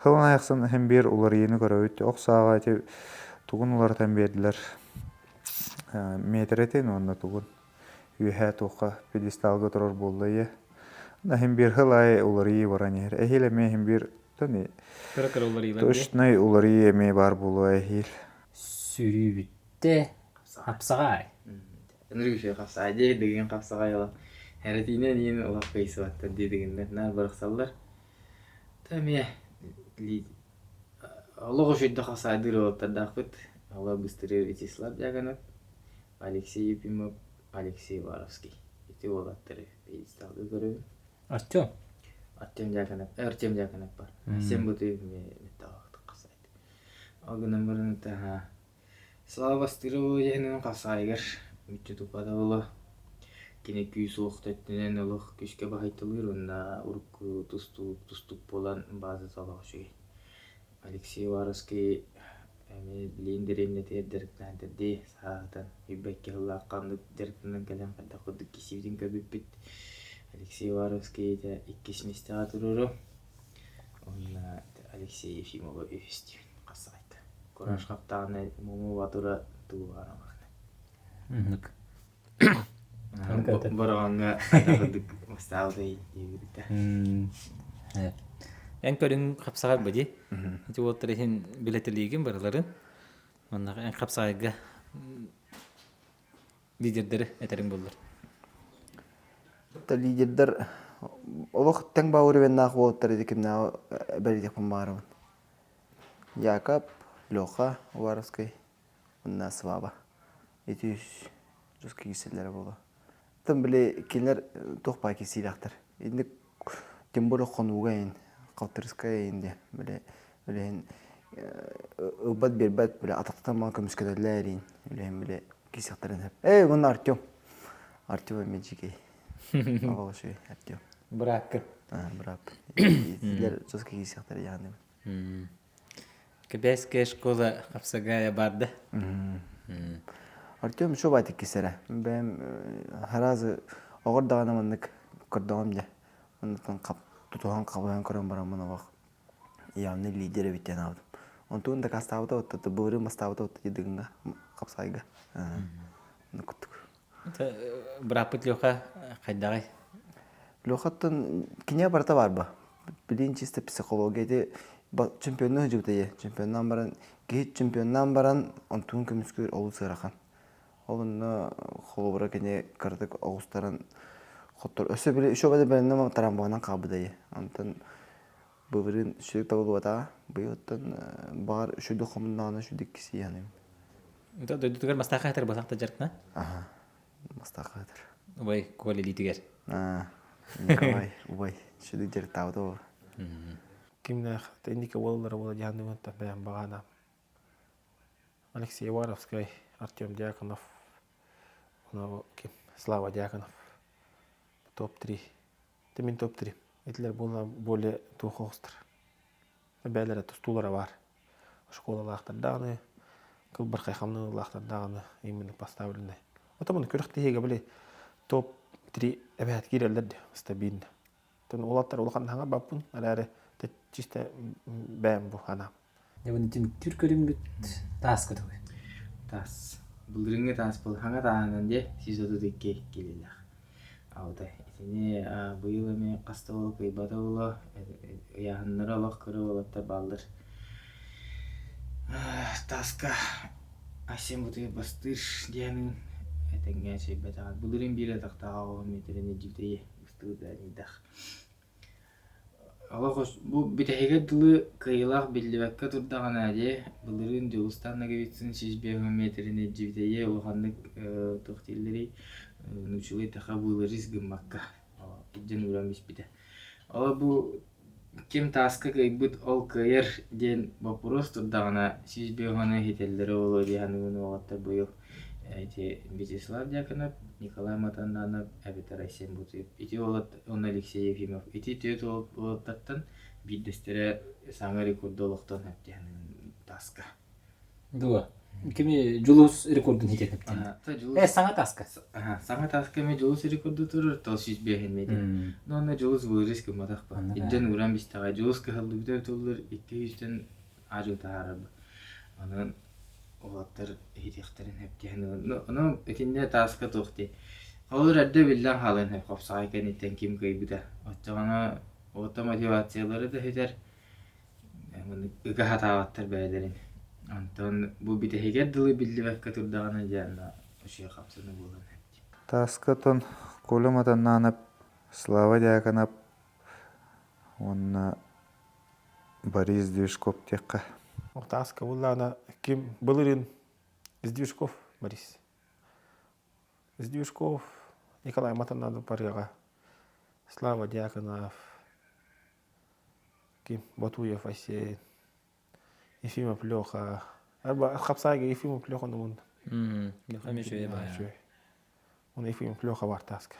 Speaker 4: сылын айахсын иһин биир уларыйыыны көрөбүт. Ох сааҕа ити тугун уларытан биэрдилэр миэтэрэтин уонна тугун үөһээ туохха пьедесталга турар буолла ийэ. Иһин биир сыл аайы уларыйыы баран иһэр. Эһиил эмиэ иһин биир
Speaker 7: Кыра-кыра уларыйыылар
Speaker 4: Точнай уларыйыы эмиэ баар буолуо эһиил.
Speaker 7: Сүрүүбүттэ хапсаҕай.
Speaker 3: Ынырык үчүгэй хапсаҕай дии, дыгын хапсаҕай олох. Эрэтиинэн иин олох кыйсыбаттар дии дыгыннар наар бырахсаллар. Та эмиэ олох үчүйдэ хапсаайдыыр уолаттардаахпыт. Олор быстырыыр Вячеслав Дьяконов, Алексей Ефимов, Алексей Уваровский. Ити уолаттары пьедесталга көрөбүн.
Speaker 7: Артем.
Speaker 3: Артем Дьяконов, Артем Дьяконов бар. Сен бутуев хасайт. Ол гынан баран таha Слава Бастырова диэнин хасаайыгар мүччү туппата буолуо. Кини күүс уох өттүнэн олох күүскэ баһыйталыыр уонна урукку тустуук тустуук буолан баазата олох үчүгэй. Алексей Уваровский эмиэ билигин дэриэбинэтигэр дьарыктаан тэрдии сааһытан үйбэккэ сыллаах ханнык дьарыктанан кэлэн хайдах курдук киирсибитин көрбүппүт. Алексей Уваровский этэ иккис миэстэҕэ туруору уонна Алексей Ефимова үһүс диэн хасаайта. Кураж хаптаҕына Муму Батура тугу баара
Speaker 7: Оннук.
Speaker 3: Бороҕоҥҥо хайдах курдук бастаабытай диэбитэ.
Speaker 7: Эн көрүҥ хапсаҕай бу дии. Ити уолтар иһин билэтэлиигин барыларын. Онно эн хапсаҕайга лидердэри этэриҥ буоллар.
Speaker 5: Лидердэр олох тэҥ бауревеннаах уолаттар ити кимнээҕи бэлиэтиэхпин баҕарабын. Якоб, Леха Уваровскай уонна Слава. Ити үс дьос киирсэллэрэ буолуо. Оттон били кинилэр туох баа киирсиилээхтэр. Инник тем более хонууга эйин, Халтырыска эйин диye. Били билиһин ылбат биэрбэт били атахтан маа көмүскэтэллэр эриин билиһин били киирсиэхтэрин сөп. Эй, уонна Артем. Артем эмиэ дьикэй. Аҕалашый Артем.
Speaker 7: Бырааккын.
Speaker 5: Быраап. Итилэр дьос киирсиэхтэрэ дьаһаныбын.
Speaker 7: Кэбээскэ школа хапсагая баарда.
Speaker 5: Артем еще байтык кисэрэ. Бэйэм харазы оҕор даҕаны маннык көрдөҕүм дьэ. Оннуттан тутуһан хабыһан көрөн бараммын олох явный лидер эбит диэн аабытым. Онтуун дакаастаабыта вот былырыын бастаабыта вот дыгыҥҥа хапсайга. Куттук.
Speaker 7: Бырааппыт Леха хайдаҕый?
Speaker 5: Лехаттан кинигэ барыта баар ба. Билин чисто психология ити чемпионнуу сылдьыбыта ийэ. Чемпионнаан баран киһи чемпионнаан баран онтуун көмүскүүр олус ыарахан. Ол онно холобура кини кыратык оҕустаран хоттор. Өссө били еще бэлэмнэн тарамбанан хаалбыта ийэ. Онтон былырыын сүрүк табыллыбатаҕа. Быйыл оттон баҕар үчүгэй хомуннаҕына үчүгэй кисийэхиним.
Speaker 7: Дойдутугар Мастаахха хатар басахта дьарыкна?
Speaker 5: Аха, Мастаахха хатар.
Speaker 7: Убай Коля илиитигэр.
Speaker 5: Николай, убай, сүдү дьарыктаабыта ол.
Speaker 2: Кимнээх инники уоллара буола дьаһанныбын бэйэм баҕаана. Алексей Уваровскай, Артем Дьяконов, ким Слава Дьяконов. Топ-3. Мин топ-3. Итилэр буолла более туох оҕустар. Бээлэрэ тустуулара баар. Школалаахтар даҕаны, кылбархай хамнаныылаахтар даҕаны именно поставлены. Отомун күрэхтэһиигэ били топ-3 эбээт киирэллэр дии стабильно. Тон уолаттар улахан хаҥа баппын, эрээри чисто бэйэм бу анаам.
Speaker 7: Дьэ бу түмүктүүр көрүҥмүт таас көтөҕүй.
Speaker 3: Таас. Былырыыҥҥы таас был хаҥа тааһынан дьэ 132 киилэлээх. Алта. Итини быйыл эмиэ хас да уол кыайбата буолуо. Ыйааһыннара олох кыра уолаттар бааллар. Таска Айсен Бутуев бастыыр диэн этэҥҥэ эчэйбэтэҕэ. Былырыын биир атахтаах оҕо миэтэрини дьүтэйэ быстыбыта эниидэх. Олох бу бүтэһигэр дылы кыайыылаах биллибэккэ турдаҕына дии, былырыын Дьулустаан Ноговицын 150 миэтэрини дьүтэйэ улаханнык туох дииллэрий, нууччалыы эттэххэ вылырыс гыммакка илдьэн ууран биспитэ. Ол бу ким тааска кыайбыт, ол кыайар диэн боппуруос турдаҕына, 150 иһитэллэрэ буолуо дии саныыбын уолаттар быйыл ити Вячеслав Дьяконов, Николай Матанданов эбэтэр Айсен Бутуев. Ити уолат уонна Алексей Ефимов. Ити түөрт уолаттартан биирдэстэрэ саҥа рекорду олохтоон эптиһэн тааска.
Speaker 7: Дуо? Кими Дьулус рекордун хитет эптин. Э, саҥа тааска.
Speaker 3: Саҥа тааска эми Дьулус рекорду турар, то 105 метр. Но онно Дьулус вырыс гымматах ба. Идден уран бистэҕэ. Дьулус кыһаллыбыта туллар 200-тэн аажы таһаарар. Онон уолаттар иһитиэхтэрин эптиһэн Ону итиннэ тааска туох дии. Холобур эрдэ биллэн хаалыан сөп хапсаҕай кэнниттэн ким кыайбыта. Оччоҕуна уота мотивациялары да сүтэр, ыга сатаабаттар бэйэлэрин. Онтон бу бүтэһигэр дылы биллибэккэ турдаҕына дьэ онно үчүгэй хамсаныы буолан эбит.
Speaker 4: Тааска оттон Коля Матаннанов, Слава Дьяконов уонна Борис Движков диэххэ.
Speaker 2: Тааска буллаана ким былырыын Сдвижков Борис. Сдвижков Николай Матаннанов барыаҕа. Слава Дьяконов, ким Ботуев Айсен, Ефимов Леха. Арба хапсаайга Ефимов Леха нумун.
Speaker 7: Леха үчүгэй баайа.
Speaker 2: Оны Ефимов Леха бар тааска.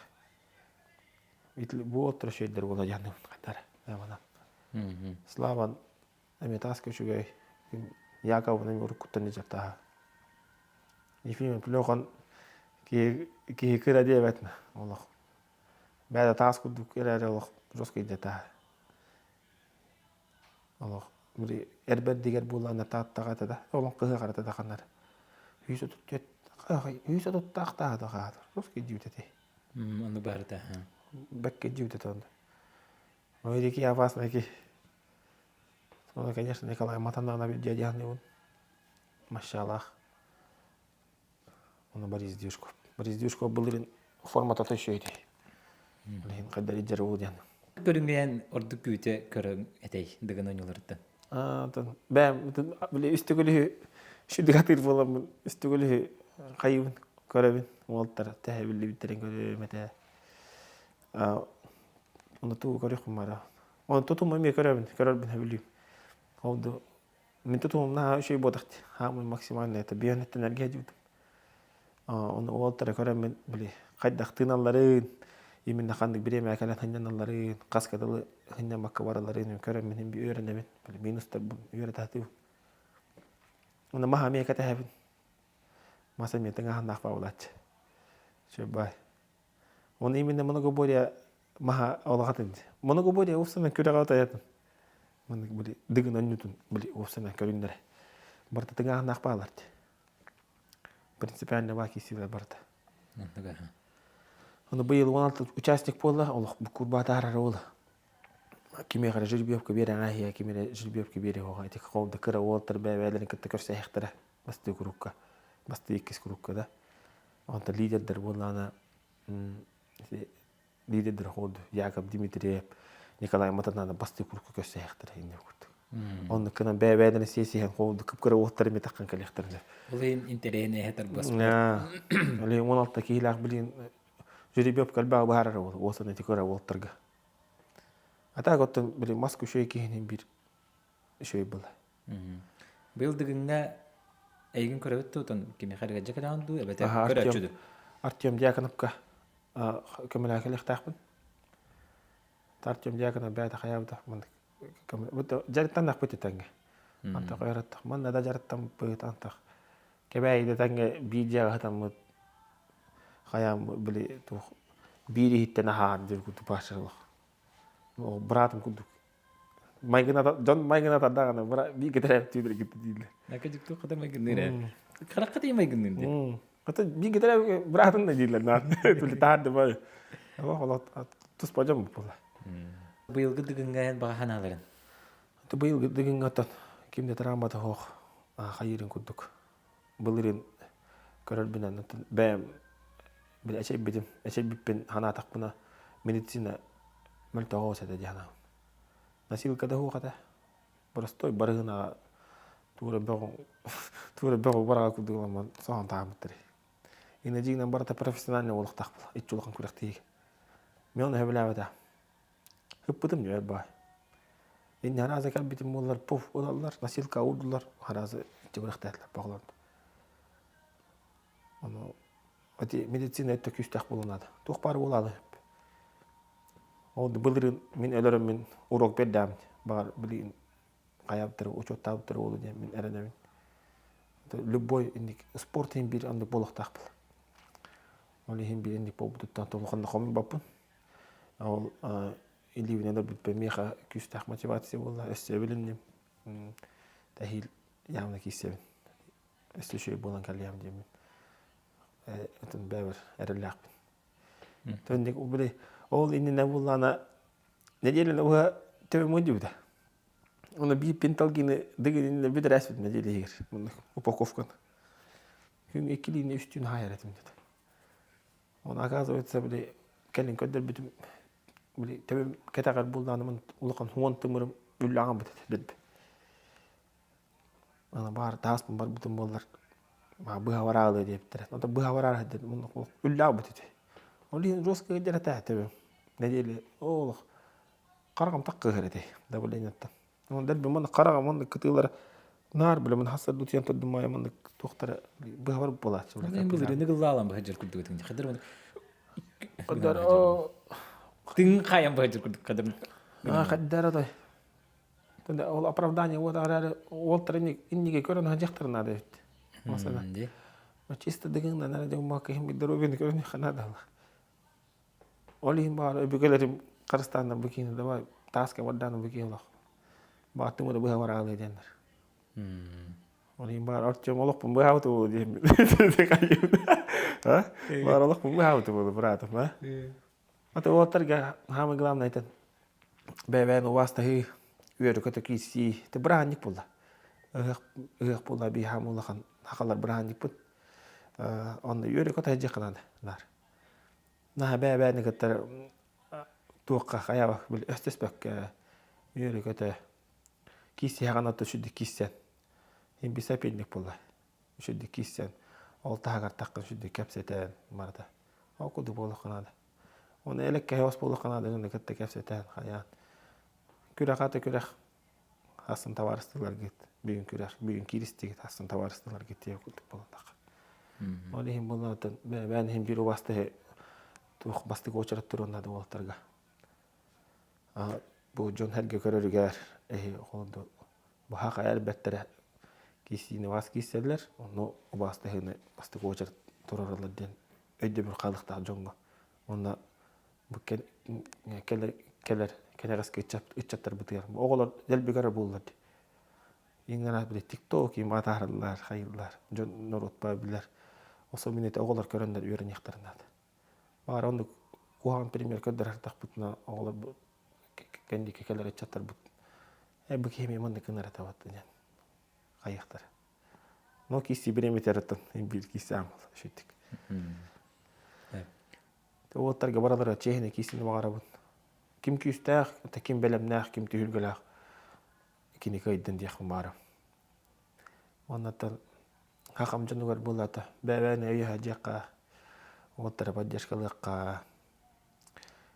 Speaker 2: Бу оттор үчүгэйдэр буола дьаанныбын хайтара. Слава эмиэ тааска үчүгэй. Яковын эмиэ уруккуттан дьаптааһа. Ефимов Лехан киһи киһи кыра диэбэт олох. Бэйэ таас курдук эрээри олох жестко идэтаа. Олох били эрбэрдигэр буоллаҕына Тааттаҕа этэ да, олох кыһыах эрэ да ханна эрэ. 134 130-таах тааһа хаатар. Русский дьиибит этэй.
Speaker 7: Ону барыта.
Speaker 2: Бэккэ дьиибит этэ онно. Ну или опасно ки. Ну, конечно, Николай Матанана дядя Машаллах. Ону Борис Движков. Борис Движков былырын формата төшө этэй. Билигин хайдар идер ол диэн.
Speaker 7: Көрүҥҥээн ордук күүтэ көрөҥ этэй дыгын оонньууларыттан.
Speaker 2: Аа, бэм били үстүгүлү шүдүк атыыр буоламмын үстүгүлү хайыбын көрөбүн уолтар тэһэ биллибиттэрин көрөм этэ. Ону тугу көрүөхпүн бара. Оны тутум эмиэ көрөбүн, көрөрбүн сөбүлүүм. Ол да Мин тутуһум наһаа үчүгэй буолбатах дии. Хаамыы максимально это биоһүттэн эргэ сылдьыбытым. Ону уолаттары көрөммүн били хайдах тыыналларын, именно ханнык бириэмэҕэ кэлэн сынньаналларын, хаска дылы сынньаммакка баралларын көрөммүн син биир үөрэнэбин. Били минустарбын үөрэтэ сатыыбын. Уонна маһа эмиэ кэтэһэбин. Мас эмиэ тыҥааһыннаах баҕалааччы. Үчүгэй баай. Оны именно многоборье маһа олохатын. Многоборье уопсанан күрэҕэ отайатын. Маннык били дыгын онньутун били уопсанан көрүннэрэ. Барыта тыҥааһыннаах баалар дии. Принципиально баа киирсиилэр барыта. Ону быйыл 16 участник буолла, олох буккурбаатаарара уола. Кимиэхэ эрэ жеребьевка биэрэн ааһыа, ким эрэ жеребьевка биэриэ оҕо. Ити холда кыра уолтар бэйэ-бэйэлэрин кытта көрсөһүөхтэрэ. Бастыы курукка, бастыы иккис курукка да. Онтон лидердэр буоллаҕына лидердэр холду Яков Дмитриев, Николай Матанана бастыы курукка көрсөһүөхтэрэ иннэ курдук. Оннук гынан бэйэ-бэйэлэрин сиэсиһэн холду кып-кыра уоттары метаххан кэлиэхтэрин сөп.
Speaker 7: Ол иһин интэриэһинэйэ тарбас.
Speaker 2: Ол 16 киһилээх билин жеребьевка элбэҕи быһаарар уол уосан ити кыра уолтарга. А так оттон били мас үчүгэй киһинин биир үчүгэй была.
Speaker 7: Быйыл Дыгыҥҥа эйигин көрөбүт дуу, отон кимиэхэ эрэ кэлэҕин дуу, эбэтэр көрөөччү дуу?
Speaker 2: Артем Дьяконовка көмөлөһө кэлиэхтээхпин. Артем Дьяконов бэйэтэ хайаабыта маннык дьарыктаннахпыт тэҥҥэ. Антах ойороттох манна да дьарыктаммыт антах Кэбээйиде тэҥҥэ биир дьиэҕэ сытаммыт хайаан били туох биир иһиттэн аһаан диир курдук баашалах. Быраатым курдук Майгына дьон майгына тардаҕына бара бииргэ төрөөбүт кытта дииллэр.
Speaker 7: Нака дьикту хата майгынныыр ээ. Харахха тиийэ майгынныыр дии.
Speaker 2: Хата бииргэ төрөөбүт быраатын да дииллэр наан. Түли таһар да бай. Олох туспа дьон буолла.
Speaker 7: Быйылгы дыгыҥҥа эн баҕа санааларын.
Speaker 2: Быйылгы дыгыҥҥа оттон ким да травмата суох. Хайыырын курдук. Былырыын көрөрбүнэн бэйэм били эчэйбитим, эчэйбиппин санаатахпына медицина мөлтөҕө оҕус этэ дии санаабын. Носилка да суох этэ. Простой барыһынаҕа туора бөҕү туора бөҕү бараҕа курдук ыламмын соһон таһаарбыттар. Инна дьиҥинэн барыта профессиональный буолуохтаах буолла. Иччи улахан күрэхтэһиигэ. Мен ону сөбүлээбэтэ. Ыппытым дьэ баай. Инни арааза кэлбитим буоллар пуф ылаллар, носилка уурдулар, арааза иччи күрэхтээтилэр боҕолорун. Ону ити медицина өттө күүстээх буолуон наада. Туох баар буолаалы. Ол былырыын мин өлөрөм мин урок бердэм. Баҕар билигин хайаабыттара учуоттаабыттара буолуо диэн мин эрэнэбин. Любой инник спорт иһин биир оннук буолуохтаах буолар. Ол иһин биир инник буолбутуттан улаханна хомуйбаппын. Ол илиибинэн өлөрбүппэр миэхэ күүстээх мотивация буолла. Өссө эбилинним. Тэһиил явно киирсэбин. Өссө үчүгэй буолан кэлиэм диэммин. Отон бэйэбэр эрэллээхпин. Төнник били ол иннинэ буллаана нэдиэлэни уһа төбөм ыдьыбыта. Оны биир пенталгины дыгын бүтэрээспит нэдиэлэ иһигэр. Муннук упаковканы. Күн иккилиини үстүүн хаайар этим деді. Оны оказывается били кэлин көрдөрбүтүм били төбөм кэтэҕэр буллаанымын улахан хуон тымырым үллэҕин бытыт билби. Аны баар тааспын барбытым буоллар быһа бараалыы диэбиттэрэ. Ото быһа бараар диэн үллээх бут ити. Ол иһин жестко ыдьар этэ төбөм. Нэдиэлэ олох хараҕым таккыһар этэй давлениеттан. Онон дэлби манна хараҕым маннык кытыылара наар билэ мын хасса дутуйан турдум маайа маннык туохтара быһа барып буолааччы.
Speaker 7: Мен былырыыны гыллаалан быһа дьыр курдук этиҥ. Хадыр
Speaker 2: Хадыр
Speaker 7: Тыҥ хайан быһа дьыр курдук хадыр.
Speaker 2: Хаддар отой. Ол оправдание вот арары уолтар инниге көрөн хажахтар надо эбит. Масана. Чисто дыгыңнан ара дьон киһим здоровьены көрөн ханадала. Ол иһин баар өбүгэлэрим харыстааннар бу киһини давай тааска бардааны бу киһи олох. Бааттым да быһа бараалыы диэннэр. Ол иһин баар Артем олохпун быһаабыт буолуо диэммин. Баар олохпун быһаабыт буолуо братым, а? Аты уолаттарга самое главное это бэйэ-бэйэни убаастаһыы, үөрэ-көтө киирсии. Ити бырааһынньык буолла. Ыһыах, ыһыах буолла биир хаам улахан хахалар бырааһынньыкпыт. Онно үөрэ-көтө сылдьыахха наада наар. Наһаа бэйэ-бэйэни кытта туохха хайаабак били өстөспөккө үөрэ-көтө киирсиһэҕин отто сүрдүк киирсэн. Бисэпиэнньик буолла. Үчүгдүк киирсэн, ол таһыгар таххан үчүгдүк кэпсэтэн барыта. Ол курдук буолуохха наада. Уонна элэккэһи ос буолуохха наада гына кытта кэпсэтэн хайаан. Күрэх ата күрэх хассын табаарыстыларгыт бүгүн күрэх бүгүн кииристигит хассын табаарыстыларгыт диye курдук буоллах. Ол иһин буоллаатан бэйэбээн иһин биир убастыһы туох бастык уочарат туруон наада уолаттарга. Бу дьон сэргэ көрөрүгэр эһи холонду баһа хайа элбэттэрэ киирсиини бас киирсэллэр, онно убаастаһыыны бастакы уочарат туруораллар диэн өйдөбүл хаалыахтаах дьоҥҥо. Уонна бу кэлэр кэлэр кэнэҕэски ыччаттарбытыгар оҕолор дэлби көрөр буоллар дии. Иҥнэн били тикток им атаараллар, хайыыллар, дьон норуот билэр. Особенно это оҕолор көрөннөр үөрэниэхтэрин наада. Баҕар оннук куһаҕан пример көрдөрөртөхпүтүнэ оҕолор кэнники кэлэр ыччаттарбыт э бу киһи эмиэ маннык гынар этэ диэн хайыахтара. Но киси бириэмэтэртэн биир киси аамал үчүгдүк. Уолаттарга баралара чиэһинэ киисини баҕарабын. Ким күүстээх, ким бэлэмнээх, ким түһүлгэлээх кини кыайдын диэхпин баарым. Уоннаттан хахам дьонугар буоллата бэйэбэни өйөһө дьиэххэ уолаттары поддержкалыахха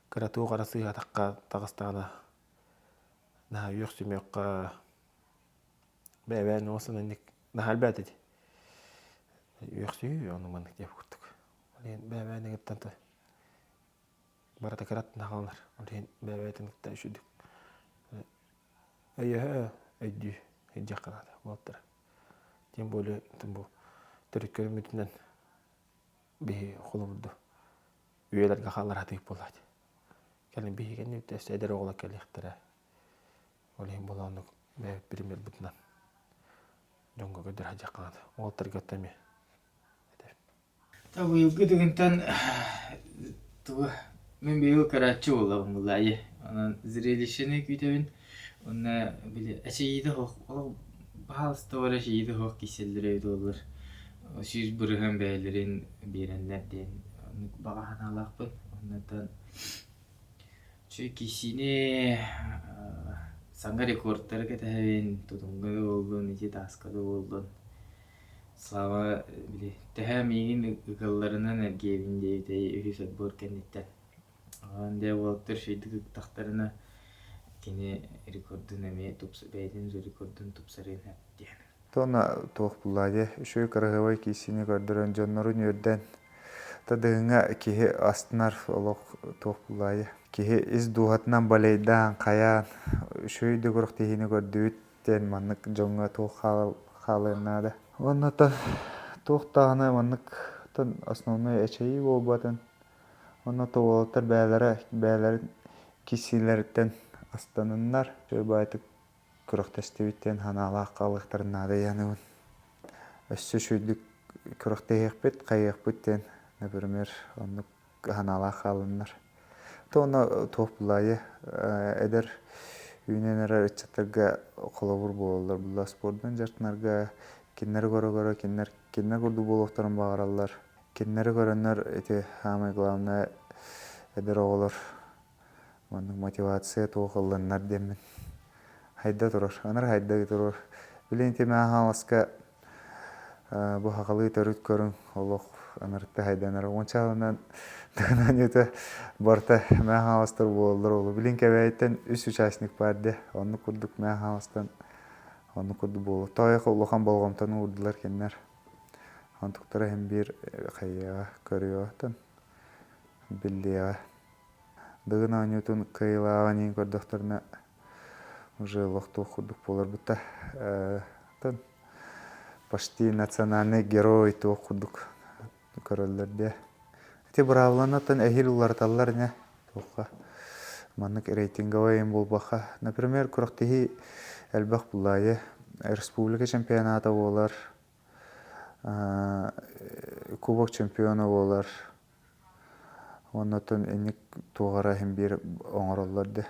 Speaker 2: кыра туох эрэ сыыһатахха таҕыстаҕына наһаа үөхсүмүөххэ бэйэбэни уосун инник наһаа элбээтэ дии үөхсүү ону маннык диэбит курдук ол иһин бэйэбэни кытта барыта кыраттан хаалар ол иһин бэйэбээтин кытта үчүгдүк өйөһө өйдүү сылдьыахха наада буолтара тем более бу төрүт көрүммүтүнэн биһи холобурду үйэлэргэ хаалар хатыып буолаат кэлин биһи кэннибит өссө эдэр оҕолор кэлиэхтэрэ ол иһин буолааннык бэйэбит примербытынан дьоҥҥо көрдөрө сылдьыахха наада уолаттарга эмиэ
Speaker 3: Быйылгы дыгынтан тугу мин быйыл көрөөччү буоллаҕым буоллаайы. Онон зрелищены күүтэбин. Уонна били эчэйиитэ олох олох. Баһаалыста эрэ эчэйиитэ суох киирсэллэрэ эбитэ буоллар, 100% бэйэлэрин биэрэннэр диэн оннук баҕа санаалаахпын. Оннуттан үчүгэй киирсиини саҥа рекордтары кэтэһэбин, тутумҥа да буоллун, ити тааска да буоллун. Слава били төһө миигин ыгалларынан эргийэбин диэбитэ үһүс отбор кэнниттэн. Онон дьэ уолаттар үчүгэйдик ыктахтарына кини рекордун эмиэ тупса бэйэтин рекордун тупсарыан сөп диэн.
Speaker 4: Туона туох буллаа дии үчүгэй кыраһыабай киисини көрдөрөн дьоннорун үөрдэн тадыһыҥҥа киһи астынар олох туох буллаа дии киһи ис дууһатынан балейдаан хайаан үчүгэй да күрэхтэһиини көрдүбүт диэн маннык дьоҥҥо туох хаалыан наада уонна туох даҕаны маннык основной эчэйии буолбатын Онно уолаттар бэйэлэрэ бэйэлэрин киссиилэриттэн астаныннар, үчүгэй баҕайытык күрэхтэстибит диэн санаалаах хаалыахтарын наада дии Өссө үчүгэйдик күрэхтэһиэхпит, хайыахпыт диэн, например, оннук санаалаах хаалыннар. То онно туох булаайы эдэр үүнэн эрэр ыччаттарга холобур буолаллар булла спордун дьарыктанарга кинилэри көрө-көрө кинилэр кинилэр курдук буолуохтарын баҕараллар. Кинилэри көрөннөр ити саамай главное эдэр оҕолор маннык мотивация туох ыллыннар диэммин хайда турар, анар хайда турар. Билин ити Хаҥаласка бу сахалыы төрүт көрүҥ олох анарытта хайданар. Уончалынан тыгынан барыта Мэҥэ Хаҥаластар буолаллар ол. Билин Кэбээйиттэн үс участник баар дии. Оннук курдук Мэҥэ Хаҥаластан оннук курдук буолуо. Тоойох улахан болҕомтону уурдулар кинилэр. Онтуктара иһин биир хайыаҕа, көрүөҕэ биллиэҕэ. Дыгын оонньуутун кыайыылааҕын иһин көрдөхтөрүнэ уже олохтуох курдук буоларбыта. Оттон почти национальный герой туох курдук көрөллөр диэ. Ити быраабыланы оттон эһиил уларыталлар ини туохха маннык рейтинговай им буолбахха. Например, күрэхтэһии элбэх буллаайы. Республика чемпионата буолар, Кубок чемпиона буолар. Оннотон инник туох эрэ иһин биир оҥороллор дии.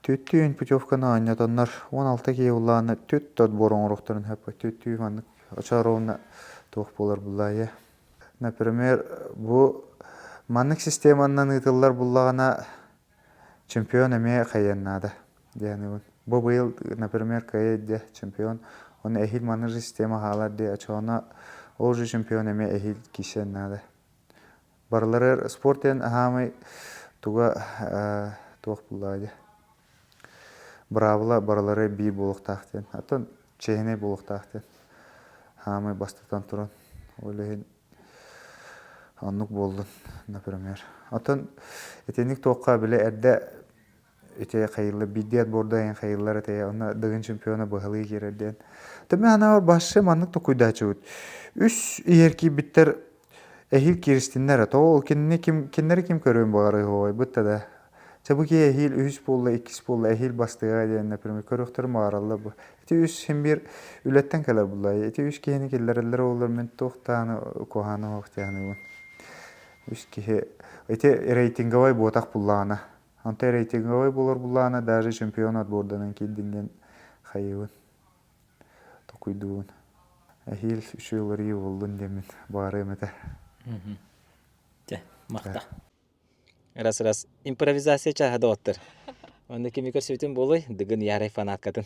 Speaker 4: Түттүүн путевканы оонньотоннор 16 киһи улаана түт отбор оҥоруохтарын сөп. Түттүү маннык очооруона туох буолар буллаайа. Например, бу маннык системанан ыытыллар буллаҕына Чемпион эмиэ хайыан наада диэн Бу быйыл, например, кыайа дьэ чемпион, оны эһиил маннык же система хаалар диэ, очоҕуна ол же чемпион эмиэ эһиил киирсиэн наада. Барыларыгар спорт диэн аһаамай туга туох буллаҕа дии. Быраабыла барылары биир буолуохтаах диэн. Оттон чиэһинэй буолуохтаах диэн. Хаамай бастатан туран. Ол иһин Оннук буоллун, например. Оттон итинник туохха били эрдэ ити хайыллар биирдии отборда айан хайыллар этэ онно Дыгын чемпиона быһалыы киирэр диэн. Төмө анаабар башы маннык токуйдаачыбыт. Үс иһэр киирбиттэр эһиил кииристиннэр тоҕо ол кинини ким кинилэри ким көрүөн баҕарыа бытта да. Чэ бу киһи эһиил үһүс буолла, иккис буолла, эһиил бастыаҕа диэн, например, көрүөхтэрин баҕараллар бу. Ити үс син биир үлэттэн кэлэр булла. Ити үс киһини киллэрэллэр олор мин туох даҕаны куһаҕаны суох дии Үс киһи ити рейтинговай буотах буллаҕына. Онто рейтинговай буолар буллаҕына даже чемпион отборданан киирдин диэн хайыыбын. Токуйдуубун. Эһиил үчүгэй уларыйыы буоллун диэммин баҕарыам этэ.
Speaker 7: Дьэ, махта. Раз-раз импровизация чааһа доҕоттор. Онно кими көрсүбүтүм буолуой? Дыгын Ярай фанаткатын.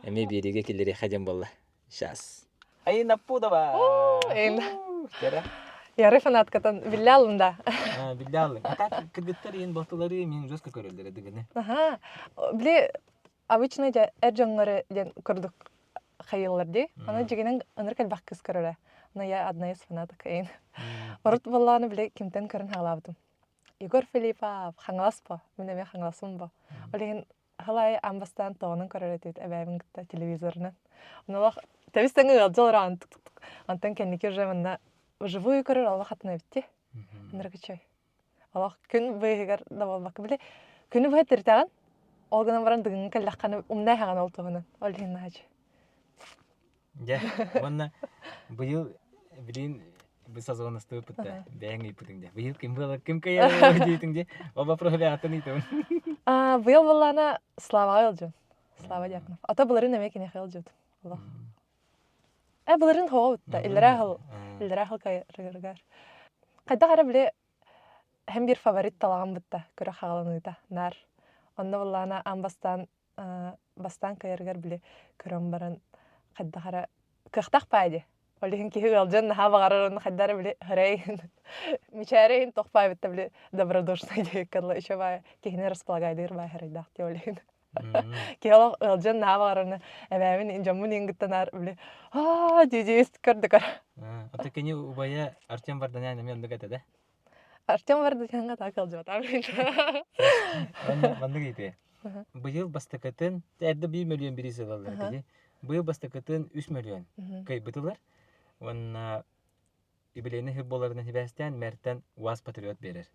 Speaker 7: Эмиэ биэриигэ киллэриэххэ диэн буолла. Сейчас. Айна Пудова! Кэрэ.
Speaker 6: Ярай фанаткатын биллэ алым да.
Speaker 7: Биллэ алым. А так кыргыттар иин балтылары мин жестко көрөллөрө дыгыны.
Speaker 6: Аха. Били обычно дьэ эр дьоҥҥор диэн курдук хайыыллар дии. Аны дьигинэн ынырык элбэх кыыс көрөрө. Но я одна из фанаток эйин. Урут буоллаҕына били кимтэн көрөн хаалаабытым. Егор Филиппов Хаҥалас бо. Мин эмиэ Хаҥаласым бо. Ол иһин халай аан бастаан тоҕонон көрөр этибит эбээбин кытта телевизорынан. Онолох тэбис тэҥэ ыалдьа олорон онтон кэнники уже манна вживую көрөр олох атын эбит дии. Ынырык үчүгэй. Олох күн быыһыгар да буолбакка били күнү быһа тиртэҕин ол гынан баран дыгыҥҥа кэллэххинэ умна иһэҕин ол туһунан ол иһин наһаа
Speaker 7: Дьэ, уонна быйыл билин бу созвонностубут да бэйэҥ ыйпытыҥ дии. Быйыл ким буолар, ким кыайар диэтиҥ дии. Ол вопроһу бэйэҕиттэн ыйтабын.
Speaker 6: Быйыл буоллаҕына Славаҕа ыалдьыам. Слава Дьяконов. А то былырыын эмиэ киниэхэ ыалдьыбытым. Олох. Э былырын хоҕо бутта. Иллэрээ хыл иллэрээ хыл кайрыгар. Хайдах эрэ били һэм биир фаворит талаҕым бутта көрө хаҕаланыыта наар. Онно буллаана аан бастаан бастаан кыайарыгар били көрөн баран хайдах эрэ кыахтаах баай дии. Ол иһин киһи ыалдьан наһаа баҕарар онно хайдах эрэ били хөрэй мичээрэ иһин тох баайбытта били добродушный диэккэ дылы еще баай киһини располагайдыыр баай харайдаах дии ол иһин. Киһи олох ыалдьан наһаа баҕарарына эбээбин дьоммун иһин кытта наар били аа дии-дии көрдүкөр.
Speaker 7: Ото кини убайа Артем Варданян эмиэ оннук этэ да?
Speaker 6: Артем Варданяҥҥа так ыалдьыбатаҕым.
Speaker 7: Маннык ыйытыа. Быйыл бастакытын, эрдэ биир мөлүйүөн бириис ылаллар этэ дии. Быйыл бастакытын үс мөлүйүөн кыайбытылар. Уонна юбилейный хыр буоларынан сибээстээн мэртэн УАЗ Патриот биэрэр.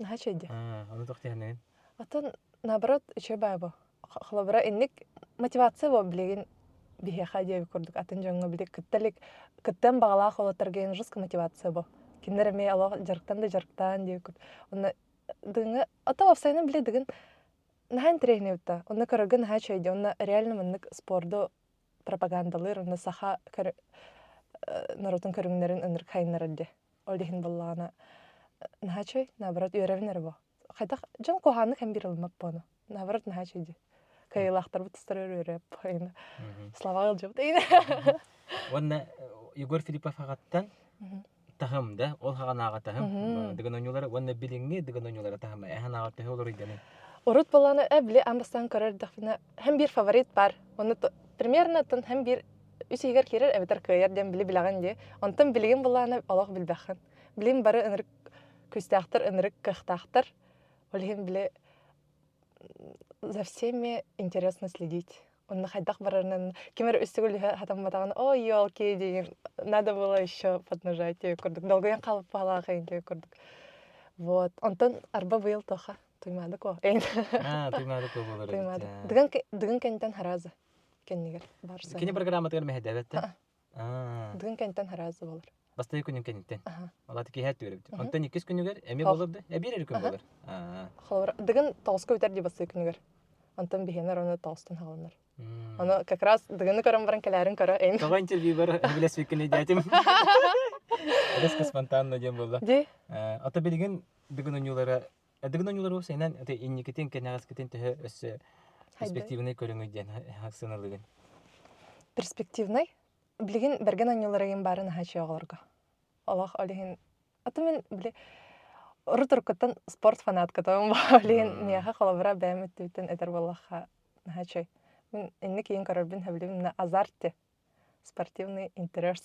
Speaker 6: Наһаа үчүгэй дии.
Speaker 7: Ону туох диэхинэгин?
Speaker 6: Оттон наоборот үчүгэй баа бу. Холобура инник мотивация бу билигин биһиэхэ диэбит курдук атын дьоҥҥо били кытта илик кыттыан баҕалаах уолаттарга эн жестко мотивация бу. Кинилэр эмиэ олох дьарыктан да дьарыктаан диэбит курдук. Онно дыгыҥҥа ото уопсайынан били дыгын наһаа интэриэһинэй бутта. Онно көрөргө наһаа үчүгэй дии. Онно реально маннык спорду пропагандалыыр уонна саха норуотун көрүҥнэрин ынырык хайыннарар дии. Ол иһин буоллаҕына наһаа үчүгэй, наоборот үөрэбин эрэ бу. Хайдах дьон куһаҕаннык һэн биир ылыммат буону. Наоборот наһаа үчүгэй дии. Кыайыылаахтарбыт тустар үөрэ Слава ыалдьыбыт
Speaker 7: Уонна Егор Филиппов аҕаттан таһым да, ол хаҕанааҕа таһым дыгын оонньуулара уонна билиҥҥи дыгын оонньуулара таһыма эһэн ааҕар төһө олоруйданын
Speaker 6: Урут буоллаҕына э били аан бастаан көрөр эрдэхпинэ һэм биир фаворит баар. Онно примерно оттон һэм биир үс иһигэр киирэр эбэтэр кыайар диэн били билэҕин дии. Онтон билигин буоллаҕына олох билбэххин. Билигин бары ынырык күүстээхтэр, ынырык кыахтаахтар. Ол иһин били за всеми интересно следить. Онно хайдах барарынан ким эрэ үс төгүл хатамматаҕына ой елки диэн надо было еще поднажать курдук долгуйан хаалбалаах курдук. Вот. Онтон арба быйыл тоха Туймаада ко.
Speaker 7: Аа, Туймаада ко буолар
Speaker 6: Туймаада. Дыгын дыгын кэнтэн харазы кэннигэр барса.
Speaker 7: Кини программатыгар мэһэдэбэт
Speaker 6: Аа. Дыгын кэнтэн харазы болар.
Speaker 7: Бастакы күнүн кэнниттэн. Алаты киһэ түөрөбүт. Онтон иккис күнүгэр эми болар да, эбир эрэ күн болар.
Speaker 6: Аа. Холобур, дыгын тоҕуска бүтэр дии бастакы күнүгэр. Онтон биһиэнэр оны тоҕустан хааланар. Ону как раз дыгыны көрөн баран кэлээрин көрө эйн.
Speaker 7: Тоҕо интервьюбар билэспиккин өйдөөтүм. Резко спонтанно диэн буолла.
Speaker 6: Ди.
Speaker 7: Ото билигин дыгын оонньуулара Дыгын оонньуулар уопсайынан инникитин кэнэҕэскитин төһө өссө перспективнай көрүҥүй диэн сыаналыыгын?
Speaker 6: Перспективнай? Билигин бэргэн оонньуулар ыйым баарын наһаа үчүгэй оҕолорго. Олох ол иһин аты мин били урут уруккуттан спорт фанаткатым ол иһин миэхэ холобура бэйэм өттүбүттэн этэр буоллахха наһаа үчүгэй. Мин инник иин көрөрбүн сөбүлүүбүн азарт спортивный интерес.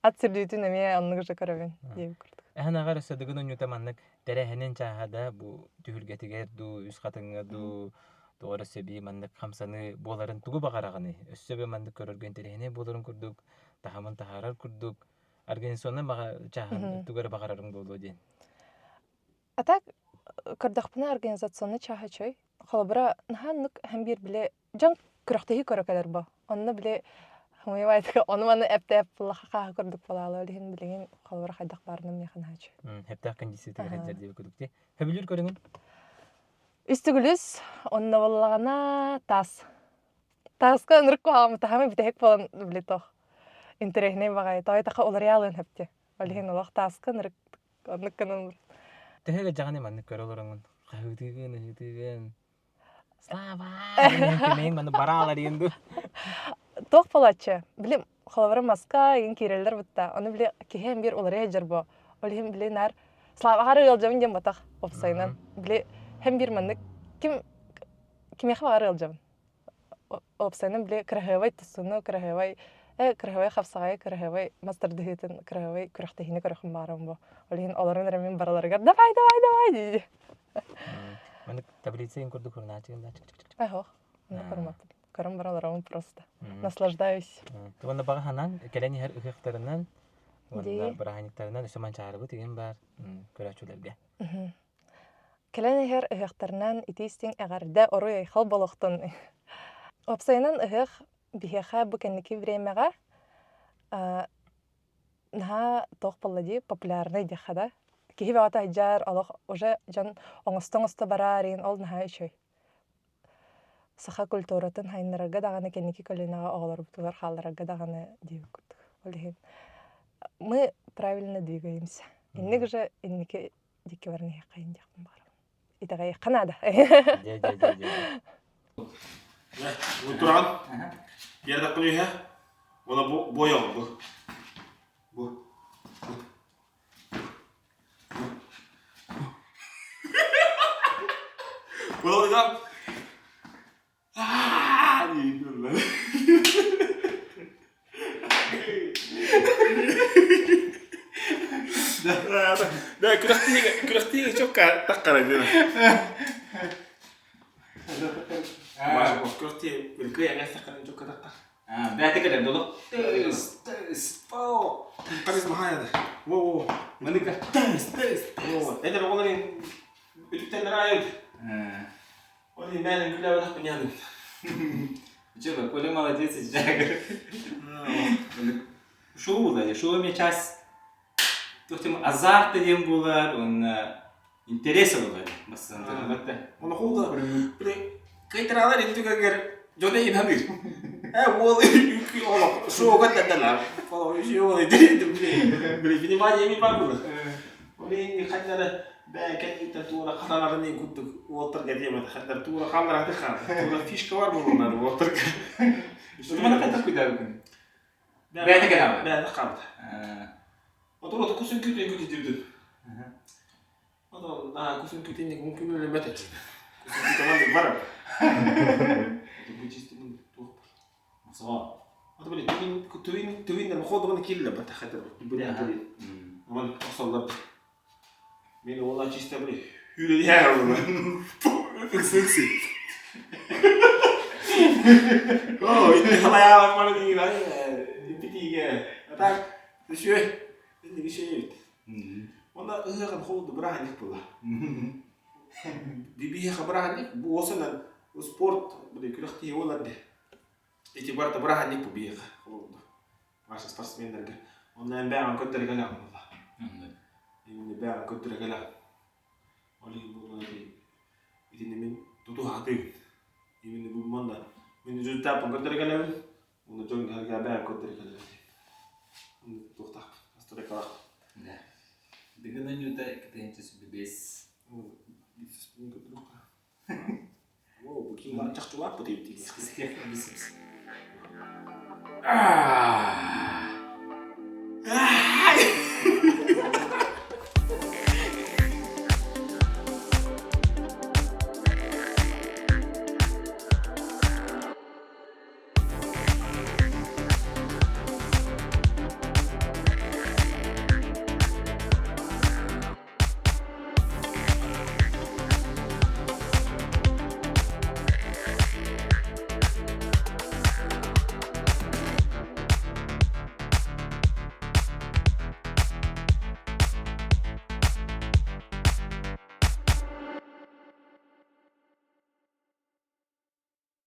Speaker 6: Ат сүрдүүтүн эмиэ оннук же көрөбүн диэбит курдук.
Speaker 7: Эһэн аҕар өссө дыгын оонньуута маннык тэрээһинин чааһа да бу түһүлгэтигэр дуу, үс хатыҥҥа дуу тоҕо эрэ сөбүү маннык хамсаныы буоларын тугу баҕараҕыный? Өссө бы маннык көрөргө интэриэһинэй буоларын курдук, таһымын таһаарар курдук, организационнай баҕа чааһын тугу эрэ баҕарарыҥ буолуо диэн.
Speaker 6: А так көрдөхпүнэ организационный чааһа үчүгэй. Холобура, наһаа оннук һэм биир били дьон күрэхтэһии көрө кэлэр бо. Онно били хомуйбайтыга ону-маны эптээп буллаха хааһы курдук буолаалы ол иһин билигин холобура хайдах баарынан миэхэ наһаа үчүгэй.
Speaker 7: Хэптээх кондициятыгар сылдьар диэбит курдук дии. Хөбүлүүр көрүҥүн?
Speaker 6: Үс төгүлүс, онно буоллаҕына таас. Тааска ынырык куһаҕан таһамы бүтэһик буолан били тох интэриэһинэй баҕайы. Тоҕо таха уларыйаалыан хөптө. Ол иһин олох тааска ынырык оннук гынан
Speaker 7: Төһө да дьаҕаны маннык көрө олороҥун хаһыытыыгын, ыһыытыыгын Слава! Кимэйин маны бараалар диэн дуу.
Speaker 6: Туох буолааччы? Били холобура маска игин киирэллэр бутта. Ону били киһи эн биир уларыйа сылдьар буо. Ол иһин били наар Славаҕа ыалдьабын диэн батах уопсайынан. Били һэм биир маннык ким кимиэхэ баҕар ыалдьабын. Уопсайынан били кыраһыабай тустууну, кыраһыабай э кыраһыабай хапсаҕайы, кыраһыабай мас тардыһыытын, кыраһыабай күрэхтэһиини көрөхүм баарым бу. Ол иһин олорон эрэ мин барыларыгар давай давай давай дии
Speaker 7: Маннык таблица иһин курдук хурунааччыгын да
Speaker 6: Ах, көрмөппүн. Көрөн баран олоробун просто. Наслаждаюсь.
Speaker 7: Уонна баҕа санаан кэлэн иһэр ыһыахтарынан уонна бырааһынньыктарынан өссө манчаарыбыт игин баар көрөөччүлэргэ.
Speaker 6: Кэлэн иһэр ыһыахтарынан итии-истиҥ эҕэрдэ оруй-айхал болохтун. Уопсайынан ыһыах биһиэхэ бу кэнники времяҕа наһаа туох буолла дии популярнай диэххэ да киһи бөҕөтө айдьаар олох уже дьон оҥосто-оҥосто бараар иһин ол наһаа үчүгэй. саха культуратын хайыннарарга даҕаны кэнники көлүөнэҕэ оҕолорбутугар хаалларарга даҕаны диэбит курдук. Ол иһин мы правильно двигаемся. Инник же инники диэки баран иһиэххэйин диэхпин баҕарабын. Итэҕэйиэххэ наада.
Speaker 7: Дьэ, дьэ, дьэ, дьэ.
Speaker 2: Туран, биэрдэххин үһэ, уона бу буойоҕун бу. Бу. Буолуга Да, күрэхтиигэ күрэхтиигэ чокка таххара диэн. Күрэхтии үлкүй эҥэс таххара чокка таххар.
Speaker 7: Бэйэтэ кэлэр доло. Тыс, тыс, по.
Speaker 2: Харис махая. Во, во.
Speaker 7: Маныка.
Speaker 2: Тыс, тыс. Во. Это оҕолор үтүктэннэр айыт. Ол иһин күлэбэтэх күнү
Speaker 7: Чего, Коля молодец, Жагер. Шоу була, шоу мне час Тухтим азарт диэн буолар уонна интерес буолар бастан турбатта.
Speaker 2: Оны холда кайтаралар интүгэгер дьоно инаныр. Э уол олох шоуга тадалар. Ол шоу внимание ми бар була. Ол ханнара бэкэн туора хаталарын курдук уолтарга диэмэт ханнар туора халлараты хан. Туора фишка бар буолунар уолтарга.
Speaker 7: Мана кайтар күйдәбүкүн. Бэйэтэ кэлэҕэ.
Speaker 2: Бэйэтэ хаалбыта. Оту кусун күтүн күтүтүрдүм. Ото на кусун күтүн кун күнүлэмэт эти. Кусун күтүман бар. Бу чисто мун туох бар.
Speaker 7: Соо.
Speaker 2: Ото били түбүн түбүн түбүн хоодугун киллэ бата хатыр. Бу не Ман оксоллар. Мен ола чисто били хүрэ Ыксы-ыксы. О, итти халаялар маны диир иппитиге. А так, үшүө, инник үшүө Онда ыһыаҕын холду бырааһынньык була. Бибиһиэхэ бырааһынньык бу осынан спорт били күрэхтиһи буолар де. Ити барыта бырааһынньык бу биһиэхэ холурду. Ваша спортсменнарга. Онно эн бэйэҕин көрдөрө кэлэҕин була. Именно бэйэҕин көрдөрө кэлэҕин. Ол иһин буолуо итини мин тутуһаатыыбын. Именно бу манна мин результаппын көрдөрө кэлэбин. Уонна дьон кэлгэ бэйэм көрдөрө кэлэбин. Туохтаахпын, настройкалаахпын.
Speaker 7: Да. Бүгүн Анюта 205.
Speaker 2: Бицепспин көрдөрүөххэ. О, бу ким чахчылаах бу тиэбит.
Speaker 7: Бицепс.